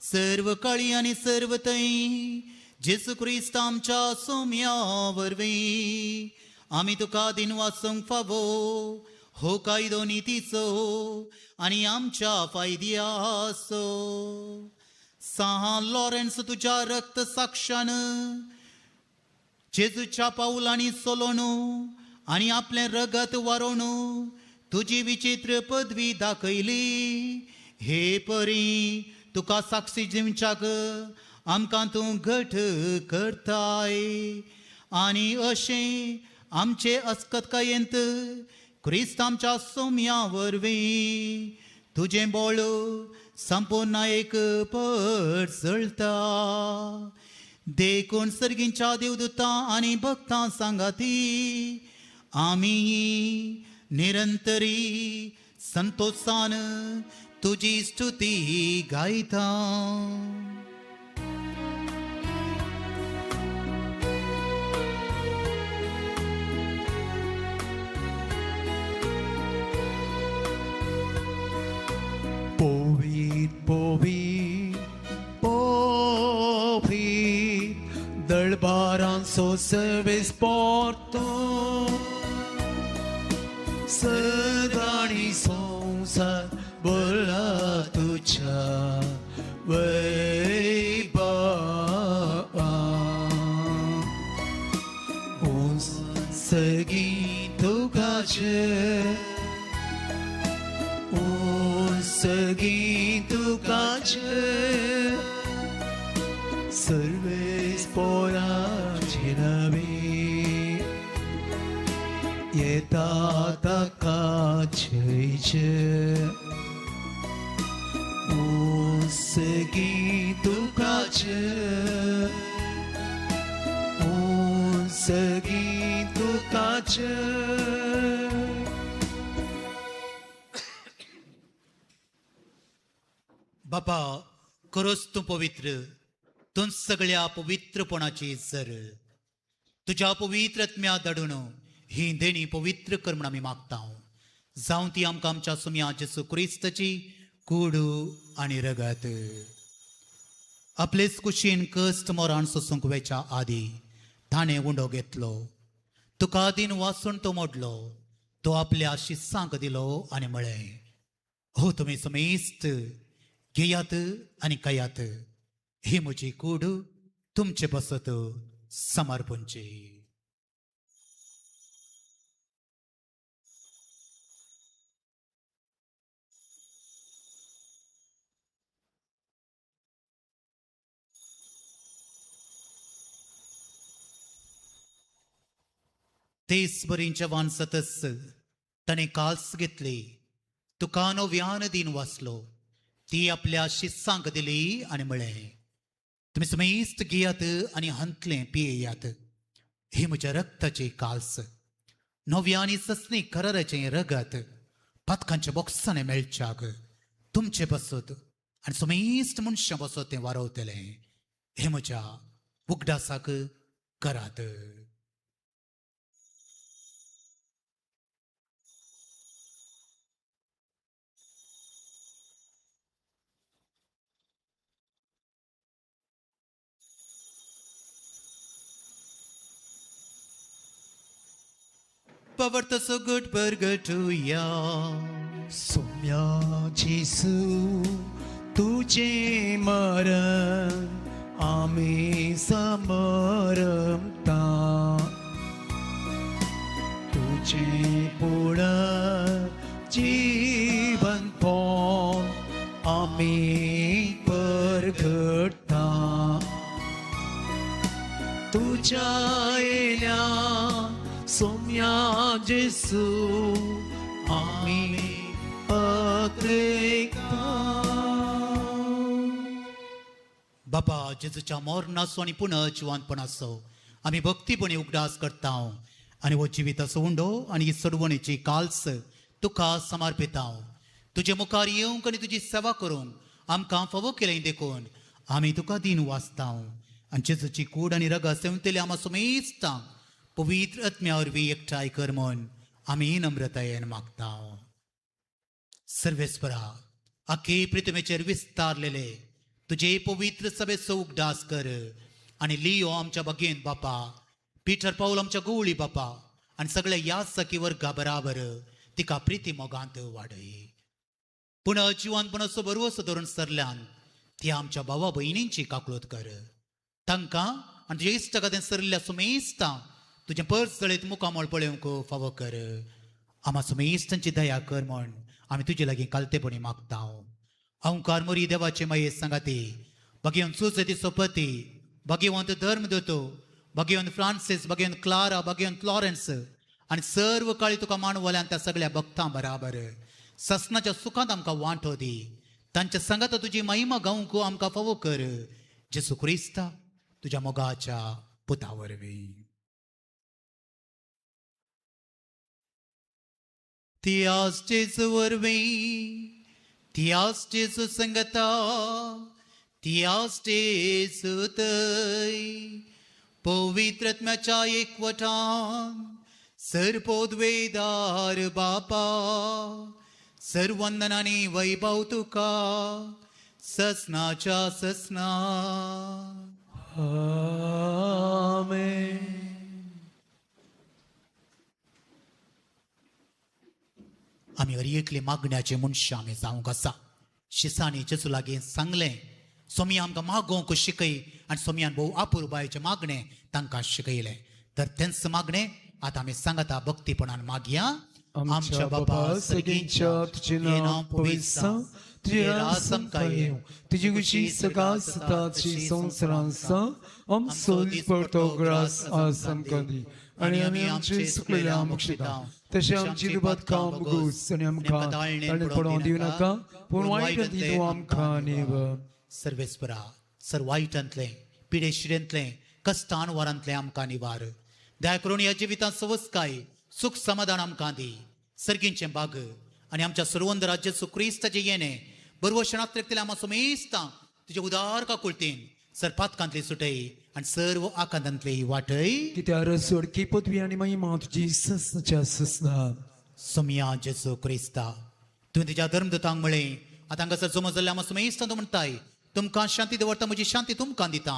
Speaker 2: सर्व काळी आनी सर्व थंय जेजू क्रिस्त आमच्या सोम्या वरवीं आमी तुका दिन वाचूंक फावो हो कायदो नितीचो आनी आमच्या फायद्याचो. सां लॉरेन्स तुज्या रक्त साक्षान जेजूच्या पावलांनी चलोवन आनी आपलें रगत वारोवन तुजी विचित्र पदवी दाखयली. हे परी तुका साक्षी दिवच्याक आमकां तूं घट करताय आनी अशें आमचे अस्कतकायेंत क्रिस्त आमच्या सोम्या वरवीं तुजें बोळ संपूर्ण एक पट चलता. देखून सर्गींच्या देवदूतां आनी भक्तां सांगाती आमी निरंतरी संतोषान तुजी स्तुती गायता.
Speaker 3: पवित्र पवित्र पवित्र दळबारांचो सर्वेस पोर्तो सदांनी संवसार बोला तुझ्या वैभवान. सगळीं तुकाचें सगळीं तुकाचें सर्वेस पोराचे नवी येता ताका जयचें. सगळीं तुकाचें सगळीं तुकाचें.
Speaker 2: बाबा खरोच तूं पवित्र, तूं सगळ्या पवित्रपणाची सर. तुज्या पवित्र आत्म्या धाडून ही देणी पवित्र कर म्हूण आमी मागता. जावं ती आमकां आमच्या सुम्या जेसू क्रिस्ताची कूड आनी रगत. आपलेच कुशीन कश्ट मोरान सोसूंक वेच्या आदी ताणें उंडो घेतलो, तुका दीन वासून तो मोडलो, तो आपल्या शिस्सांक दिलो आनी म्हळें, हो तुमी समेस्त घेयात आनी खायात, ही म्हजी कूड तुमचे पासत समर्पणची. तेच बरींच्या वानसतच ताणें काल्स घेतली, तुका नव्यान दीन वाचलो, ती आपल्या शिस्सांक दिली आनी म्हळें, तुमी समेस्त घेयात आनी हांतलें पियेयात, ही म्हज्या रक्ताची काल्स, नव्या आनी ससनी कराराचें रगत पातकांच्या बोक्सांनी मेळच्याक तुमचे बसत आनी समेस्त मनशां बसत तें वारवतलें. हें म्हज्या उगडासाक करात. Power so good burger to ya.
Speaker 3: Soumya जेसू तुझे मरण आमी समरता, तुझे पूर्ण जीवन पोन आमी परगटता, तुझ्या येल्या सोम्या जेसू आमी अत्रेकता.
Speaker 2: बाबा जेजूच्या मरणाचो आनी पुनः जिवंतपणाचो आमी भक्तीपणी उगडास करता आनी हो जिविताचो उंडो आनी ही सोडवणेची काल्स तुका समर्पिता. तुजे मुखार येवंक आनी तुजी सेवा करूंक आमकां फावो केलें देखून आमी तुका दीन वाचता आनी जेजूची कूड आनी रगत सेवतले आमा समेस्तांक पवित्र आत्म्या वरवीं एकठांय कर म्हूण आमी नम्रतायेन मागता. सर्वेस्परा आखे पृथ्वीचेर विस्तारलेले तुजे पवित्र सभेचो उगडास कर आनी लियो आमच्या बागेंत बापा, पिटर पावल आमच्या गोवळी बापा आनी सगळ्या ह्या सखी वर्गा बराबर तिका प्रिती मोगांत वाडय. पूण जिवनपणाचो बरवसो धरून सरल्यान ती आमच्या भावा भयणींची काकळूत कर. तांकां आनी तुज्या इश्टागतें सरिल्ल्या सुमेस्ता तुजें पर्स जळीत मुखामळ पळोवंक फावो कर. आमा सुमेस्तांची दया कर म्हण आमी तुजे लागीं कालतेपणी मागता. अंकार मोरी देवाचे माये सांगाती भगवंत सुजती सोपती भगवंत धर्म दोतो भगवंत फ्रांसीस भगवंत क्लारा भगवंत लॉरेन्स आनी सर्व काळी तुका मानवल्यान त्या सगळ्या भक्तां बराबर ससनाच्या सुखांत आमकां वांटो दी. तांच्या संगात तुजी महिमा गावंक आमकां फावो कर. जेसू क्रिस्ता तुज्या मोगाच्या पुता वरवीं. तियास जेजू वरवीं, तियास जेजू संगता, तियास जेजू तय पवित्रत्म्याच्या एकवटान सर्वोद्वेदार बापा सर्वंदनानी वैभव तुका ससनाच्या ससना.
Speaker 3: आमेन.
Speaker 2: आमी हर एकली मागण्याचे मनशां आमी जावंक आसा. शिसांनी जेजू लागीं सांगलें, सोमी आमकां मागोवंक शिकय आनी सोमयान भोव आपुरबायेचें मागणें तांकां शिकयलें. तर तेंच मागणें आतां आमी सांगता भक्तीपणान मागया.
Speaker 3: आमच्या बापा सगळींच्या तुजें नांव पवित्र जावं, तुजें राज आमकां येवं, तुजी खुशी सगळ्या सताची संवसारांत जावं. आमचो दिसपडतो ग्रास आज आमकां दी आनी आमी आमचे चुकलेल्या बक्षिता तशें आमची दुबादकां भोगोस आनी आमकां ताणें पडोवंक दिवं नाका, पूण वायटांतली तूं आमकां निव.
Speaker 2: सर्वेस्परा सर वायटांतलें पिडेशिरेंतलें कश्टान वारांतलें आमकां निवार. दया करून ह्या जिवितांत सवस्काय सुख समाधान आमकां दी. सर्गींचें बाग आनी आमच्या सर्वंद राज्याचो क्रिस्ताचें येणें बरवशणात्रेकतल्या आमा सुमेस्ता तुजे उदार काकुळतीन सर पातकांतली सुटय आनी सर्व आकांतांतली वाटय.
Speaker 3: कित्याक रसोडकी पदवी आनी महिमा तुजी ससनाच्या ससना.
Speaker 2: सोमया जेजू क्रिस्ता तुवें तुज्या धर्मदूतांक म्हळें, आतां हांगासर जमो जाल्ल्या आमा सुमेस्ता तूं म्हणटाय, तुमकां शांती दवरता, म्हजी शांती तुमकां दिता.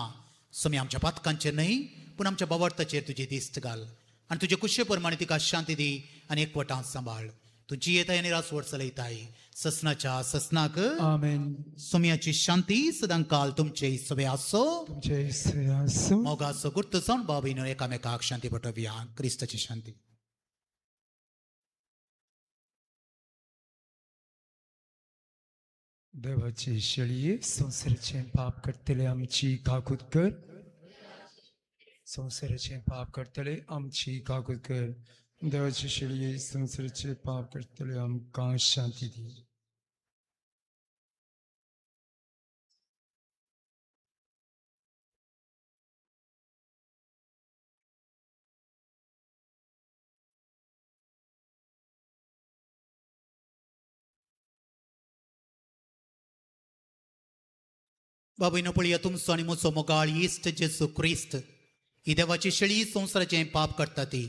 Speaker 2: सोमया आमच्या पातकांचेर न्हय पूण आमच्या बावडताचेर तुजी दिश्ट घाल आनी तुजे कुशे प्रमाणे तिका शांती दी आनी एकवटान सांबाळ. तूं जियेताय आनी रासवड चलयताय ससनाच्या ससनाक.
Speaker 3: आमेन.
Speaker 2: सोमयाची शांती सदांकाल तुमचे सवे आसो.
Speaker 3: तुमचे सवे आसो.
Speaker 2: मोगाचो गुर्त जावन बाबीन एकामेकाक शांती पटोवया. क्रिस्ताची शांती.
Speaker 3: देवाची शेळये संवसाराचें पाप करतले आमची काकूत कर. संवसाराचें पाप करतले आमची काकूत कर. देवाची शेळये संवसाराचें पाप करतले आमकां शांती दी.
Speaker 2: बाबून पळया तुमचो आनी म्हजो मोगाळ इश्ट जेजू क्रिस्त ही देवाची शेळी संवसाराचें पाप करता ती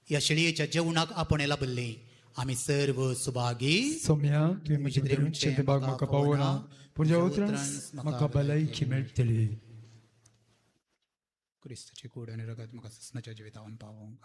Speaker 2: ह्या शेळयेच्या जेवणाक आपण लाभल्ली आमी सर्व सुभागी.
Speaker 3: सोम्या तुवें म्हजें देवचें बाग म्हाका पावना, पूण ज्या उतरान म्हाका भलायकी मेळटली.
Speaker 2: क्रिस्ताची कूड आनी रगत म्हाका ससनाच्या जिवितावन पावोवंक.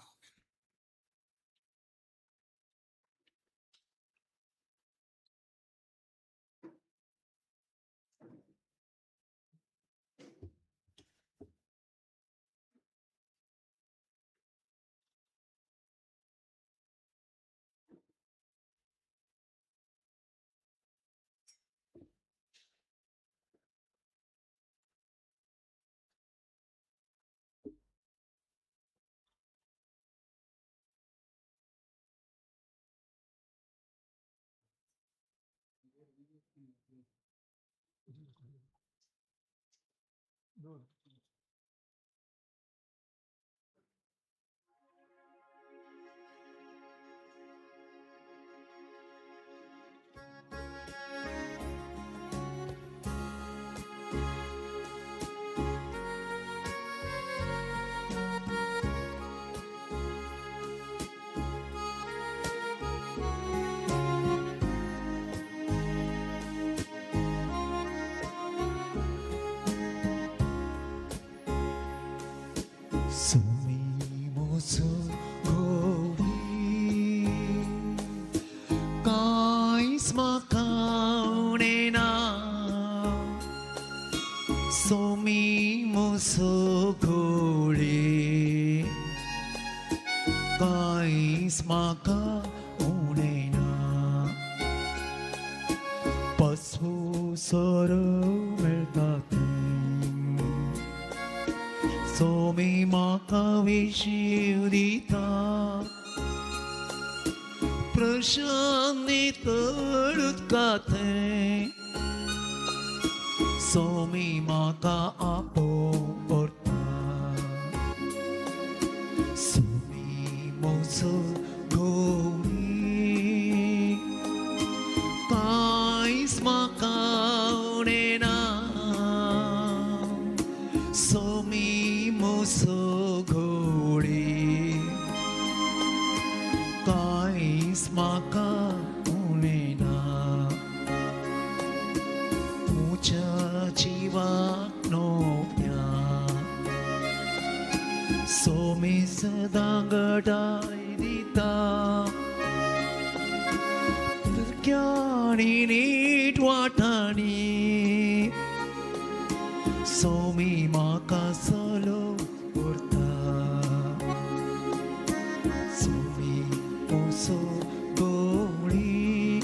Speaker 1: कांयच म्हाका उणें ना,
Speaker 3: मोसो घोळी कांयच म्हाका उणें ना पसवू सोरो मेळटा थंय सोमी म्हाका विशीव दिता प्रशांत तळ उदका थंय सोमी म्हाका आपोवता सोमी मोसो घोळी कांयच म्हाका उणें ना सोमी मोसो घोळी कांयच म्हाका उणें ना उच्या जिवाक नोप्या सोमी सदां घटाय दिता तुज्यानी नीट वाटांनी सोमी म्हाका सलो उरता सोमी मोसो घोळी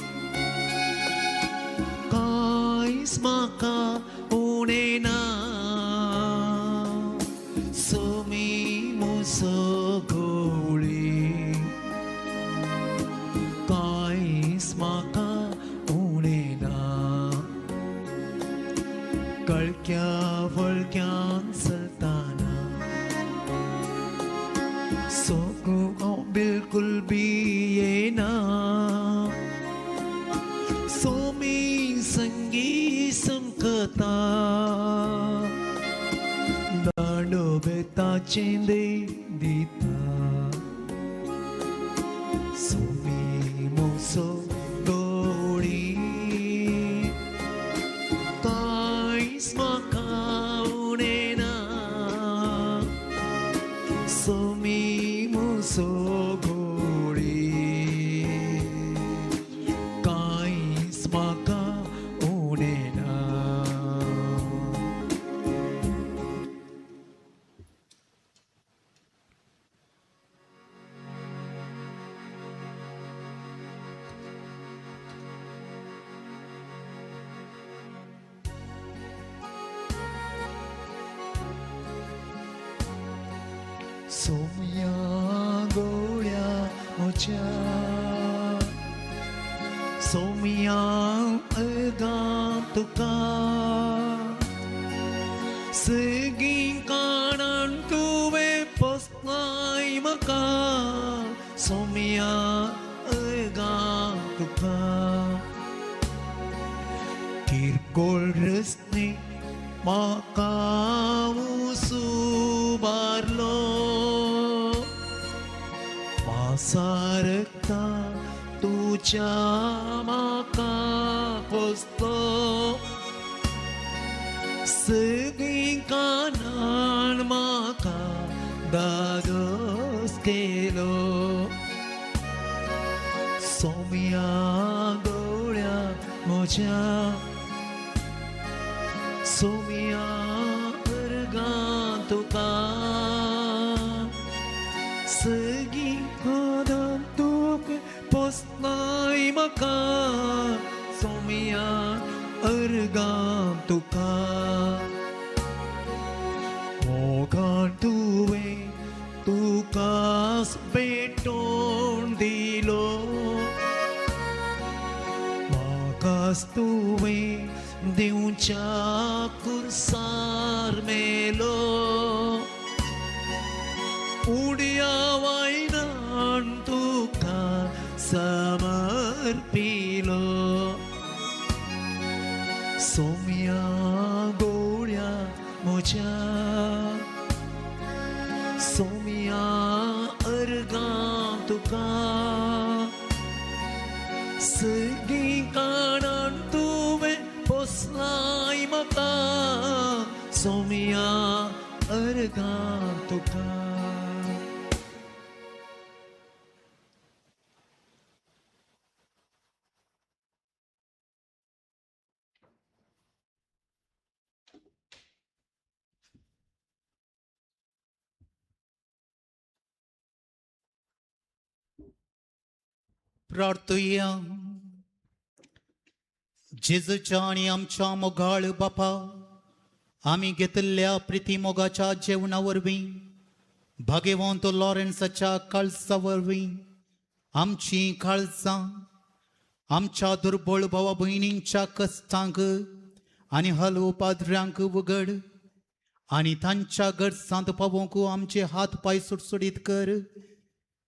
Speaker 3: कांयच म्हाका उणें ना सोमी मोसो घोळी कांयच म्हाका उणें ना कळक्या फळक्यान चलतना सगळो हांव बिलकुल भियेना सोमी संगी संकता दांडो बेताचें दिता सोमी मोसो घोळी कांयच म्हाका उणें ना सोमी मोसो घोळी कांयच म्हाका उणें ना. सोम्या गोळ्या म्हज्या सोम्या अर्गां तुका सगळीं कारणान तुवें पोसलाय म्हाका सोम्या अर्गां तुका किरकोळ रस्ते म्हाका सुबारलो पासारता तुज्या म्हाका पोसलो सगळीं कारणान म्हाका धादोस केलो सोम्या गोळ्या म्हज्या सोम्या अर्गां तुका सगळीं कारणान तुवें पोसलाय म्हाका सोम्या अर्गां तुका मोगान तुवें तुकाच भेटोवन दिलो म्हाकाच तुवें दिवच्या कुर्सार मेलो उडया वायनान तुका समर्पिलो सोम्या गोळ्या म्हज्या सोम्या अर्गां तुका सगळीं कारणान तुवें पोसलाय म्हाका सोम्या अर्गां तुका.
Speaker 2: प्रार्थुया. जेजूच्या आनी आमच्या मोगाळ बापा, आमी घेतिल्ल्या प्रिती मोगाच्या जेवणा वरवीं, भाग्यवंत लॉरेन्साच्या काळजा वरवीं आमची काळजां आमच्या दुर्बळ भावा भयणींच्या कश्टांक आनी हलव पाद्र्यांक उगड आनी तांच्या गरजांत पावोवंक आमचे हात पांय सुटसुटीत कर.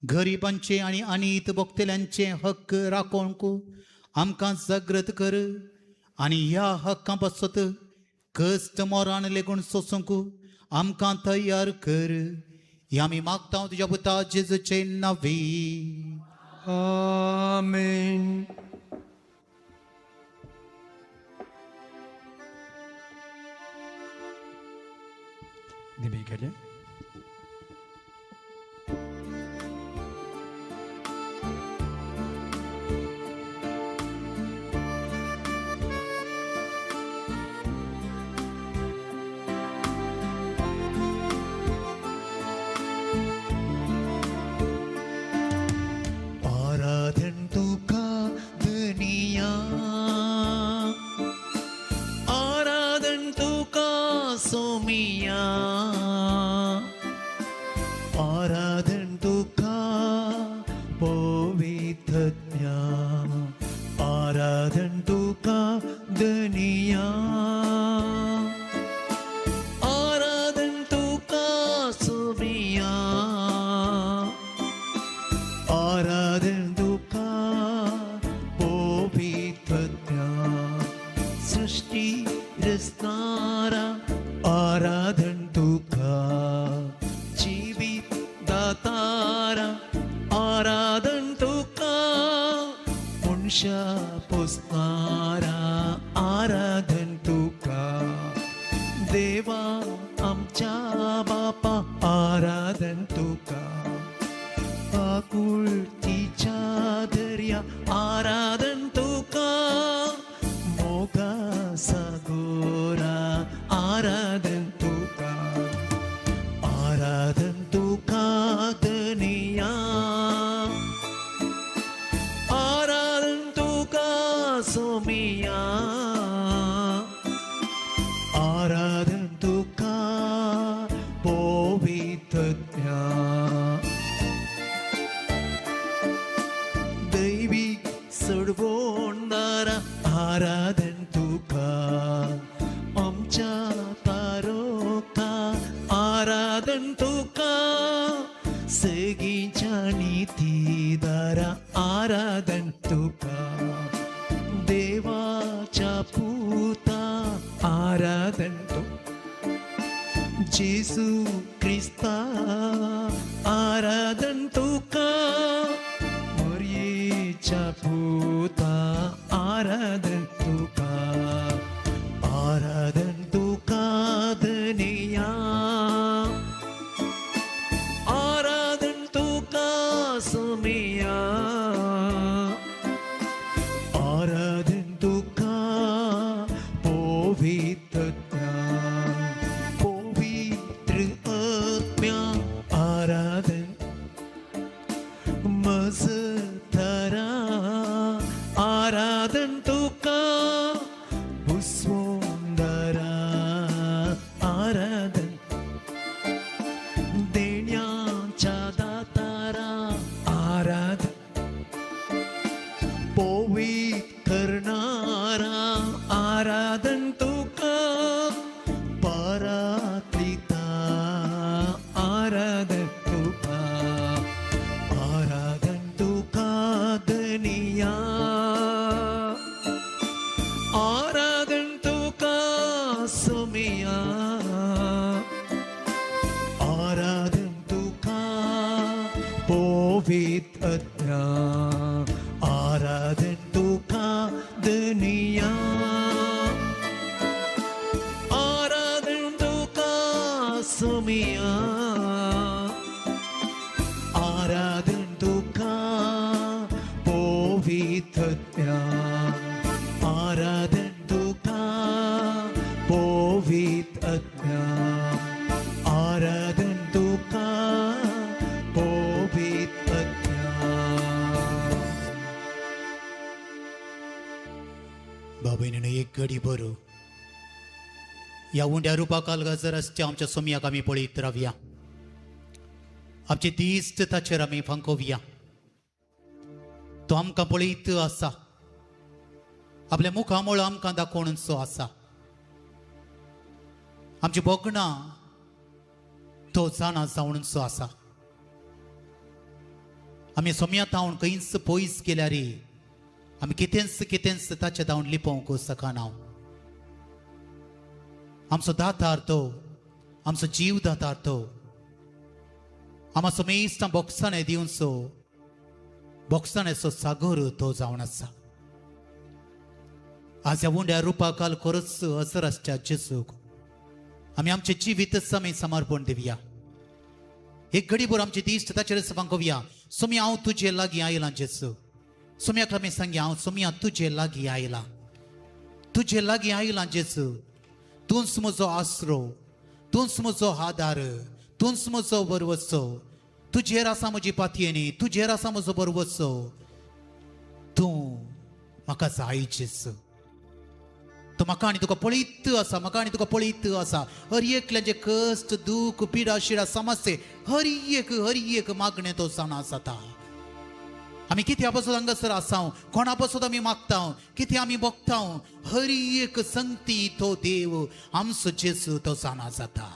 Speaker 2: गरिबांचे आनी अनीत भोगतल्यांचे हक्क राखोवंक आमकां जागृत कर आनी ह्या हक्कां पासत कश्ट मोरान लेगून सोसूंक आमकां तयार कर. हे आमी मागता तुज्या पुता जेजूचे नांवी.
Speaker 3: आमेन. दिबी केले.
Speaker 2: ह्या उंड्या रुपाकाल गजर आसच्या आमच्या सोमयाक आमी पळयत रावया, आमचे दिश्ट ताचेर आमी फांकोवया. तो आमकां पळयत आसा, आपल्या मुखामळ आमकां दाखोवनसो आसा. आमची भोगणां तो जाणा जावनसो आसा. आमी सोमया तावन खंयच पयस गेल्यार आमी कितेंच कितेंच ताचे धांवन लिपोवंक शकना. आमचो दातार तो, आमचो जीव दातार तो, आमचो समेस्त बोक्साणे दिवचो बोक्साणेचो सागर तो जावन आसा. आज ह्या उंड्या रुपाकाल खरोच असर आसच्या जेजूक आमी आमचें जिवीतच आमी समर्पण दिवया. एक घडीभर आमचे दिश्ट ताचेर फांकोवया. सोमया हांव तुजे लागीं आयलां जेजू. सोमयाक आमी सांगया, हांव सोमया तुजे लागीं आयलां, तुजे लागीं आयलां जेजू. तूंच म्हजो आसरो, तूंच म्हजो आदार, तूंच म्हजो बरवसो. तुजेर आसा म्हजी पातयेनी, तुजेर आसा म्हजो बरवसो. तूं म्हाका जाय जेजू. तो म्हाका आनी तुका पळयत आसा, म्हाका आनी तुका पळयत आसा. हर एकल्याचे कश्ट, दूख, पिडा, शिडा, समस्ये, हर एक मागणें तो जाणा जाता. आमी कित्या पासून हांगासर आसाव, कोणा पासून आमी मागता, कितें आमी बगता, हर एक संगती तो देव आमचो जेजू तो जाणा जाता.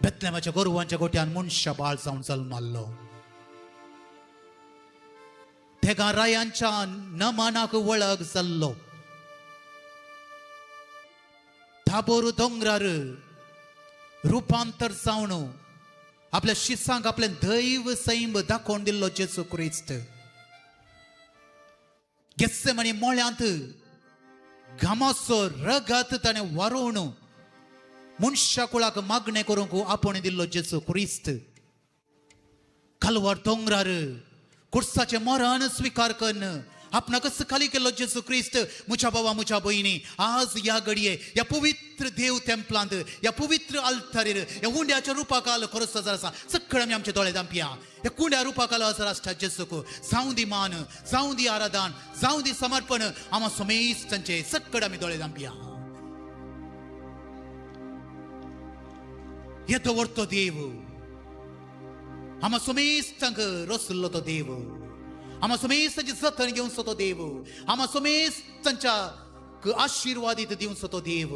Speaker 2: बेतलेमाच्या गोरवांच्या गोट्यान मनशा बाळ जावन जल्माल्लो, तेगा रायांच्या नमनाक वळख जाल्लो. थाबोर दोंगरार रुपांतर जावन आपल्या शिसांक आपलें दैव सैम दाखोवन दिल्लो जेजू क्रिस्त. गेत्सेमनी मोळ्यांत घामाचो रगत ताणें वारोवन मनशा कुळाक मागणें करूंक आपोवणें दिल्लो जेजू क्रिस्त. कालवार दोंगरार कुर्साचें मरण स्विकार कन्न आपणाकच खाली केल्लो जेजू क्रिस्त. म्हज्या बाबा, म्हज्या भयणी, आज ह्या घडये ह्या पवित्र देव तेंपलांत, ह्या पवित्र आल्तारीर, ह्या उंड्याच्या रुपाकाल खरोच हजार आसा. सगळे आमी आमचे दोळे दांपया. ह्या कुंड्या रुपाकाल हजार आसता जेजूक. जावं दी मान, जावं दी आराधन, जावं दी समर्पण आमा समेस्तांचे. सगळे आमी दोळे दांपया. येतो व्हरतो देव आमा समेस्तांक रसलो तो देव, आमा समेस्तांची जतन घेवचो तो देव, आमा समेस्तांच्या आशिर्वादीत दिवचो तो देव.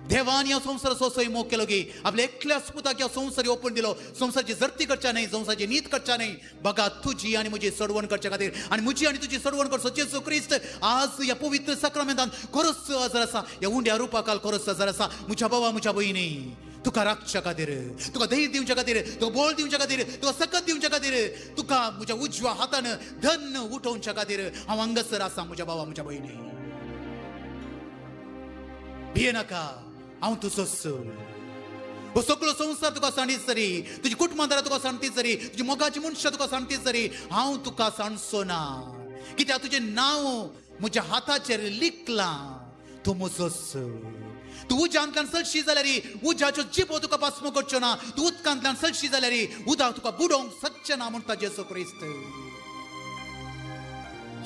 Speaker 2: देवान ह्या संवसाराचो असोय मोग केलो की आपल्या एकल्याच पुताक ह्या संवसार ओपून दिलो. संवसाराची जर्ती करच्या न्हय, संवसाराची नीत करच्या न्हय, बघा तुजी आनी म्हजी सडवण करच्या खातीर आनी म्हजी आनी तुजी सडवण करचो जेजू क्रिस्त आज ह्या पवित्र साक्रामेंतान खरोच हजर आसा. ह्या उंड्या रुपाकाल खरोच हजर आसा. म्हज्या बाबा, म्हज्या भयणी, तुका राखच्या खातीर, तुका धैर्य दिवच्या खातीर, तुका बोळ दिवच्या खातीर, तुका सकत दिवच्या खातीर, तुका म्हज्या उजव्या हातान धन उठोवच्या खातीर हांव हांगासर आसा. म्हज्या बाबा, म्हज्या भयणी, भिये नाका, हांव तुजोच. हो सगळो संवसार तुका सांडीत सरी, तुजी कुटुंबां तुका सांडतीत सरी, तुजी मोगाची मनशां तुका सांडतीत सरी, हांव तुका सांडचो ना. कित्याक तुजें नांव म्हज्या हाताचेर लिखलां. तूं म्हजोच. तूं उज्यांतल्यान चलशी जाल्यार उज्याच्यो जिबो तुका पासमो करच्यो ना. तूं उदकांतल्यान चलशी जाल्यार उदक तुका बुडोवंक शकचें ना म्हणटा जेजू क्रिस्त.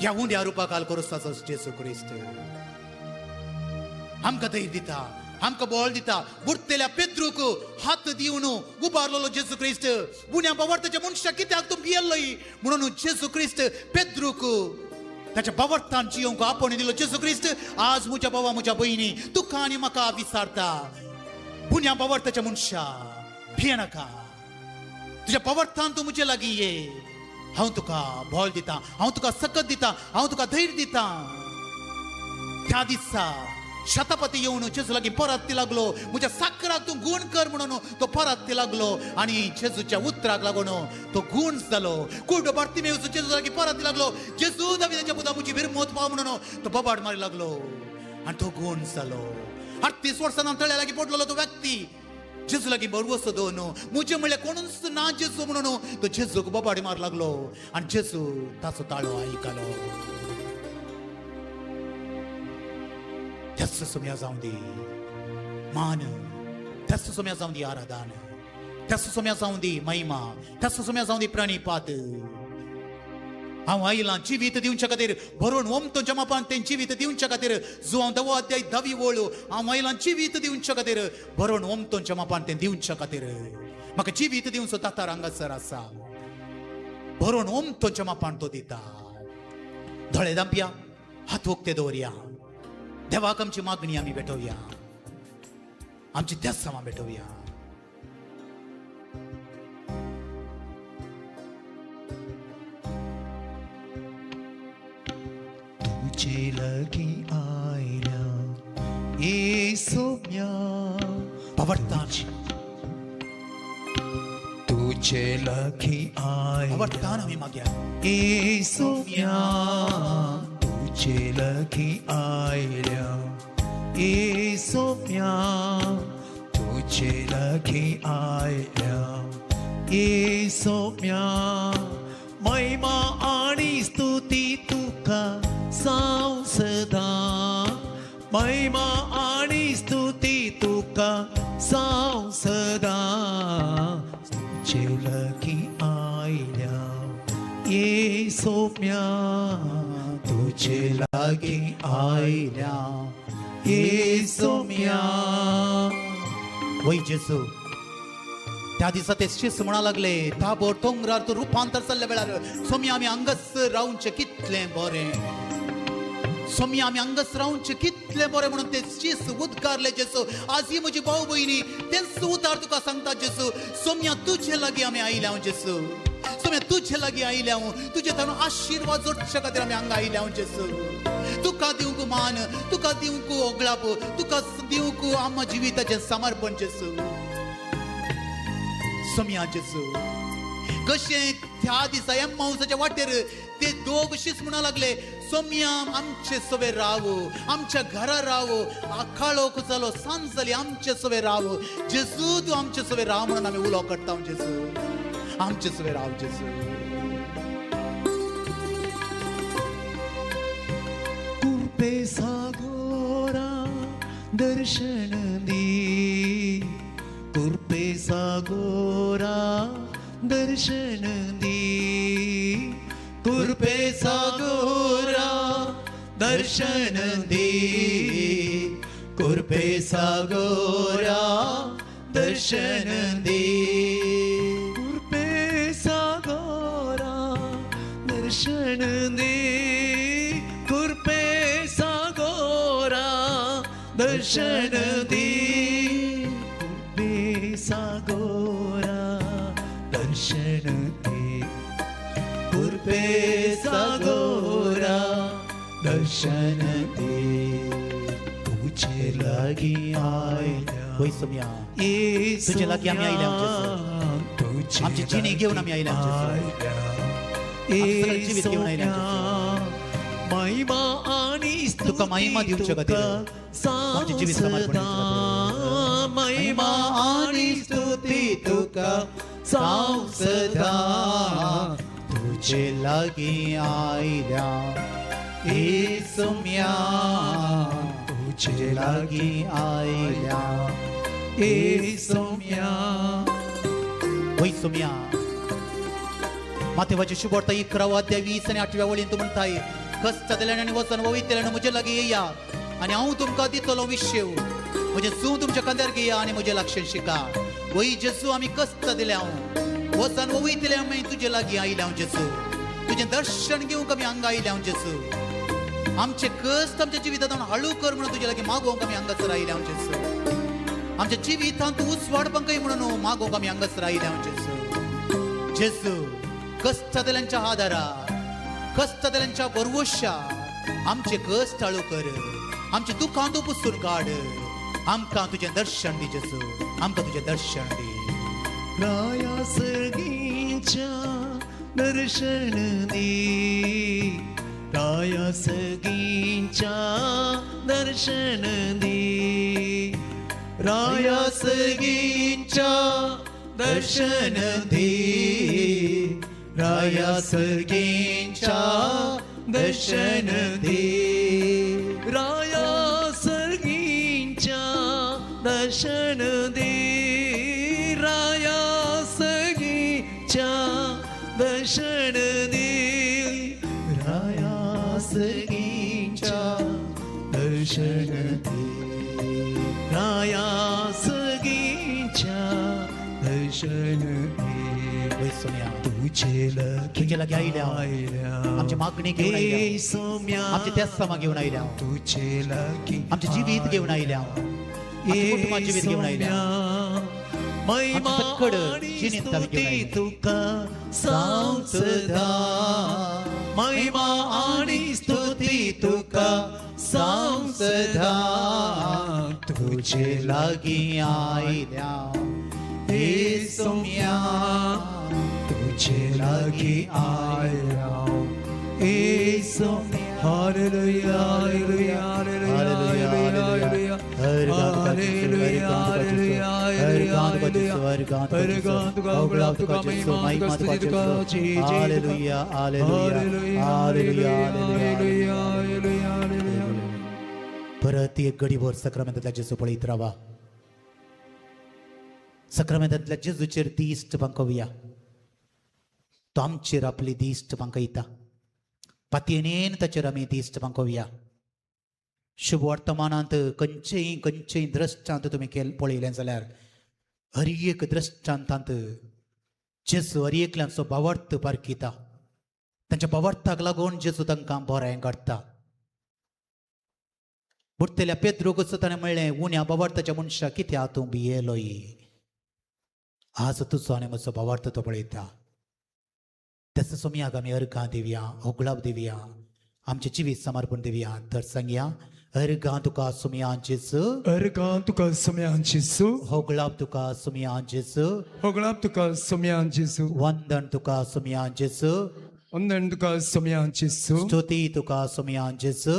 Speaker 2: ह्या उंड्या रुपाकाल करूं जेजू क्रिस्त आमकां धैर्य दिता, आमकां बळ दिता. बुडतेल्या पेद्रूक हात दिवन उबारलेलो जेजू क्रिस्त. उण्या बावर्ताच्या मनशाक कित्याक तूं भियेल्लोय म्हणून जेजू क्रिस्त पेद्रूक ताच्या बावर्तान जियोंक आपोवणें दिलो जेजू क्रिस्त. आज म्हज्या बाबा, म्हज्या भयणी, तुका आनी म्हाका विचारता, पुण्या बावर्ताच्या मनशा भियेनाका, तुज्या बावर्तान तूं म्हजे लागीं ये. हांव तुका बळ दिता, हांव तुका सकत दिता, हांव तुका धैर्य दिता. त्या दिसा शतपती येवन जेजू लागीं परत लागलो. म्हज्या साकराक तूं गूण कर म्हणून तो परत लागलो आनी जेजूच्या उतराक लागून तो गूण जालो. कुर्डो बार्तिमेवस जेजू लागीं परत लागलो. जेजू दाविदाच्या पुता म्हजी भिरमोत पाव म्हणून तो बोबाट मारी लागलो आनी तो गूण जालो. 38 वर्सां तळ्या लागीं पडलेलो तो व्यक्ती जेजू लागीं बरवसो दोन म्हजें म्हणल्यार कोणूच ना जेजू म्हणून तो जेजूक बोबाट मार लागलो आनी जेजू ताचो ताळो आयकलो. त्याच सोम्या जावं दी मान, त्याच सोम्या जावं दी आराधन, त्याच सोम्या जावं दी महिमा, त्याच सोम्या जावं दी प्रणिपात. हांव आयलां जिवीत दिवच्या खातीर, भरून ओमतोच्या मापान तें जिवीत दिवच्या खातीर. जुवांव 10 अध्याय 10वी ओळ, हांव आयलां जिवीत दिवच्या खातीर, भरून ओमतोच्या मापान तें दिवच्या खातीर. म्हाका जिवीत दिवचो दातार हांगासर आसा, भरून ओमतोच्या मापान तो दिता. दोळे धांपया, हात उक्ते दवरया, देवाक आमची मागणी आमी भेटोवया, आमची देसावां भेटोवया.
Speaker 3: तुझे लागीं आयल्या येसोम्या,
Speaker 2: पवर्तान
Speaker 3: तुझे लागीं आयल्या,
Speaker 2: पवर्तान आमी मागया
Speaker 3: येसोम्या, तुझे लागीं आयल्या येसोम्या, तुझे लागीं आयल्या येसोम्या. महिमा आनी स्तुती तुका जावं सदां, महिमा आनी स्तुती तुका जावं सदां. तुझे लागीं आयल्या येसोम्या, तुझे लागीं आयल्या येसोम्या.
Speaker 2: वय जेसू, त्या दिसा ते शिस म्हणा लागले, ताबोर दोंगरार तूं रुपांतर जाल्ल्या वेळार सोम्या आमी हांगाच रावचें कितलें बरें, सोम्या आमी हांगाच रावचें कितलें बरें म्हणून ते शीस उद्गारले जेसू. आज ही म्हजी भाव भयणी तेंच उतार तुका सांगता जेसू, सोम्या तुजे लागीं आमी आयल्या जेसू, सोम्या तुजे लागीं आयल्या, तुजे ताणून आशिर्वाद जोडच्या खातीर आमी हांगा आयल्या जेसू. तुका दिवंक मान, तुका दिवंक ओगळाप, तुका दिवंक आमच्या जिविताचें समर्पण जेसू. सोम्या जेसू, कशें त्या दिसा एम्माउसाच्या वाटेर ते दोग शीस म्हणा लागले, सोम्या आमचे सवे राव, आमच्या घरा राव, काळोख जालो, सांज जाली, आमचे सवे राव जेसू, तूं आमचे सवे राव म्हणून आमी उलो काडटा जेसू, आमचे सवे राव जेसू.
Speaker 3: कुर्पे सागोरा दर्शन दी, कुर्पे सागोरा दर्शन दी, कुर्पे सागोरा दर्शन दी, कुर्पे सागोरा दर्शन दी, कुर्पे सागोरा दर्शन दी, कुर्पे सागोरा दर्शन दी, कुर्पे सागोरा दर्शन दी, कुर्पे सागोरा दर्शन दी. तुझे लागीं आयल्या
Speaker 2: वय सोम्या, तुझे लागीं आमी आयल्या जेसू, आमची जिणी घेवन आमी आयल्या जेसू, जिवीत घेवन आयल्या जेसू.
Speaker 3: महिमा आनी
Speaker 2: तुका महिमा दिवच्या खातीर आमचें जिवीत समर्पण दिवच्या खातीर,
Speaker 3: महिमा आनी स्तुती तुका जावं सदां.
Speaker 2: तुझे लागीं आयल्या येसोम्या, तुझे लागीं आयल्या
Speaker 3: येसोम्या.
Speaker 2: वय सोम्या, मातेवाचे शुभवार्ता 11 अध्याय 20 आनी 8व्या वळीन तूं म्हणटाय, कश्ट जातल्यान आनी वचन वयतल्यान म्हजे लागीं येया आनी हांव तुमकां दितलो विशेव, म्हजें सूं तुमच्या खांद्यार घेया आनी म्हजें लक्षण शिका. वय जेसू, आमी कश्ट दिल्या हांव वचन वयतले आमी तुजे लागीं आयल्या जेसू, तुजें दर्शन घेवंक आमी हांगा आयल्या जेसू, आमचे कश्ट आमच्या जिवितांत हळू कर म्हणून तुजे लागीं मागोवंक आमी हांगासर आयल्या जेसू, आमच्या जिवितांत ऊस वाडपाकय म्हणून मागोवंक आमी हांगासर आयल्या जेसू. जेसू, कश्ट जातल्यांच्या आदारा, कश्ट जातल्यांच्या बरवश्या आमचे कश्ट हळू कर, आमचे दुखां तूं पुसून काड, आमकां तुजें दर्शन दी जेसू, आमकां तुजें दर्शन दी.
Speaker 3: राया सर्गीच्या दर्शन दी, राया सर्गीच्या दर्शन दी, राया सर्गीच्या दर्शन दी, राया सर्गीच्या दर्शन दी, राया सर्गीच्या दर्शन दी, राया सर्गीच्या दर्शन दी, दर्शन दी राया सगीच्या दर्शन दी. तुझे
Speaker 2: तुझे लागीं आयल्या आमची मागणी घेवन आयल्या, आमचे तेस्तामां घेवन आयल्या,
Speaker 3: तुझे लागीं
Speaker 2: आमचें जिवीत घेवन आयल्या, आमच्या कुटुंबाचें जिवीत घेवन आयल्या,
Speaker 3: महिमा आणि स्तुती तुका सांसदा, महिमा आणि स्तुती तुका सांसदा. तुझे
Speaker 2: लागीं आयल्या हे सोम्या,
Speaker 3: तुझे लागीं आयल्या हे Saumya. Hallelujah hallelujah hallelujah hallelujah hallelujah
Speaker 2: hallelujah hallelujah hallelujah. परत एक घडीभर सक्रामेंतांतल्या जेजू पळयत रावा. सक्रामेंतांतल्या जेजूचेर दिश्ट पांकोवया. तो आमचेर आपली दिश्ट पांकयता. पातयेन ताचेर आमी दिश्ट पांकोवया. शुभ वर्तमानांत खंयचेय खंयचेय दृश्टांत तुमी पळयलें जाल्यार हर एक दृश्टांतांत जेजू हर एकल्यांचो भावार्थ पारखिता. तांच्या भावार्थाक लागून जेजू तांकां बरें काडटा. बुडटेल्या पेद्रूक ताणें म्हणलें, उण्या भावार्थाच्या मनशा कित्याक तूं भियेलोय? आज तुजो आनी म्हजो भावार्थ तो पळयता. तसो सोमयाक आमी अर्घां दिवया, होगळाप दिवया, आमचें जिवीत समर्पण दिवया. तर सांगया, अर्घां तुका सोमया जेजू,
Speaker 3: अर्घां तुका सोमया जेजू,
Speaker 2: होगळाप तुका सोमया जेजू,
Speaker 3: होगळाप तुका सोमया जेजू,
Speaker 2: वंदन तुका सोमया जेजू,
Speaker 3: वंदन तुका सोमया जेजू,
Speaker 2: स्तुती तुका सोमया जेजू,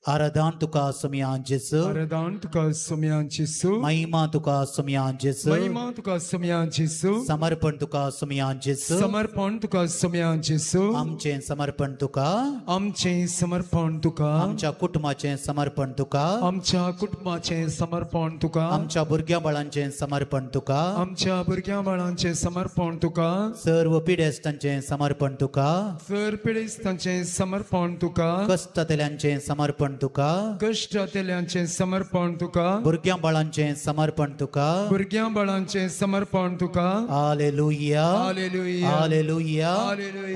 Speaker 2: आराधन तुका सोमया जेजू,
Speaker 3: आराधन तुका सोमया जेजू,
Speaker 2: महिमा तुका सोमया जेजू,
Speaker 3: महिमा तुका सोमया जेजू,
Speaker 2: समर्पण तुका सोमया जेजू,
Speaker 3: समर्पण तुका सोमया जेजू,
Speaker 2: आमचें समर्पण तुका,
Speaker 3: आमचें समर्पण तुका,
Speaker 2: आमच्या कुटुंबाचें समर्पण तुका,
Speaker 3: आमच्या कुटुंबाचें समर्पण तुका,
Speaker 2: आमच्या भुरग्यां बाळांचें समर्पण तुका,
Speaker 3: आमच्या भुरग्यां बाळांचें समर्पण तुका,
Speaker 2: सर्व पिडेस्तांचें समर्पण तुका,
Speaker 3: सर्व पिडेस्तांचें समर्पण तुका,
Speaker 2: कश्टांतल्यांचें समर्पण तुका,
Speaker 3: कश्टांतल्यांचें समर्पण तुका,
Speaker 2: भुरग्यां बाळांचें समर्पण तुका,
Speaker 3: भुरग्यां बाळांचें समर्पण तुका.
Speaker 2: Hallelujah
Speaker 3: hallelujah
Speaker 2: hallelujah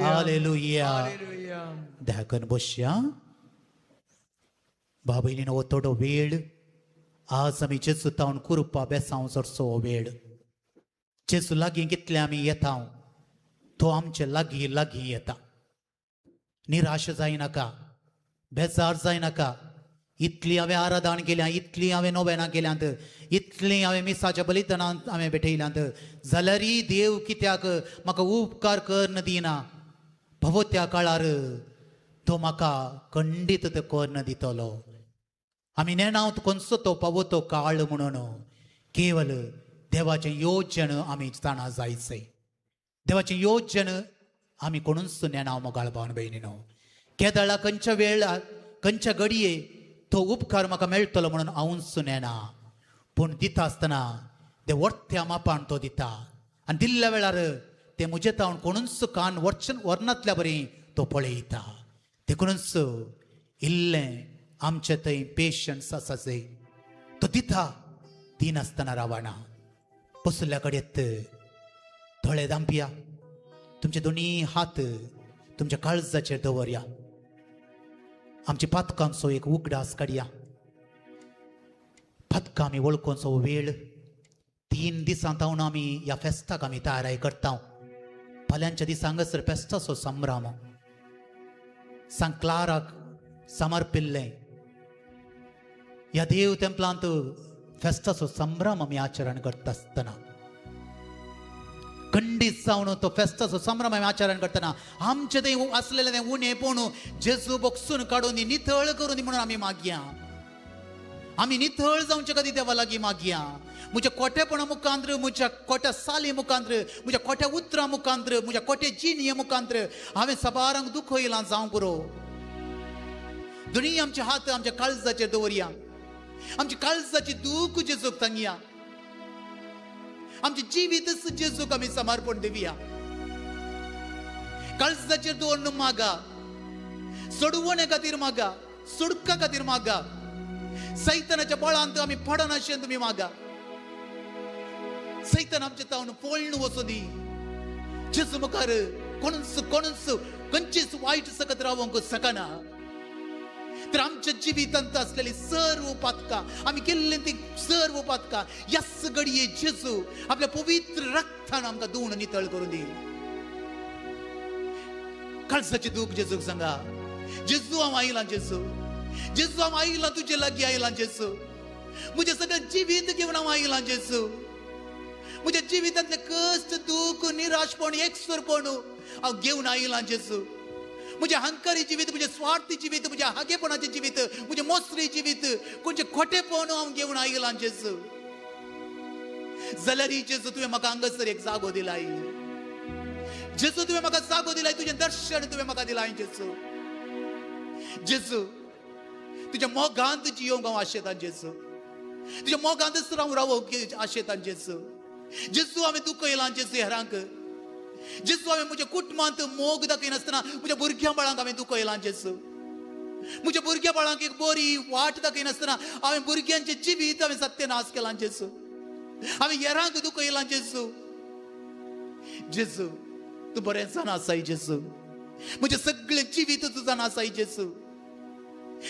Speaker 3: hallelujah
Speaker 2: hallelujah. धाकन बसया. बाबयनीन हो थोडो वेळ आज आमी जेजू तावन कुरुपा बेसांव चडसो हो वेळ. जेजू लागीं कितले आमी येता तो आमचे लागीं लागीं येता. निराश जायनाका, बेजार जायनाका. इतली हांवें आराधन केल्या, इतली हांवें नोवेनां केल्यांत, इतली हांवें मिसाच्या बलिदानांत हांवें भेटयल्यांत, जाल्यारय देव कित्याक म्हाका उपकार करून दिना? भोव त्या काळार तो म्हाका खंडीत तो करून दितलो. आमी नेणाव खंयचो तो पावो तो काळ म्हणून केवल देवाचें योजन आमी जाणा जायचें. देवाचें योजन आमी कोणूच नेणाव मोगाळ भावन भयणीनो. केदळा खंयच्या वेळार खंयच्या घडये तो उपकार म्हाका मेळटलो म्हणून हांवूच नेणा. पूण दिता आसतना ते वर्त्या मापान तो दिता आनी दिल्ल्या वेळार ते म्हजे तावन कोणूच कान व्हरनातल्या बरी तो पळयता. देखूनच इल्लें आमचे थंय पेशन्स आसा जाय. तो दिता, दिनासतना रावना. बसल्या कडेन दोळे दांपया, तुमचे दोनी हात तुमच्या काळजाचेर दवरया. आमच्या पातकांचो एक उगडास काडया. पातकां आमी वळखूंचो वेळ. 3 दिसां तावन आमी ह्या फेस्ताक आमी तयाराय करता. फाल्यांच्या दिसा हांगासर फेस्ताचो संभ्रम सांत क्लाराक समर्पिल्लें ह्या देव तेंपलांत फेस्ताचो संभ्रम आमी आचरण करता आसतना खंडीत जावन तो फेस्ताचो संभ्रम आमी आचरण करतना आमचें तें आसलेलें तें उणेपण जेजू बॉक्सून काडून दी, नितळ करून दी म्हणून आमी मागया. आमी नितळ जावचे खातीर देवा लागीं मागया. म्हज्या कोटेपणा मुखांत्र, म्हज्या कोट्या साली मुखांत्र, म्हज्या कोट्या उतरां मुखांत्र, म्हज्या कोट्या जिणये मुखांत्र हांवें सबारांक दुखयलां जावं पुरो. दोनी आमचे हात आमच्या काळजाचेर दवरया. आमच्या काळजाची दूख जेजूक सांगया. आमचें जिवीतच जेजूक आमी समर्पण दिवया. काळजाचेर दवरून मागा, सोडवणे खातीर मागा, सुडका खातीर मागा. सैतानाच्या बळांत आमी पडनाशें तुमी मागा. सैतान आमचे तावन पळून वचूं दी. जेजू मुखार कोणूच कोणूच खंयचीच वायट सकत रावंक शकना. तर आमच्या जिवितांत असलेली सर्व पातकां, आमी केल्ली ती सर्व पातकां ह्याच घडये जेजू आपल्या पवित्र रक्तान आमकां धुवन नितळ करून दी. काळजाची दूख जेजूक सांगा, जेजू हांव आयलां, जेजू, जेजू हांव आयलां, तुजे लागीं आयलां जेजू, म्हजें सगळें जिवीत घेवन हांव आयलां जेजू. म्हज्या जिवितांतले कश्ट, दूख, निराशपण, एकसुरपण हांव घेवन आयलां जेजू. म्हजें हंकारी जिवीत, म्हजें स्वार्थी जिवीत, म्हज्या हागेपणाचें जिवीत, म्हजें मोसरी जिवीत, खंयचें खोटेपण हांव घेवन आयलां जेजू. जाल्यार जेजू तुवें म्हाका हांगासर एक जागो दिलाय. जेजू तुवें म्हाका जागो दिलाय, तुजें दर्शन तुवें म्हाका दिलाय जेजू. जेजू तुज्या मोगांत जियोंक हांव आशेतां जेजू, तुज्या मोगांतच हांव रावोंक आशेतां जेजू. जेजू हांवें दुखयलां जेजू हेरांक. जेजू हांवें म्हज्या कुटुंबांत मोग दाखयनासतना म्हज्या भुरग्यां बाळांक हांवें दुखयलां जेजू. म्हज्या भुरग्या बाळांक एक बरी वाट दाखयनासतना हांवें भुरग्यांचें जिवीत हांवें सत्यनाश केलां जेजू. हांवें हेरांक दुखयलां जेजू. जेजू तूं बरें जाणा आसाय जेजू, म्हजें सगळें जिवीत तूं जाणा आसाय जेजू.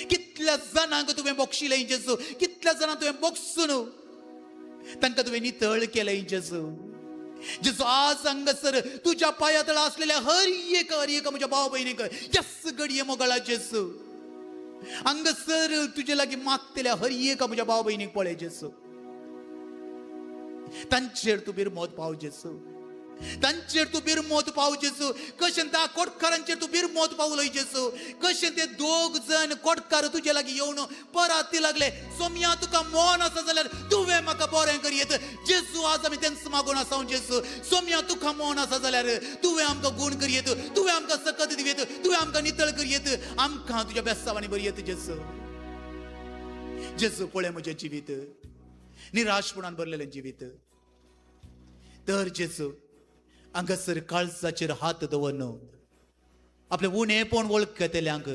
Speaker 2: कितल्या जाणांक तुवें बक्षिलें जेजू, कितल्या जाणांक तुवें बक्षून तांकां तुवें नितळ केलें जेजू. जेजू आज हांगासर तुज्या पांया तळा आसलेल्या हर एक हर एक म्हज्या भाव भयणीक यस घडये मोगळा जेजू. हांगासर तुजे लागीं मागतल्या हर एक म्हज्या भाव भयणीक पळय जेजू, तांचेर तूं बिरमोत पाव जेजू, तांचेर तूं बिरमोत पाव जेजू. कशें त्या कोटकारांचेर तूं बिरमोत पावलोय जेजू, कशें ते दोग जण कोटकार तुजे लागीं येवन पराती लागले, सोमया तुका मोन आसा जाल्यार तुवें म्हाका बरें करयेत. जेजू आज आमी तेंच मागून आसा जेजू, सोमया तुका मोन आसा जाल्यार तुवें आमकां गूण करयेत, तुवें आमकां सकत दिवयेत, तुवें आमकां नितळ करयेत, आमकां तुज्या बेसावांनी बरयेत जेजू. जेजू पळय म्हजें जिवीत निराशपणान भरलेलें जिवीत. तर जेजू हांगासर काळजाचेर हात दवरन आपलें उणेपण वळखतल्यांक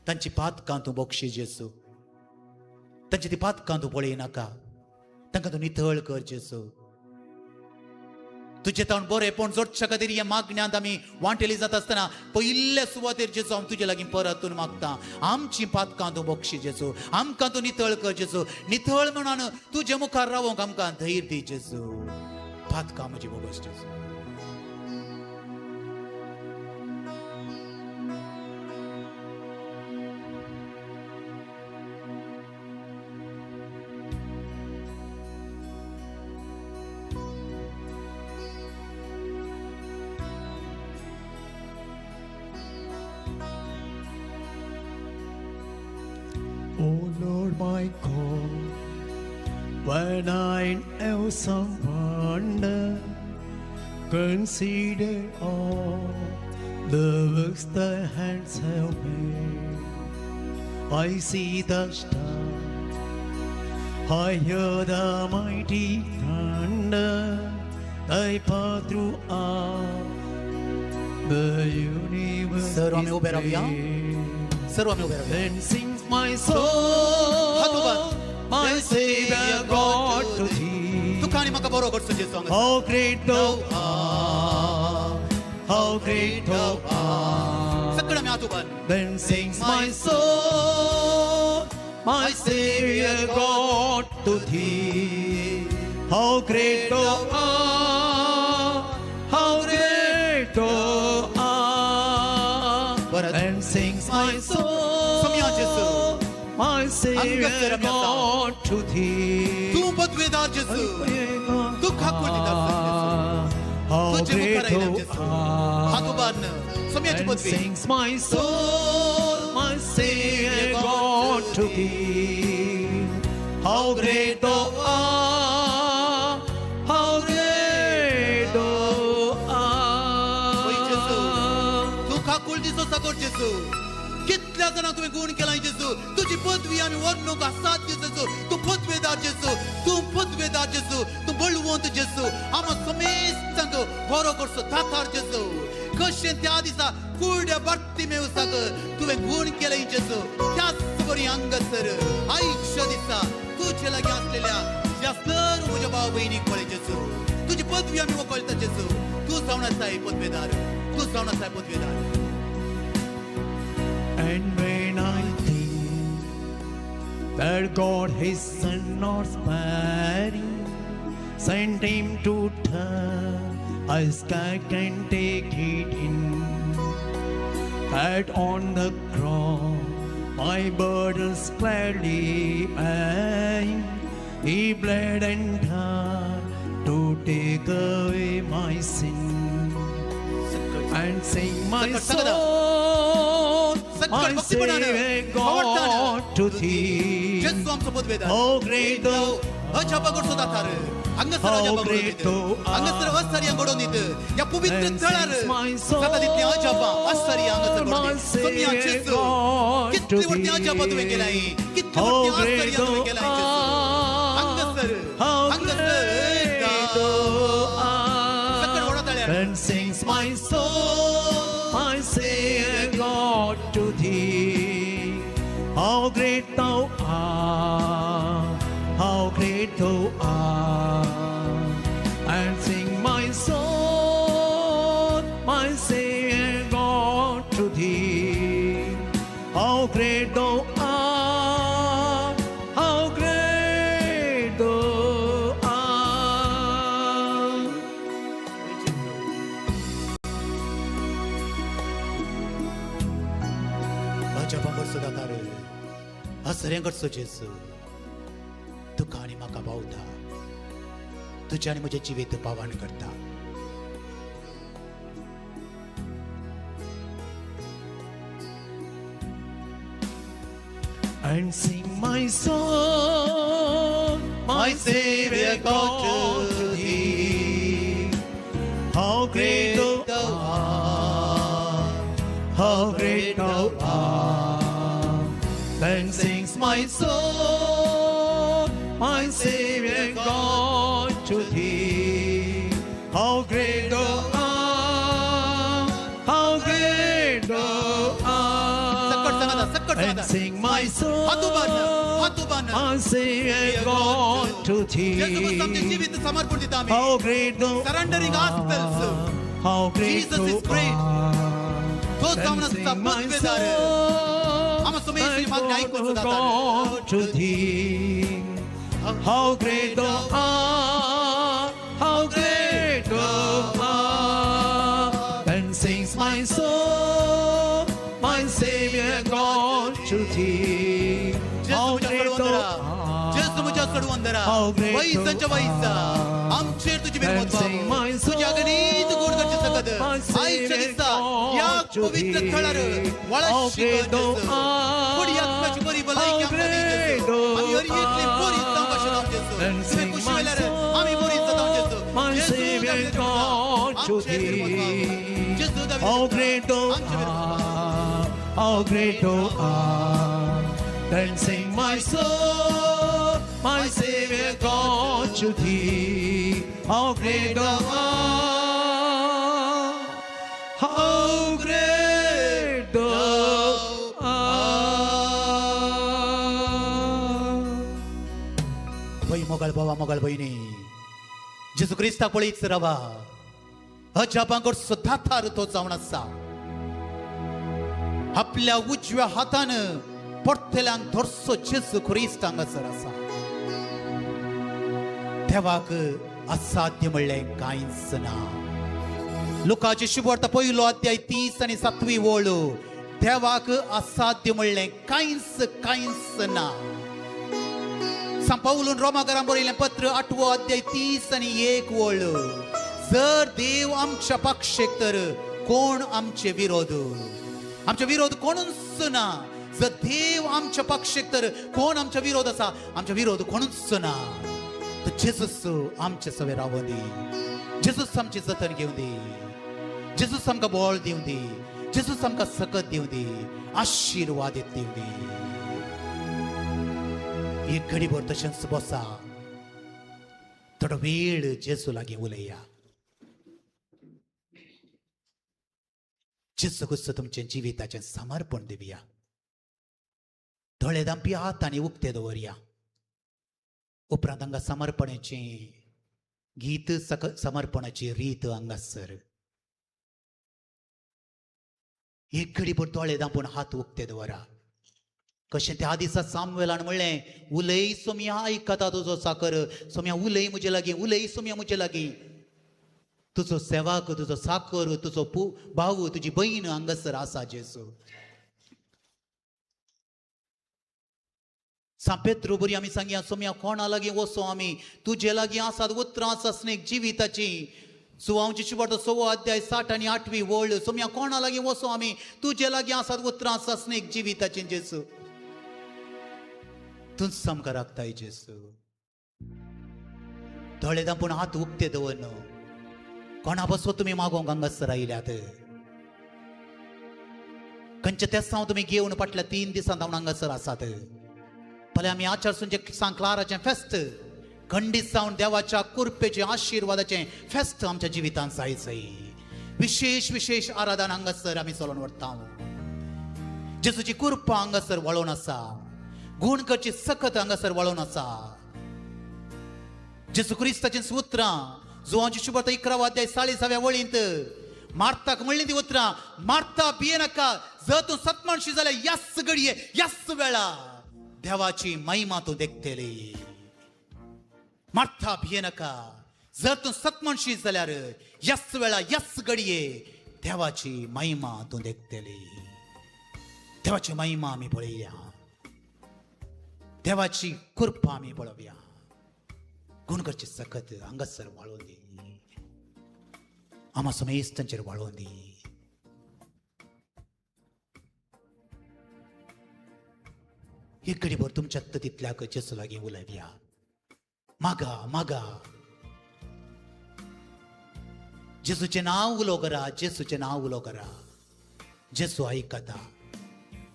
Speaker 2: तांची पातकां तूं बक्षी जेजू, तांची ती पातकां तूं पळयनाका, तांकां तूं नितळ कर जेजू. तुजें तावन बरेंपण जोडच्या खातीर ह्या मागण्यांत आमी वांटेली जाता आसतना पयिल्ले सुवातेर जेजू हांव तुजे लागीं परतून मागता, आमची पातकां तूं बक्षी जेजू, आमकां तूं नितळ कर जेजू. नितळ म्हणून तुजे मुखार रावोंक आमकां धैर्य दी जेजू. पातकां म्हजी बोगस जेजू.
Speaker 3: O Lord my God, when I am some wonder, consider all the works thy hands have made. I see the stars, I hear the mighty thunder, thy path throughout the universe
Speaker 2: Sir,
Speaker 3: is great.
Speaker 2: सर्व आमी उबे रावया.
Speaker 3: Then sings my soul, my Savior God to thee.
Speaker 2: तुका आनी म्हाका बरो करचो जेजू.
Speaker 3: How great thou art, how great thou art.
Speaker 2: सगळं आमी हात उबार.
Speaker 3: Then sings my soul, my Savior God to thee. How great thou art, how great thou art. Then sings my soul, my Savior God to thee.
Speaker 2: तूं पदवेदार जेजू, तूं खाकुल दिता
Speaker 3: How
Speaker 2: तुजे
Speaker 3: great
Speaker 2: मुखार आयल्या
Speaker 3: thou
Speaker 2: जेजू. हात
Speaker 3: art.
Speaker 2: उबार सोम्याची
Speaker 3: And
Speaker 2: पदवी.
Speaker 3: sings my soul, my Savior God to thee. How great thou art, how great thou
Speaker 2: पळय जेजू,
Speaker 3: art.
Speaker 2: तूं खाकुल दिसो साकोर जेजू. कितल्या जाणांक तुवें गूण केलां जेजू, तुजी पदवी आमी व्हडणूक असाध्य जेजू. तूं पदवेदार जेजू, तूं पदवेदार जेजू, तूं बळवंत जेजू. आमकां समेस्तांक बरो करचो दातार जेजू. कशें त्या दिसा कुड्या बार्तिमेवसाक तुवें गुण केलें जेजू, त्याच बरी हांगासर आयच्या दिसा तुजे लागीं आसलेल्या ज्या सर्व म्हज्या भाव भयणीक पळय जेजू, तुजी पदवी आमी वकळटा जेजू, तूं जावन आसाय पदवेदार, तूं जावन आसाय पदवेदार.
Speaker 3: And when I think that God his son not sparing sent him to turn, I scarce can take it in, that on the cross my burdens gladly bearing, he bled and died to take away my sin. And sing my soul, my Savior God to thee. How great thou art, how great thou art. And sings my soul, my Savior God to thee. How great thou art, how great thou art. Then sings my soul, my Savior God to thee. How great thou art, how great thou art. And sing my soul, my Savior God to thee. How great thou art, how great thou art.
Speaker 2: अजापां करचो दातार, आसऱ्यां करचो जेजू, तुका आनी म्हाका पावता, तुजें आनी म्हजें जिवीत पावन करता.
Speaker 3: And sing my soul, my Savior God to thee. How great thou art, how great thou art. Then sings my soul, my Savior God to thee. How great thou art, how great thou art. And sing my soul, my Savior God to thee. How great thou art, how great
Speaker 2: Jesus
Speaker 3: thou
Speaker 2: is great.
Speaker 3: art. Then sing my soul, my God to thee. How great thou art, how great thou art. Then sings my soul, my Savior God to thee. How great thou art, how great thou art. Then sing my soul, my Savior God to thee. How great thou art, how great thou art. Then sing my soul, my Savior God to thee. How great thou art, how great thou art. Then sing my soul, my Savior God to thee. How great thou art, how great thou art.
Speaker 2: भय मोगाळ भावा, मोगाळ भयणी, जेजू क्रिस्ताक पळयत रावा. अजापां करचो दातार तो जावन आसा. आपल्या उजव्या हातान परतेल्यांक धरचो जेजू क्रिस्त हांगासर आसा. देवाक असाध्य म्हणलें कांयच ना. लुकाची शुभवार्ता पयलो अध्याय 30 आनी 7वी ओळ. देवाक असाध्य म्हणलें कांयच कांयच ना. सांत पावलून रोमाकारांक बरयलें पत्र 8वो अध्याय 30 आनी 1 ओळ. जर देव आमच्या पक्षेक तर कोण आमचे विरोध? आमचे विरोध कोणूच ना. जर देव आमच्या पक्षेक तर कोण आमच्या विरोध आसा? आमच्या विरोध कोणूच ना. तर जेजूस आमचे सवे रावूं दी, जेजूस आमचें जतन घेवं दी, जेजूस आमकां बळ दिवं दी, जेजूस आमकां सकत दिवं दी, आशिर्वाद दिवं दी. एक घडीभर तशेंच बसा, थोडो वेळ जेजू लागीं उलया. जेजू क्रिस्त तुमचें जिविताचें समर्पण दिवया. दोळे धांपी हात आनी उक्ते दवरया. उपरांत हांगा समर्पणाचें गीत, समर्पणाची रीत हांगासर. एक घडीभर दोळे धांपून हात उक्ते दवरा. कशें त्या दिसा सामुएलान म्हणलें, उलय सोमया आयकता तुजो साकर, सोमया उलय म्हजे लागीं, उलय सोमया म्हजे लागीं. तुजो सेवाक, तुजो साकर, तुजो भाव, तुजी बहीण हांगासर आसा जेजू. सांत पेत्रू बरी आमी सांगया, सोमया कोणा लागीं वचो आमी, तुजे लागीं आसात उतरां आसा स्नेक जिविताची. जुवांवची सुवार्ता 6 अध्याय 60 आनी 8वी वळ. सोमया कोणा लागीं वचो आमी, तुजे लागीं आसात उतरां आसा स्नेक जिविताची जेजू. तूंच आमकां राखताय जेजू. दोळे धांपून हात उक्ते दवरन कोणा बसो तुमी मागोंक हांगासर आयल्यात. खंयच्या तेसांव तुमी घेवन फाटल्या 3 दिसांत हांव हांगासर आसात. भले आमी आचारसूनचें सांत क्लाराचें फेस्त, खंडीत जावन देवाच्या कृपेचें आशिर्वादाचें फेस्त आमच्या जिवितांत जायचय. विशेश विशेश आराधन हांगासर आमी चलोवन व्हरता. जेजूची कृपा हांगासर वळोवन आसा, गुण करची सकत हांगासर वळोवन आसा. जेजू क्रिस्ताचीं उतरां जुवांची सुवार्ता 11 अध्याय 40व्या वळींत मार्ताक म्हणलीं ती उतरां, मार्ता भियेनाका, जर तूं सतमानशी जाल्यार यास घडये यास वेळा देवाची महिमा तूं देखतली. मार्था भियेनाका, जर तूं सतमानशी जाल्यार यास वेळा यास घडये देवाची महिमा तूं देखतली. देवाची महिमा आमी पळया, देवाची कृपा आमी पळोवया. गुण करची सकत हांगासर वाळोवन दी, आमा समेस्तांचेर वाळोवन दी. एक घडीभर तुमच्या तितल्याक जेजू लागीं उलयया. मागा मागा, जेजूचें नांव उलो करा, जेजूचें नांव उलो करा. जेजू आयकता,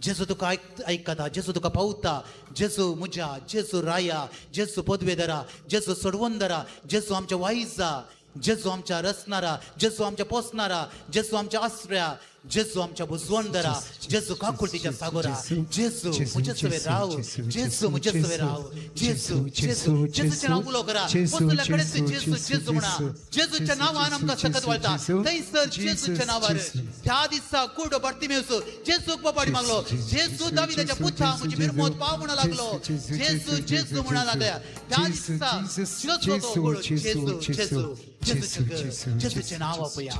Speaker 2: जेजू तुका आयकता, जेजू तुका पावता. जेजू म्हज्या, जेजू राया, जेजू पदवेदरा, जेजू सोडवंदरा, जेजू आमच्या वायजा, जेजू आमच्या रचणारा, जेजू आमच्या पोसणारा, जेजू आमच्या आसऱ्या, जेजू आमच्या बुजवंदरा, जेजू काकुळतीच्या सागोरा, जेजू म्हजे सवे राव, जेजू म्हजे सवे राव, जेजू जेजू जेजूचें नांव उलो करा. वसुल्या कडेन जेजू जेजू म्हणा. जेजूच्या नांवान आमकां सकत वळटा. थंयसर जेजूच्या नांवार त्या दिसा कुडो बार्तिमेवस जेजूक बोबाडी मागलो. जेजू दाविदाच्या पुता म्हजी मिरमोत पाव म्हणा लागलो. जेजू जेजू म्हणा लागल्या. त्या दिसा जेजू जेजू जेजू जेजूचें नांव आपया.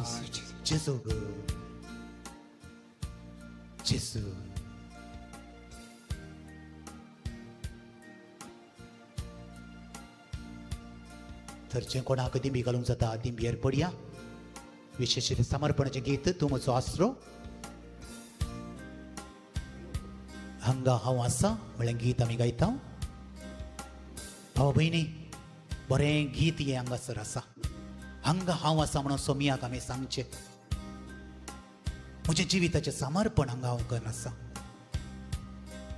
Speaker 2: जेजू जेजू. तर जें कोणाक दिंबी घालूंक जाता दिंबयेर पडया. विशेश समर्पणाचें गीत तूं म्हजो आसरो, हांगा हांव आसा म्हणलें गीत आमी गायता. भाव भयणी, बरें गीत हें हांगासर आसा. हांगा हांव आसा म्हणून सोमयाक आमी सांगचें, म्हजें जिविताचें समर्पण हांगा हांव करन आसा.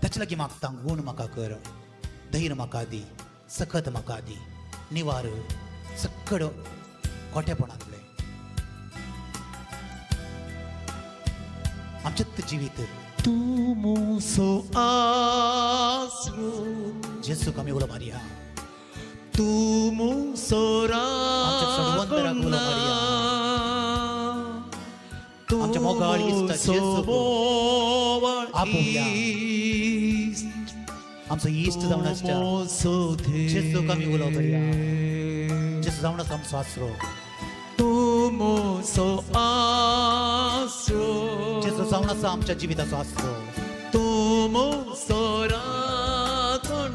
Speaker 2: ताचे लागीं मागता, गूण म्हाका कर, धैर्य म्हाका दी, सकत म्हाका दी, निवार सक्कड खोटेपणांतलें आमचें जिवीत.
Speaker 3: तूं म्हजो आसरो,
Speaker 2: जेजूक आमी उलो मारया.
Speaker 3: तूं म्हजो
Speaker 2: आमच्या उलो मारया. आमच्या मोगाळ इश्ट जेजूक आपोवया. आमचो इश्ट जावन आसच्या जेजूक आमी उलो करया. जेजू जावन आसा आमचो आसरो,
Speaker 3: तूं म्हजो आसरो,
Speaker 2: जेजू जावन आसा आमच्या जिविताचो आसरो,
Speaker 3: तूं म्हजो राखणदार,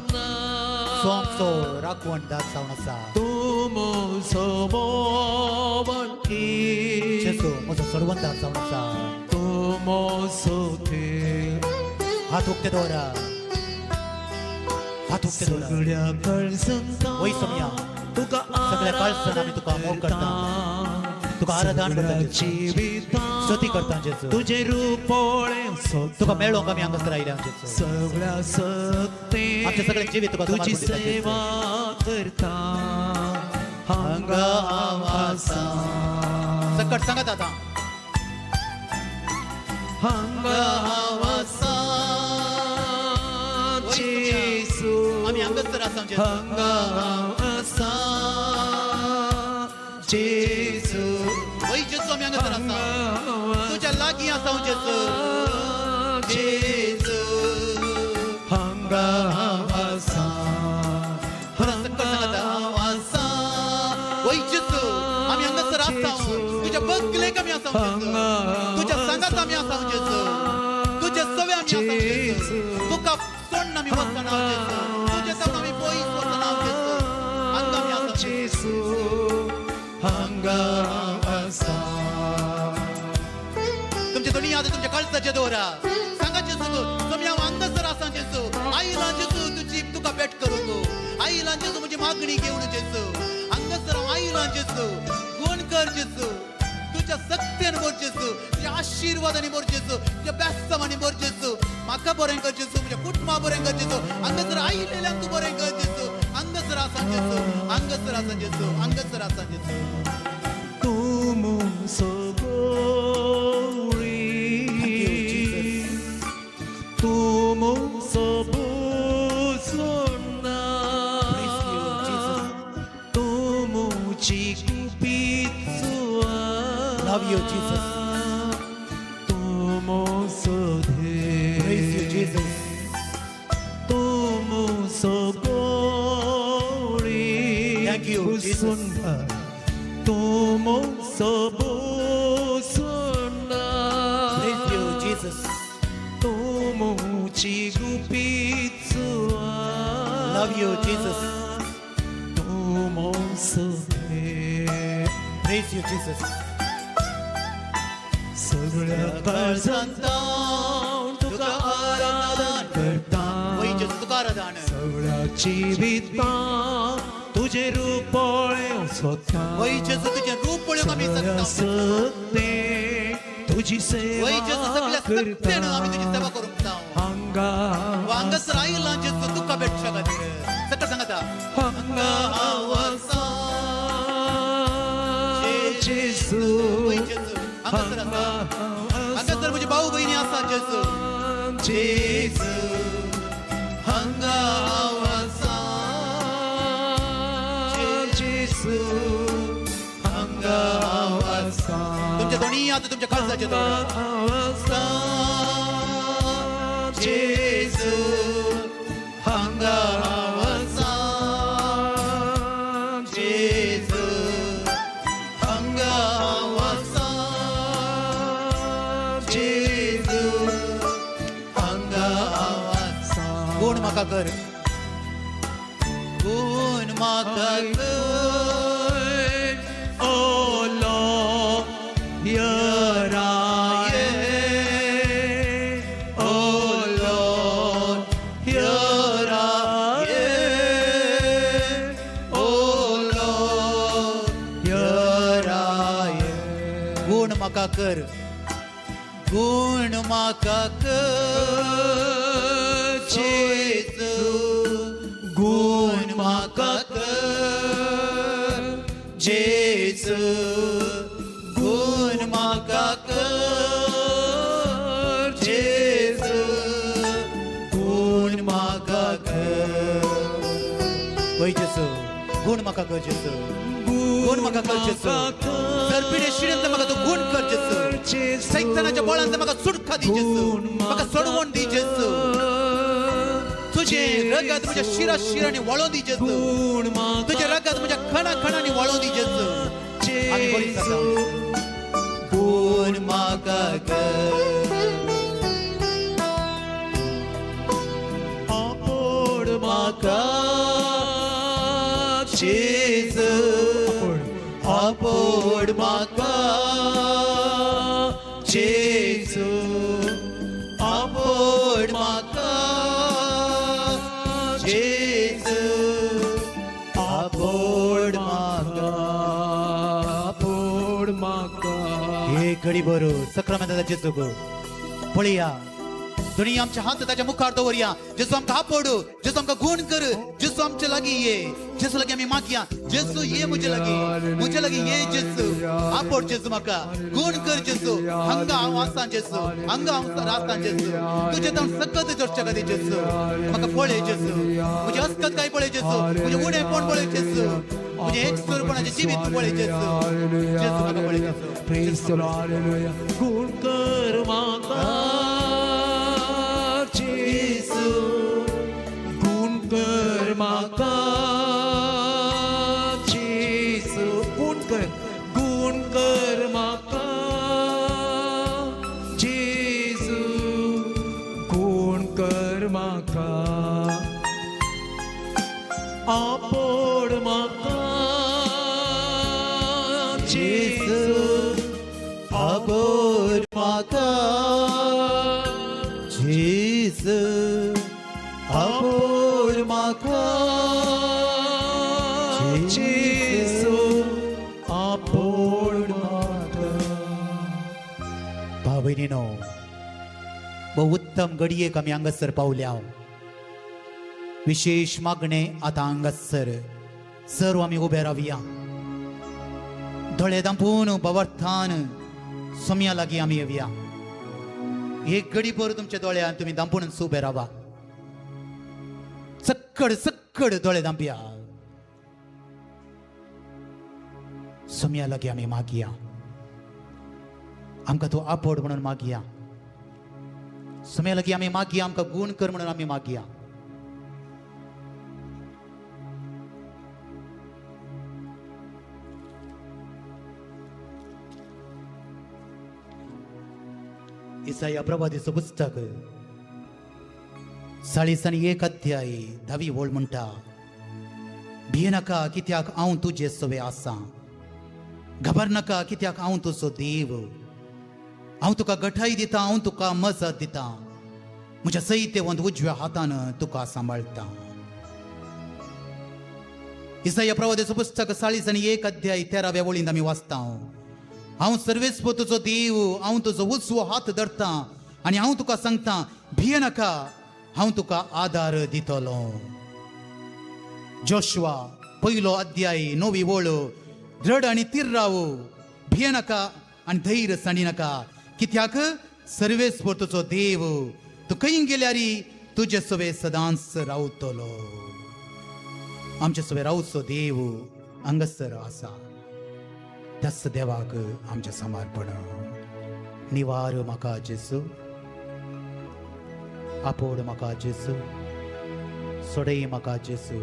Speaker 2: तो आमचो राखणदार जावन आसा,
Speaker 3: तूं म्हजो मोगाळ इश्ट,
Speaker 2: जेजू म्हजो सोडवणदार जावन आसा,
Speaker 3: तूं म्हजो देव.
Speaker 2: हात उक्ते दवरा, हात उक्ते दवरा.
Speaker 3: सगळ्या काळजान
Speaker 2: वय सोमया,
Speaker 3: तुका
Speaker 2: सगळ्या काळजान आमी तुका मोग करता, तुका आराधन करता, स्तुती करता जेजू.
Speaker 3: तुजें रूप पळोवंक
Speaker 2: तुका मेळोंक आमी हांगासर आयल्या जेजू.
Speaker 3: सगळ्या शक्तीन
Speaker 2: आमचें सगळें जिवीत तुका
Speaker 3: तुजी
Speaker 2: समर्पण दिता जेजू.
Speaker 3: सेवा करता. हांगा हांव आसा.
Speaker 2: सकट सांगात आतां.
Speaker 3: हांगा हांव आसा जेजू,
Speaker 2: आमी हांगासर आसा जेजू,
Speaker 3: हांगा हांव आसा जेजू,
Speaker 2: वय जेजू आमी हांगासर आसा, तुज्या लागीं आसा जेजू,
Speaker 3: जेजू हांगा हांव आसा,
Speaker 2: हांगा हांव आसा, वय जेजू आमी हांगासर आसा, तुज्या बगलेक आमी आसा जेजू, तुज्या सांगात आमी आसा जेजू, तुज्या सवे आमी आसा जेजू, तुका सोडून आमी वचना जेजू, तुज्या सावन आमी पयस वचना जेजू, हांगा आमी आसा
Speaker 3: जेजू, हांगा आसा.
Speaker 2: तुमचे दोनी याद तुमच्या काळजाचे दवरा, सांगा जेजू तुमी हांव हांगासर आसा जेजू, आयला जेजू तुजी तुका भेट करूंक, आयला जेजू म्हजी मागणी घेवन जेजू, हांगासर हांव आयला जेजू, गुण कर जेजू, तुज्या सक्तेन भर जेजू, तुज्या आशिर्वादांनी भर जेजू, तुज्या बेस्तावांनी भर जेजू, म्हाका बरें कर जेजू, म्हज्या कुटुंबा बरें कर जेजू, हांगासर आयिल्ल्यांक तूं बरें कर जेजू, हांगासर आसा जेजू, हांगासर आसा जेजू, हांगासर आसा जेजू.
Speaker 3: तूं सगळी, तूं सोडना, तूं म्हजी गुपीत सुवात,
Speaker 2: Love you, Jesus.
Speaker 3: तूं सोदे,
Speaker 2: Praise you, Jesus.
Speaker 3: तूं सगळी,
Speaker 2: Thank you, Jesus.
Speaker 3: तूं सोडना,
Speaker 2: Praise you, Jesus.
Speaker 3: तूं म्हजी गुपीत सुवात,
Speaker 2: Love you, Jesus.
Speaker 3: तूं सोदे.
Speaker 2: Praise you, Jesus.
Speaker 3: सगळ्या काळजांत तुका आराधन करता,
Speaker 2: वय जेजू तुका आराधन,
Speaker 3: सगळ्या जिवितांत तुजें रूप पळोवंक सोदता,
Speaker 2: वय जेजू तुजें रूप पळोवंक आमी
Speaker 3: सगळ्या
Speaker 2: सोदता,
Speaker 3: सक्तेन तुजी
Speaker 2: वय
Speaker 3: सेवा
Speaker 2: जेजू सगळ्या
Speaker 3: करता,
Speaker 2: सक्तेन आमी तुजी सेवा करूंक जावं,
Speaker 3: हांगा
Speaker 2: हांगासर आयला जेजू तुका भेटच्या खातीर, सगळं सांगता
Speaker 3: हांगा
Speaker 2: हांव आसा
Speaker 3: जेजू,
Speaker 2: वय जेजू हांगासर आसा, हांगासर म्हजे भाऊ भयणी आसा जेजू,
Speaker 3: जेजू
Speaker 2: हांगा हांव आसा
Speaker 3: जेजू, हांगा हांव आसा,
Speaker 2: तुमच्या दोनी हात तुमच्या काळजाचे दवरा,
Speaker 3: हांव आसा जेजू, हांगा हांव आसा
Speaker 2: जेजू, हांगा हांव आसा
Speaker 3: जेजू,
Speaker 2: हांगा हांव आसा. गुण म्हाका कर, गुण म्हाका कर,
Speaker 3: Oh Lord, here I am. Oh Lord, here I am. Oh Lord, here I am.
Speaker 2: गुण म्हाका कर, गुण म्हाका कर जेजू, गुण म्हाका कर जेजू, गुण म्हाका कर जेजू, गुण म्हाका कर, वय जेजू, गुण म्हाका कर जेजू, गुण म्हाका कर जेजू, सर्पिणे शिरेंत म्हाका तूं गुण कर जेजू, सैतानाच्या बळांत म्हाका सुटका दी जेजू, म्हाका सोडवण दी जेजू, तुजें रगत म्हज्या शिरा शिरांनी वळोवन दी जेजू, तुजें रगत म्हज्या खणा खणांनी वळोवन दी जेजू, आमी बरी जाता. गुण म्हाका कर,
Speaker 3: आपोड म्हाका जेजू, आपोड म्हाका जेजू, आपोड म्हाका जेजू, आपोड म्हाका, आपोड म्हाका.
Speaker 2: हे घडी बरो सक्रामेंताचा जेजू गो पळया, दोनी आमचे हात ताच्या मुखार दवरया. जेजू आमकां आपोड, जेजू आमकां गुण कर, जेजू आमचे लागीं ये, जेजू लागीं आमी मागया. जेजू ये म्हजे लागीं, म्हजे लागीं ये जेजू, आपोड जेजू म्हाका, गुण कर जेजू. हांगा हांव आसा जेजू, हांगा हांव आसा जेजू, तुजें हांव सकत जोडच्या खातीर जेजू म्हाका पळय जेजू, म्हजें अस्कत काय पळय जेजू, म्हजें उणेपण पळय जेजू, म्हजें एकसुरपणाचें जिवीत पळय जेजू, जेजू म्हाका पळय जेजू.
Speaker 3: Praise the Lord, hallelujah. गुण कर म्हाका जेजू, गुण कर म्हाका जेजू, गुण कर, गुण कर म्हाका जेजू, गुण कर म्हाका, आपोड म्हाका जेजू,
Speaker 2: आपोड म्हाका जेजू, आपोड म्हाका
Speaker 3: जेजू, आपोड म्हाका.
Speaker 2: भाव भयणीनो, बहु उत्तम घडयेक आमी हांगासर पावल्या. विशेश मागणें आतां हांगासर सर्व आमी उबे रावया. दोळे दांपून भावार्थान सोम्या लागीं आमी येवया. एक घडी भर तुमच्या दोळ्यान तुमी दांपून उबे रावा. सक्कड सक्कड दोळे दांपया. सोम्या लागीं आमी मागया, आमकां तूं आपोड म्हणून मागया. सोम्या लागीं आमी मागया, आमकां गुण कर म्हणून आमी मागया. इसाया प्रवादीचो पुस्तक 41 अध्याय 10वी ओळ म्हणटा, भियेनाका कित्याक हांव तुजे सवे आसा, घाबरनाका कित्याक हांव तुजो देव, हांव तुका गठाय दिता, हांव तुका मजत दिता, म्हज्या सैतेवंत उजव्या हातान तुका सांबाळटा. इसाया प्रवादीचो पुस्तक 41 अध्याय 13व्या ओळींत आमी वाचता, हांव सर्वेस्पर तुजो देव, हांव तुजो उजवो हात धरता आनी हांव तुका सांगता, भियेनाका, हांव तुका आदार दितलो. जोशुआ 1 अध्याय 9वी ओळ, दृढ आनी थीर राव, भियेनाका आनी धैर्य सांडिनाका, कित्याक सर्वेस्पर तुजो देव तूं खंय गेल्यार तुजे सवे सदांच रावतलो. आमचे सवे रावचो देव हांगासर आसा. त्याच देवाक आमचें समर्पण. निवार म्हाका जेजू, आपोड म्हाका जेजू, सोडय म्हाका जेजू,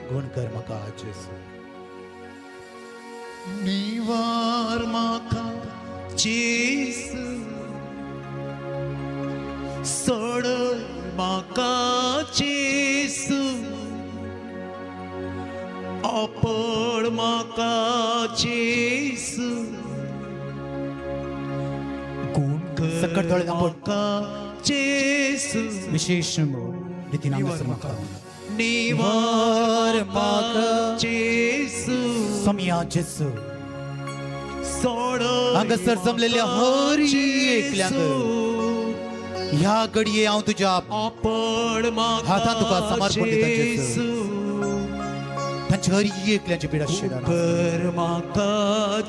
Speaker 2: गुण कर म्हाका जेजू.
Speaker 3: निवार म्हाका जेजू, सोडय म्हाका जेजू, आपोड म्हाका जेजू, गुण कर म्हाका जेजू.
Speaker 2: विशेष रितीन म्हाका
Speaker 3: निवार म्हाका जेजू,
Speaker 2: सोम्या जेजू,
Speaker 3: सोडय
Speaker 2: हांगासर जमलेल्या हर एकल्याक ह्या घडये हांव तुज्या
Speaker 3: आपोड म्हाका
Speaker 2: हातान तुका समर्पण दिता जेजू. तांच्या हर एकल्याची पिडा
Speaker 3: कर म्हाका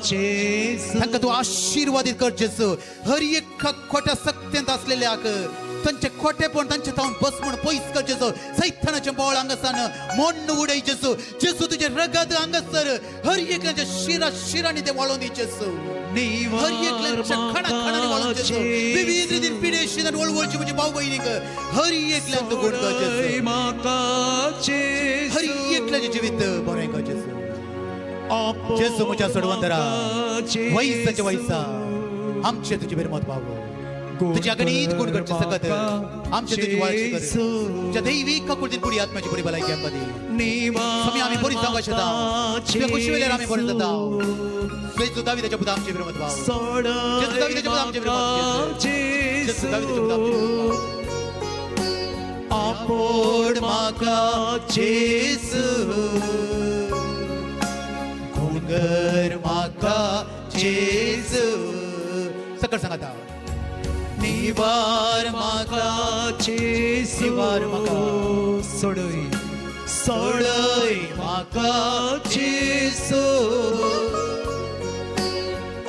Speaker 3: जेजू,
Speaker 2: तांकां तूं आशिर्वादीत कर जेजू. हर एक खोट्या सक्तेंत आसलेल्याक तांचे खोटेपण तांचे थावन बस म्हूण पयस कर जेजू. सैतानाचें बळ हांगासान मोण्ण उडय जेजू. जेजू तुजें रगत हांगासर हर एकल्याच्या शिरा शिरांनी तें वाळोवन दी जेजू. हर एकल्याच्या खणा खणांनी वाळोवन जेजू. विविध रितीन पिडेशीन वळवळची म्हजी भाव भयणीक हर एकल्याक तूं गुण कर जेजू. हर एकल्याचें जिवीत बरें कर जेजू. जेजू म्हज्या सोडवंतरा वैसाचे वैसा आमचें तुजें बेरमत पावो, तुज्या गणीत गुण करचे सकत आमचे तुजी वाळशी कर, तुज्या दैवीक काकुळतीन पुडी आत्म्याची पुडी भलायकी आमकां दी. स्वामी आमी बरी जावंक शकता, तुज्या खुशी वेल्यार आमी बरें जाता. जेजू दाविदाच्या पुता आमचे विरोध भाव, जेजू दाविदाच्या पुता आमचे विरोध, जेजू दाविदाच्या पुता आमचे विरोध. आपोड म्हाका जेजू, गुण कर म्हाका जेजू. सकळ सांगाता,
Speaker 1: निवार म्हाका
Speaker 3: जेजू,
Speaker 1: निवार म्हाका,
Speaker 3: सोडय
Speaker 1: सोडय म्हाका जेजू,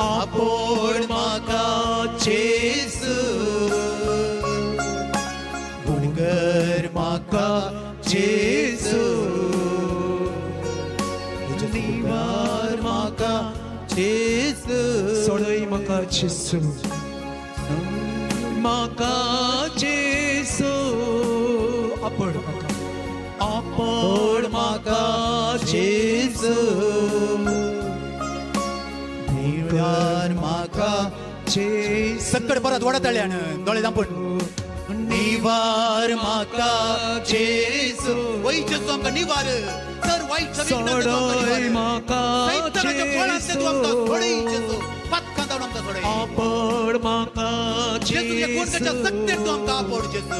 Speaker 1: आपोड म्हाका जेजू, गुणगर म्हाका जेजू, निवार म्हाका जेजू,
Speaker 3: सोडय म्हाका जेजू, म्हाका जेजू, आपोड म्हाका,
Speaker 1: आपोड म्हाका जेजू, निवार म्हाका
Speaker 3: जेजू,
Speaker 1: सक्कड परत वडा तळ्यान दोळे दांपून, निवार म्हाका जेजू, वय जेजू आमकां निवार, सर वायट
Speaker 3: सोडय म्हाका
Speaker 1: सैतानाच्या फळांतले तूं आमकां सोडय जेजू, पातकां जावन आमकां सोडय
Speaker 3: आपोड म्हाका
Speaker 1: जेजू, तुज्या कोणकाच्या सक्तेर तूं आमकां आपोड जेजू,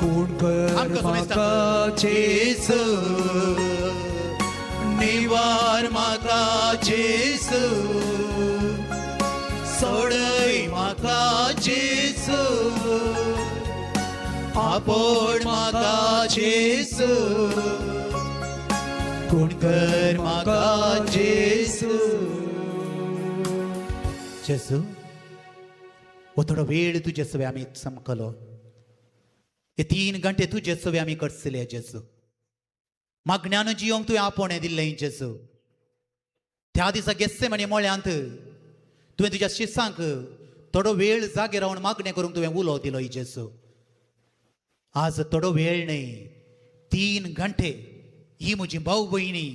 Speaker 3: कोण कर
Speaker 1: आमकां समजता.
Speaker 3: म्हाका
Speaker 1: जेजू, निवार म्हाका जेजू, सोडय म्हाका जेजू, आपोड म्हाका जेजू, कोण कर म्हाका जेजू. जेजू, हो थोडो वेळ तुजे सवे आमी चमकलो, हे 3 घंटे तुजे सवे आमी कडसले जेजू, मागण्यान जियोंक तुवें आपोवणें दिल्लें जेजू. त्या दिसा गेस्सेमनी मळ्यांत तुवें तुज्या शिसांक थोडो वेळ जागे रावन मागणें करूंक तुवें उलो दिलो जेजू. आज थोडो वेळ न्हय, 3 घंटे ही म्हजी भाव भयणी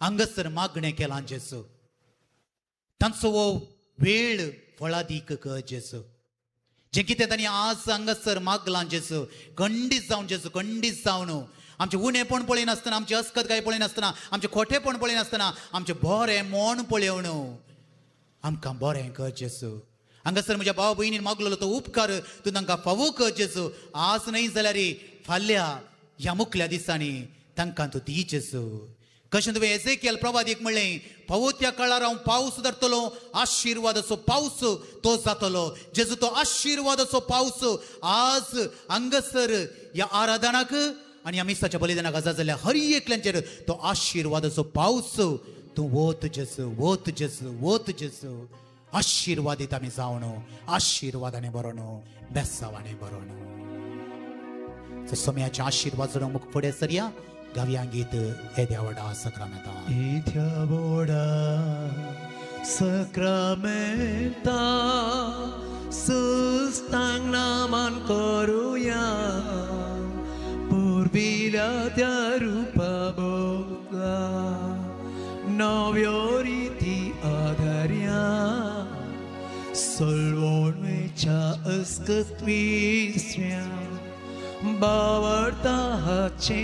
Speaker 1: हांगासर मागणें केलां जेजू, तांचो हो वेळ फळादीक कर जेजू. जें कितें तांणी आज हांगासर मागलां जेजू, खंडीत जावन जेजू, खंडीत जावन आमचें उणेपण पळयनासतना, आमचें अस्कतकाय पळयनासतना, आमचें खोटेपण पळयनासतना, आमचें बरें मोण पळोवन आमकां बरें कर जेजू. हांगासर म्हज्या भाव भयणीन मागलेलो तो उपकार तूं तांकां फावो कर जेजू. आज न्हय जाल्यार फाल्यां ह्या मुखल्या दिसांनी तांकां तूं दी जेजू. कशें तुवें एजेकियल प्रवादीक म्हणलें, फावो त्या काळार हांव पावस धरतलो, आशिर्वादाचो पावस तो जातलो जेजू. तो आशिर्वादाचो पावस आज हांगासर ह्या आराधनाक आनी ह्या मिसाच्या बलिदानाक आसा जाल्यार हर एकल्यांचेर तो आशिर्वादाचो पावस तूं वत जेजू, वत जेजू, वत जेजू. आशिर्वादीत आमी जावन, आशिर्वादाने बरोवन, बेसावाने बरोवन सोम्याचे आशिर्वाद जोडूंक मुख फुडें सरया. गावया गीत येद्या व्हडा सक्रामेंता,
Speaker 3: येद्या व्हडा सक्रामेंता सुस्तांक नामान करुया, पुर्विल्या त्या रुपा बोगला नव्यो रिती आधार्या, सलवणवेच्या अस्कत विसऱ्या, बावडता हाचे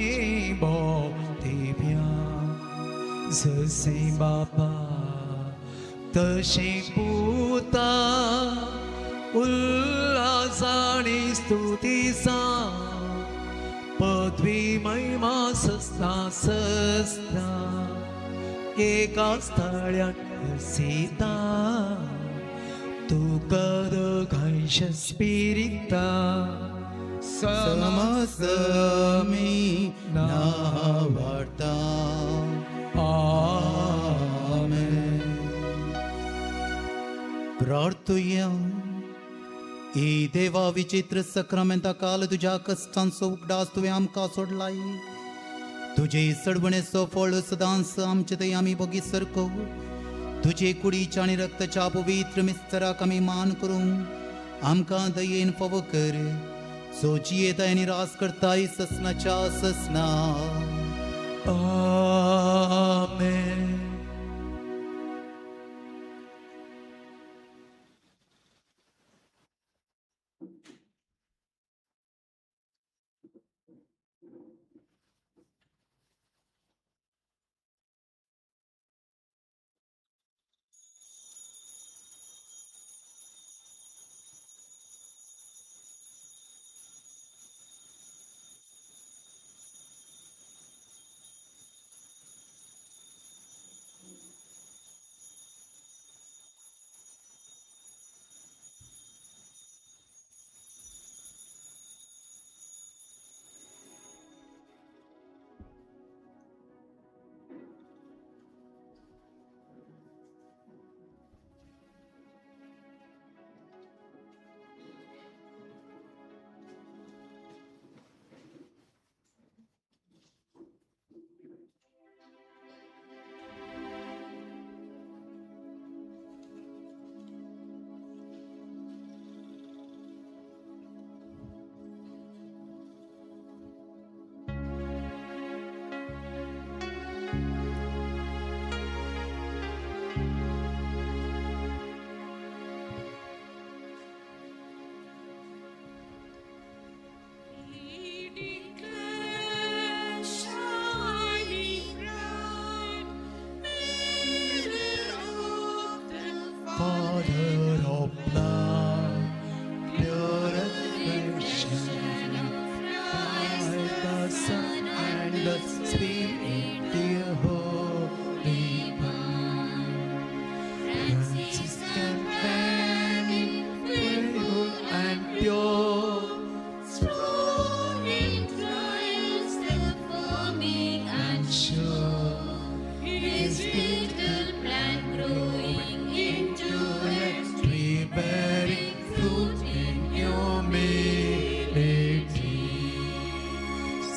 Speaker 3: बोतेभ्या, जशें बापा तशें पुता, उल्हासानी स्तुती सा, पदवी महिमा सस्ता सस्ता, एका स्थळ्यान सीता, तुका दोगांयच्या स्पिरिता,
Speaker 1: समसमी नावाडता. आमेन. प्रार्थुया. ए देवा, विचित्र सक्रामेंता काल तुज्या कश्टांचो उगडास तुवें आमकां सोडलाय, तुजे सडवणेचो फळ सदांच आमचे थंय आमी बोगी सरको, तुजे कुडीच्या आनी रक्ताच्या पवित्र मिस्तराक आमी मान करूंक आमकां दयेन फावो कर, सो जियेताय आनी रास करताय ससनाच्या ससना.
Speaker 3: आमेन.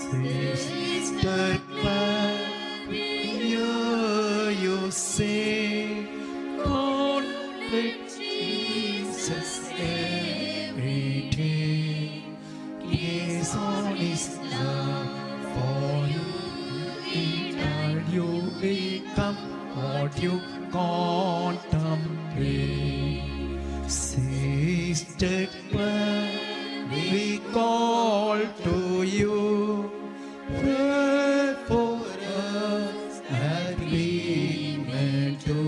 Speaker 3: Sister Claire, we hear you say, contemplate Jesus every day. Gaze on His love for you, and you become what you contemplate. Sister Claire, we call to you, pray for us that we may do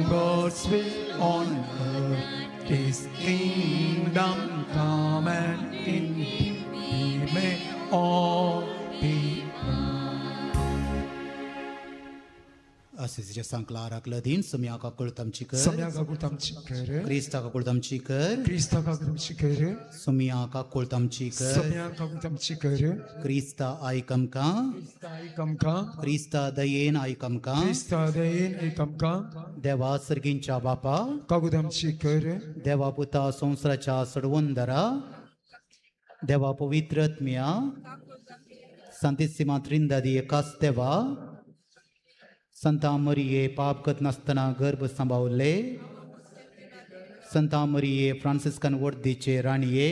Speaker 3: God's will on earth, His kingdom come, and in Him we may all be one.
Speaker 2: असिसीच्या सांक्लाराक लदीन सुम्या काकुळत आमची कर.
Speaker 3: सम्या काकुळत आमची कर.
Speaker 2: क्रिस्ता काकुळत आमची कर.
Speaker 3: क्रिस्ता काकुळत आमची कर.
Speaker 2: सुम्या काकुळत आमची कर.
Speaker 3: सम्या काकुळत आमची कर.
Speaker 2: क्रिस्ता आयक आमकां.
Speaker 3: क्रिस्ता आयक आमकां.
Speaker 2: क्रिस्ता दयेन आयक आमकां.
Speaker 3: क्रिस्ता दयेन आयक आमकां.
Speaker 2: देवा सर्गींच्या बापा
Speaker 3: काकुळत आमची कर.
Speaker 2: देवा पुता संवसाराच्या सडवंदरा देवा पवित्र आत्म्या सांतिसिमा त्रिंदादी एकाच देवा संता मरिये पाप करत नासतना गर्भ सांबावले संता मरिये फ्रांसिस्कन वर्दीचे राणये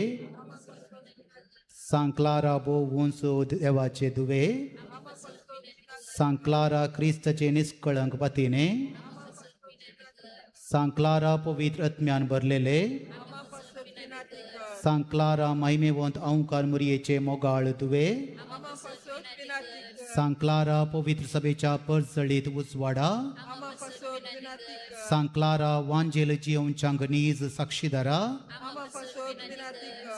Speaker 2: सांक्लारा भोव उंच देवाचे दुवे सांक्लारा क्रिस्ताचे निष्कळंक पतीने सांक्लारा पवित्र आत्म्यान भरलेले सांक्लारा महिमेवंत अंकार मुरयेचे मोगाळ दुवे सांक्लारा पवित्र सभेच्या परजळीत उजवाडा सांक्लारा वांजेल जियोंच्यांक नीज साक्षीदारा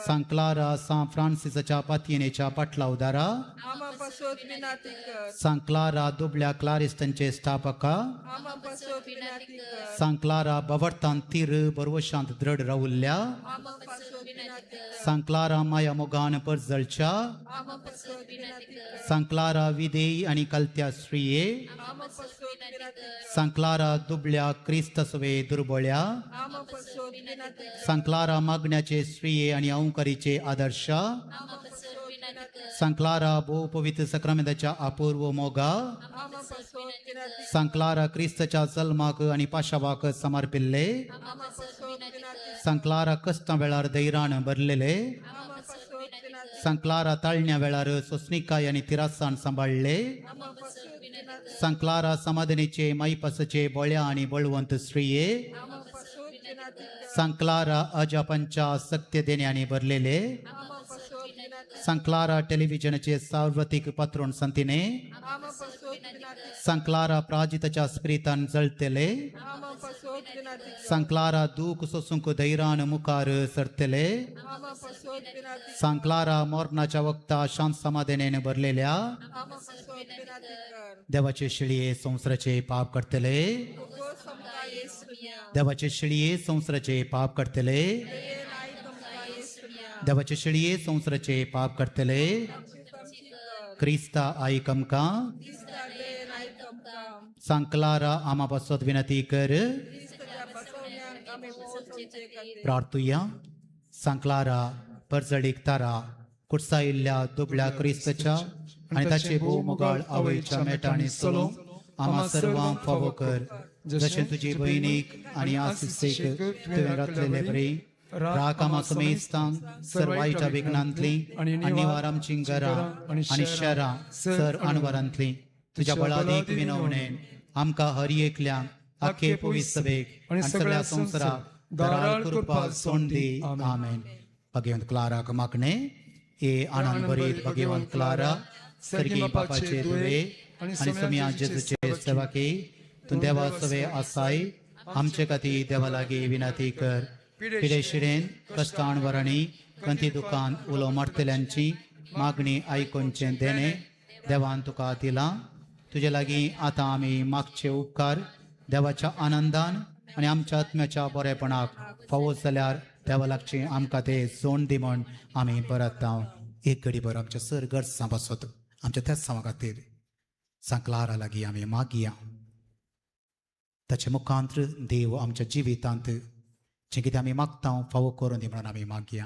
Speaker 2: सांक्लारा सां फ्रांसिसाच्या पातयेनेच्या पाटलावदारा सांक्लारा दुबल्या क्लारिस्टनचे स्थापका सांक्लारा बवर्तान तीर बरवशांत दृढ रावुल्ल्या सांक्लारा माया मोगान परजळच्या सांक्लारा विदेयी आनी कलत्या स्त्रिये सांक्लारा दुबल्या क्रिस्तसवे दुर्बळ्या सांक्लारा मागण्याचे स्त्रिये आनी अंकारीचे आदर्श सांक्लारा भोव पवित्र सक्रामेंताच्या अपूर्व मोगा सांक्लारा क्रिस्तच्या जल्माक आनी पाशावाक समर्पिल्ले सांक्लारा कश्टां वेळार धैरान भरलेले सांक्लारा ताळण्या वेळार सोसणिकाय आनी तिरासान सांबाळ्ळे सांक्लारा समाधानीचे माईपासाचे बळ्या आनी बळवंत स्त्रिये सांक्लारा अजापांच्या सत्य देण्यांनी भरलेले सांक्लारा टेलिव्हिजनाचे सार्वत्रिक पात्रोण संतीने सांक्लारा प्राजिताच्या स्पिरितान जळतेले सांक्लारा दूख सोसूंक धैरान मुखार सरतले सांक्लारा मरणाच्या वक्ता शांत समाधानेन भरलेल्या देवाचे शिळये संवसाराचे पाप करतले देवाचे शिळये संवसाराचे पाप करतले देवाचे शिळये संवसाराचे पाप करतले क्रिस्ता आयक आमकां. सांक्लारा आमा पासत विनंती कर. प्रार्थुया. सांक्लारा परजळीक तारा कुर्सायिल्ल्या दुबळ्या क्रिस्ताच्या आनी ताचे भोव मोगाळ आवयच्या मेटांनी चलोवंक आमा सर्वांक फावो कर, जशें तुजी भयणीक आनी आसिसेक तुवें राखलेले बरी राख आमा समेस्तांक सर्वायच्या विघ्नांतली आनी निवार आमचीं घरां आनी शहरां सर अणवरांतली तुज्या बळादीक विनवणेन आमकां हर एकल्यांक आखे पवित्र सभेक आनी सगळ्या संवसाराक दराळ कृपा सोंड दी. आमेन. भगवंत क्लाराक मागणें. ए आनंद भरीत भगवंत क्लारा सर्गी बापाचे दुवे आनी सोम्या जेजूचे सेवाकी तूं देवा सवे आसाय आमचे खातीर देवा लागीं विनंती कर. पिडे शिडेन कश्टान वरांनी कंती दुकान उलो मारतल्यांची मागणी आयकुचें देणें देवान तुका दिलां. तुजे लागीं आतां आमी मागचे उपकार देवाच्या आनंदान आनी आमच्या आत्म्याच्या बरेपणाक फावो जाल्यार देवा लागचें आमकां ते जोण दी म्हण आमी परत एक घडी भर आमच्या सर गरजां पासत आमच्या त्याच सांवा खातीर सांक्लारा लागीं आमी मागया. ताचे मुखांत्र देव आमच्या जिवितांत जें कितें आमी मागता फावो करून दी म्हणून आमी मागया.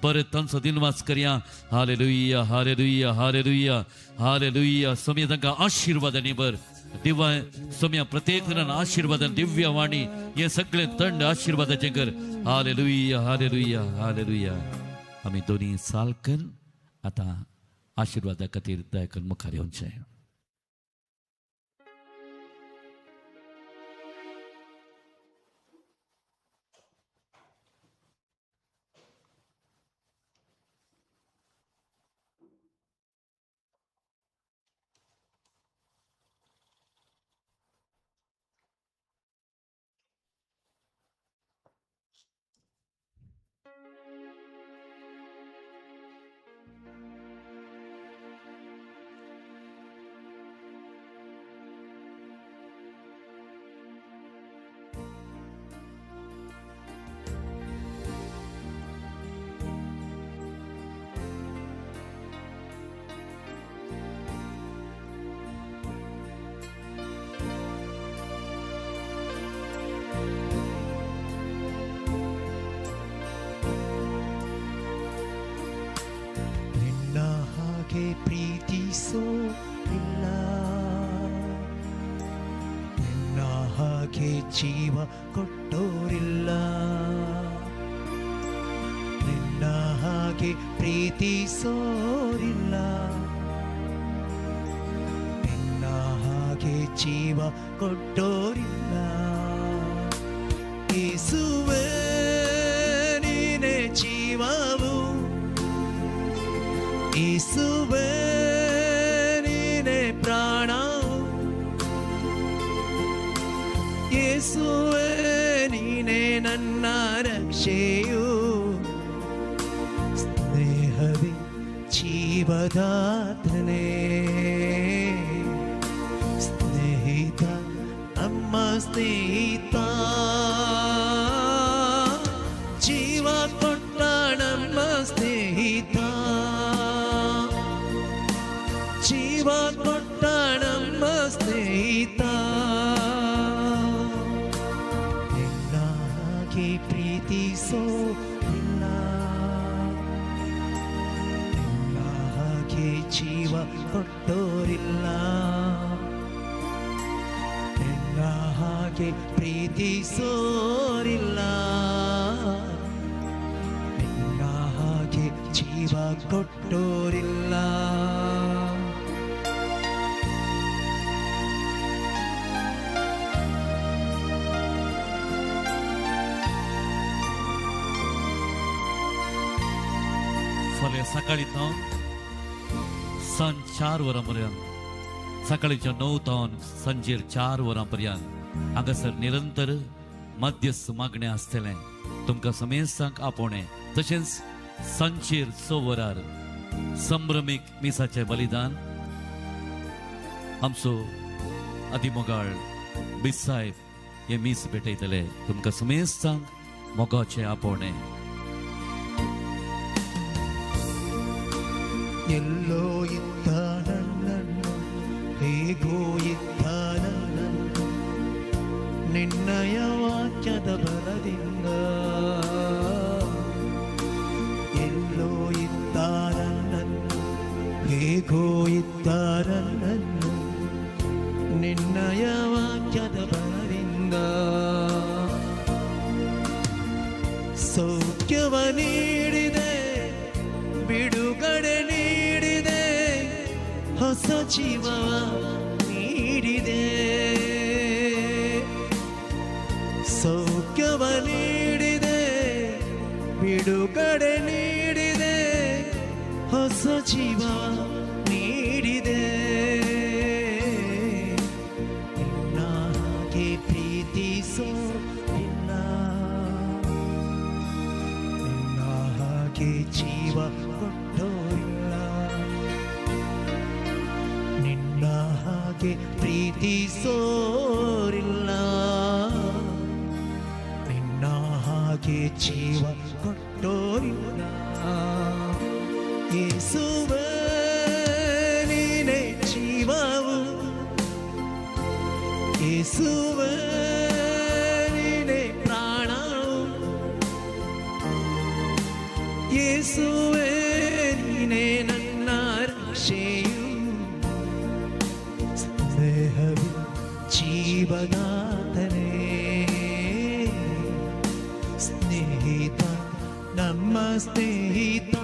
Speaker 5: बरें तांचो दिनवास करया. Hallelujah hallelujah hallelujah hallelujah. Somaiya तांकां आशिर्वादांनी बर दिवा. सोमया प्रत्येक जणान आशिर्वादान दिव्य वाणी हे सगळे थंड आशिर्वादाचें कर. Hallelujah hallelujah hallelujah. आमी दोनी सालकन आतां आशिर्वादा खातीर दयाकन मुखार येवचें.
Speaker 3: ಪ್ರೀತಿಸೋರಿಲ್ಲ, ನಿನ್ನ ಹಾಗೆ ಜೀವ ಕೊಟ್ಟೋರಿಲ್ಲ, ನಿನ್ನ ಹಾಗೆ ಪ್ರೀತಿಸೋರಿಲ್ಲ, ನಿನ್ನ ಹಾಗೆ ಜೀವ ಕೊಟ್ಟೋರಿಲ್ಲ. ಯೇಸುವೇ ನೀನೇ ಜೀವವು, ಯೇಸುವೇ ನೀನೇ ಪ್ರಾಣ, ಯೇಸುವೇ ನೀನೇ ನನ್ನ ರಕ್ಷೆಯು, ಸ್ನೇಹವೇ ಜೀವದಾತನೇ, ಸ್ನೇಹಿತ ನಮ್ಮ ಸ್ನೇಹಿತ, ಜೀವ ಕೊಟ್ಟ ನಮ್ಮ ಸ್ನೇಹಿತ, ಜೀವ ಕೊಟ್ಟ ನಮ್ಮ ಸ್ನೇಹಿತ. ನಿನ್ನ ಹಾಗೆ ಪ್ರೀತಿಸೋರಿಲ್ಲ, ನಿನ್ನ ಹಾಗೆ ಜೀವ ಕೊಟ್ಟೋರಿಲ್ಲ, ನಿನ್ನ ಹಾಗೆ ಪ್ರೀತಿಸೋರಿಲ್ಲ, ನಿನ್ನ ಹಾಗೆ ಜೀವ ಕೊಟ್ಟೋರಿಲ್ಲ.
Speaker 5: फाल्यां सकाळीं तावन सांज 4 वरां पर्यंत, सकाळीच्या 9 तावन सांजेर 4 वरां पर्यंत हांगासर निरंतर मध्यस्थ मागणें आसतलें. तुमकां समेस्तांक आपोवणें. तशेंच सांजेर 6 वरार संभ्रमीक मिसाचें बलिदान आमचो आदिमोगाळ बीस साहेब हे मीस भेटयतले. तुमकां समेस्तांक मोगाचें आपोवणें.
Speaker 3: ಎಲ್ಲೋ ಇದ್ದ ನನ್ನನ್ನು ಹೇಗೋ ಇದ್ದ ನನ್ನನ್ನು ನಿನ್ನಯ ವಾಕ್ಯದ ಬಲದಿಂದ, ಎಲ್ಲೋ ಇದ್ದ ನನ್ನನ್ನು ಹೇಗೋ ಇದ್ದ ನನ್ನನ್ನು ನಿನ್ನಯ ವಾಕ್ಯದ ಬಲದಿಂದ, ಸೌಖ್ಯವ ನೀಡಿದೆ, ಬಿಡುಗಡೆ ನೀಡಿದೆ, ಹೊಸ ಜೀವ ನೀಡಿದೆ, ಸೌಖ್ಯವ ನೀಡಿದೆ, ಬಿಡುಗಡೆ ನೀಡಿದೆ, ಹೊಸ ಜೀವ ನೀಡಿದೆ. ನಿನ್ನ ಹಾಗೆ ಪ್ರೀತಿಸೋರಿಲ್ಲ, ನಿನ್ನ ಹಾಗೆ ಜೀವ ಕೊಟ್ಟೋರಿಲ್ಲ, ನಿನ್ನ ಹಾಗೆ ಪ್ರೀತಿಸೋರಿಲ್ಲ, ನಿನ್ನ ಹಾಗೆ ಜೀವ ಕೊಟ್ಟೋರಿಲ್ಲ. ಯೇಸುವೇ ನೀನೇ ಜೀವವು, ಯೇಸುವೇ ನೀನೇ ಪ್ರಾಣವು, ಯೇಸು ಯೇಸುವೇ ನೀನೇ ನನ್ನ ರಕ್ಷೆಯು, ಸ್ನೇಹವೇ ಜೀವದಾತನೇ, ಸ್ನೇಹಿತ ನಮ್ಮ ಸ್ನೇಹಿತ,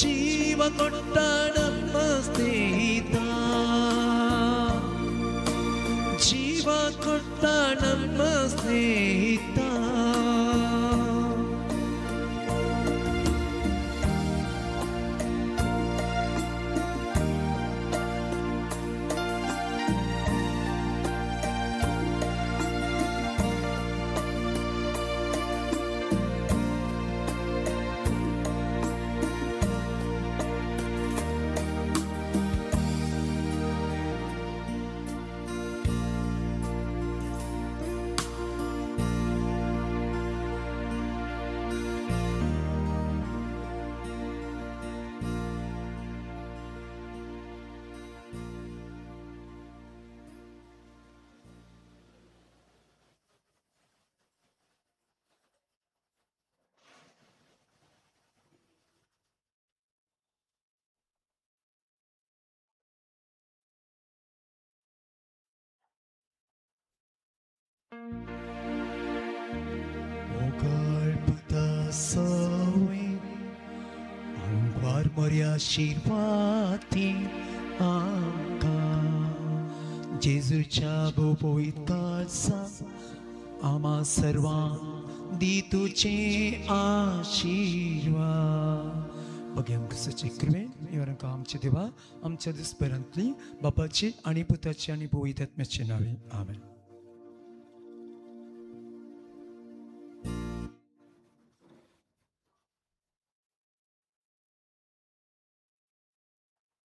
Speaker 3: ಜೀವ ಕೊಟ್ಟ ನಮ್ಮ ಸ್ನೇಹಿತ, ಜೀವ ಕೊಟ್ಟ ನಮ್ಮ ಸ್ನೇಹಿತ. आशीर्वादी आमकां जेजूच्या बोपयताचा आमा सर्वांक दी तुजे आशीर्वाद. बघ्या आमकां कृपेन निवारांक आमच्या देवा आमच्या दुस्परांतली बापाची आनी पुताची आनी पवित्र आत्म्याचे नावे आमेन.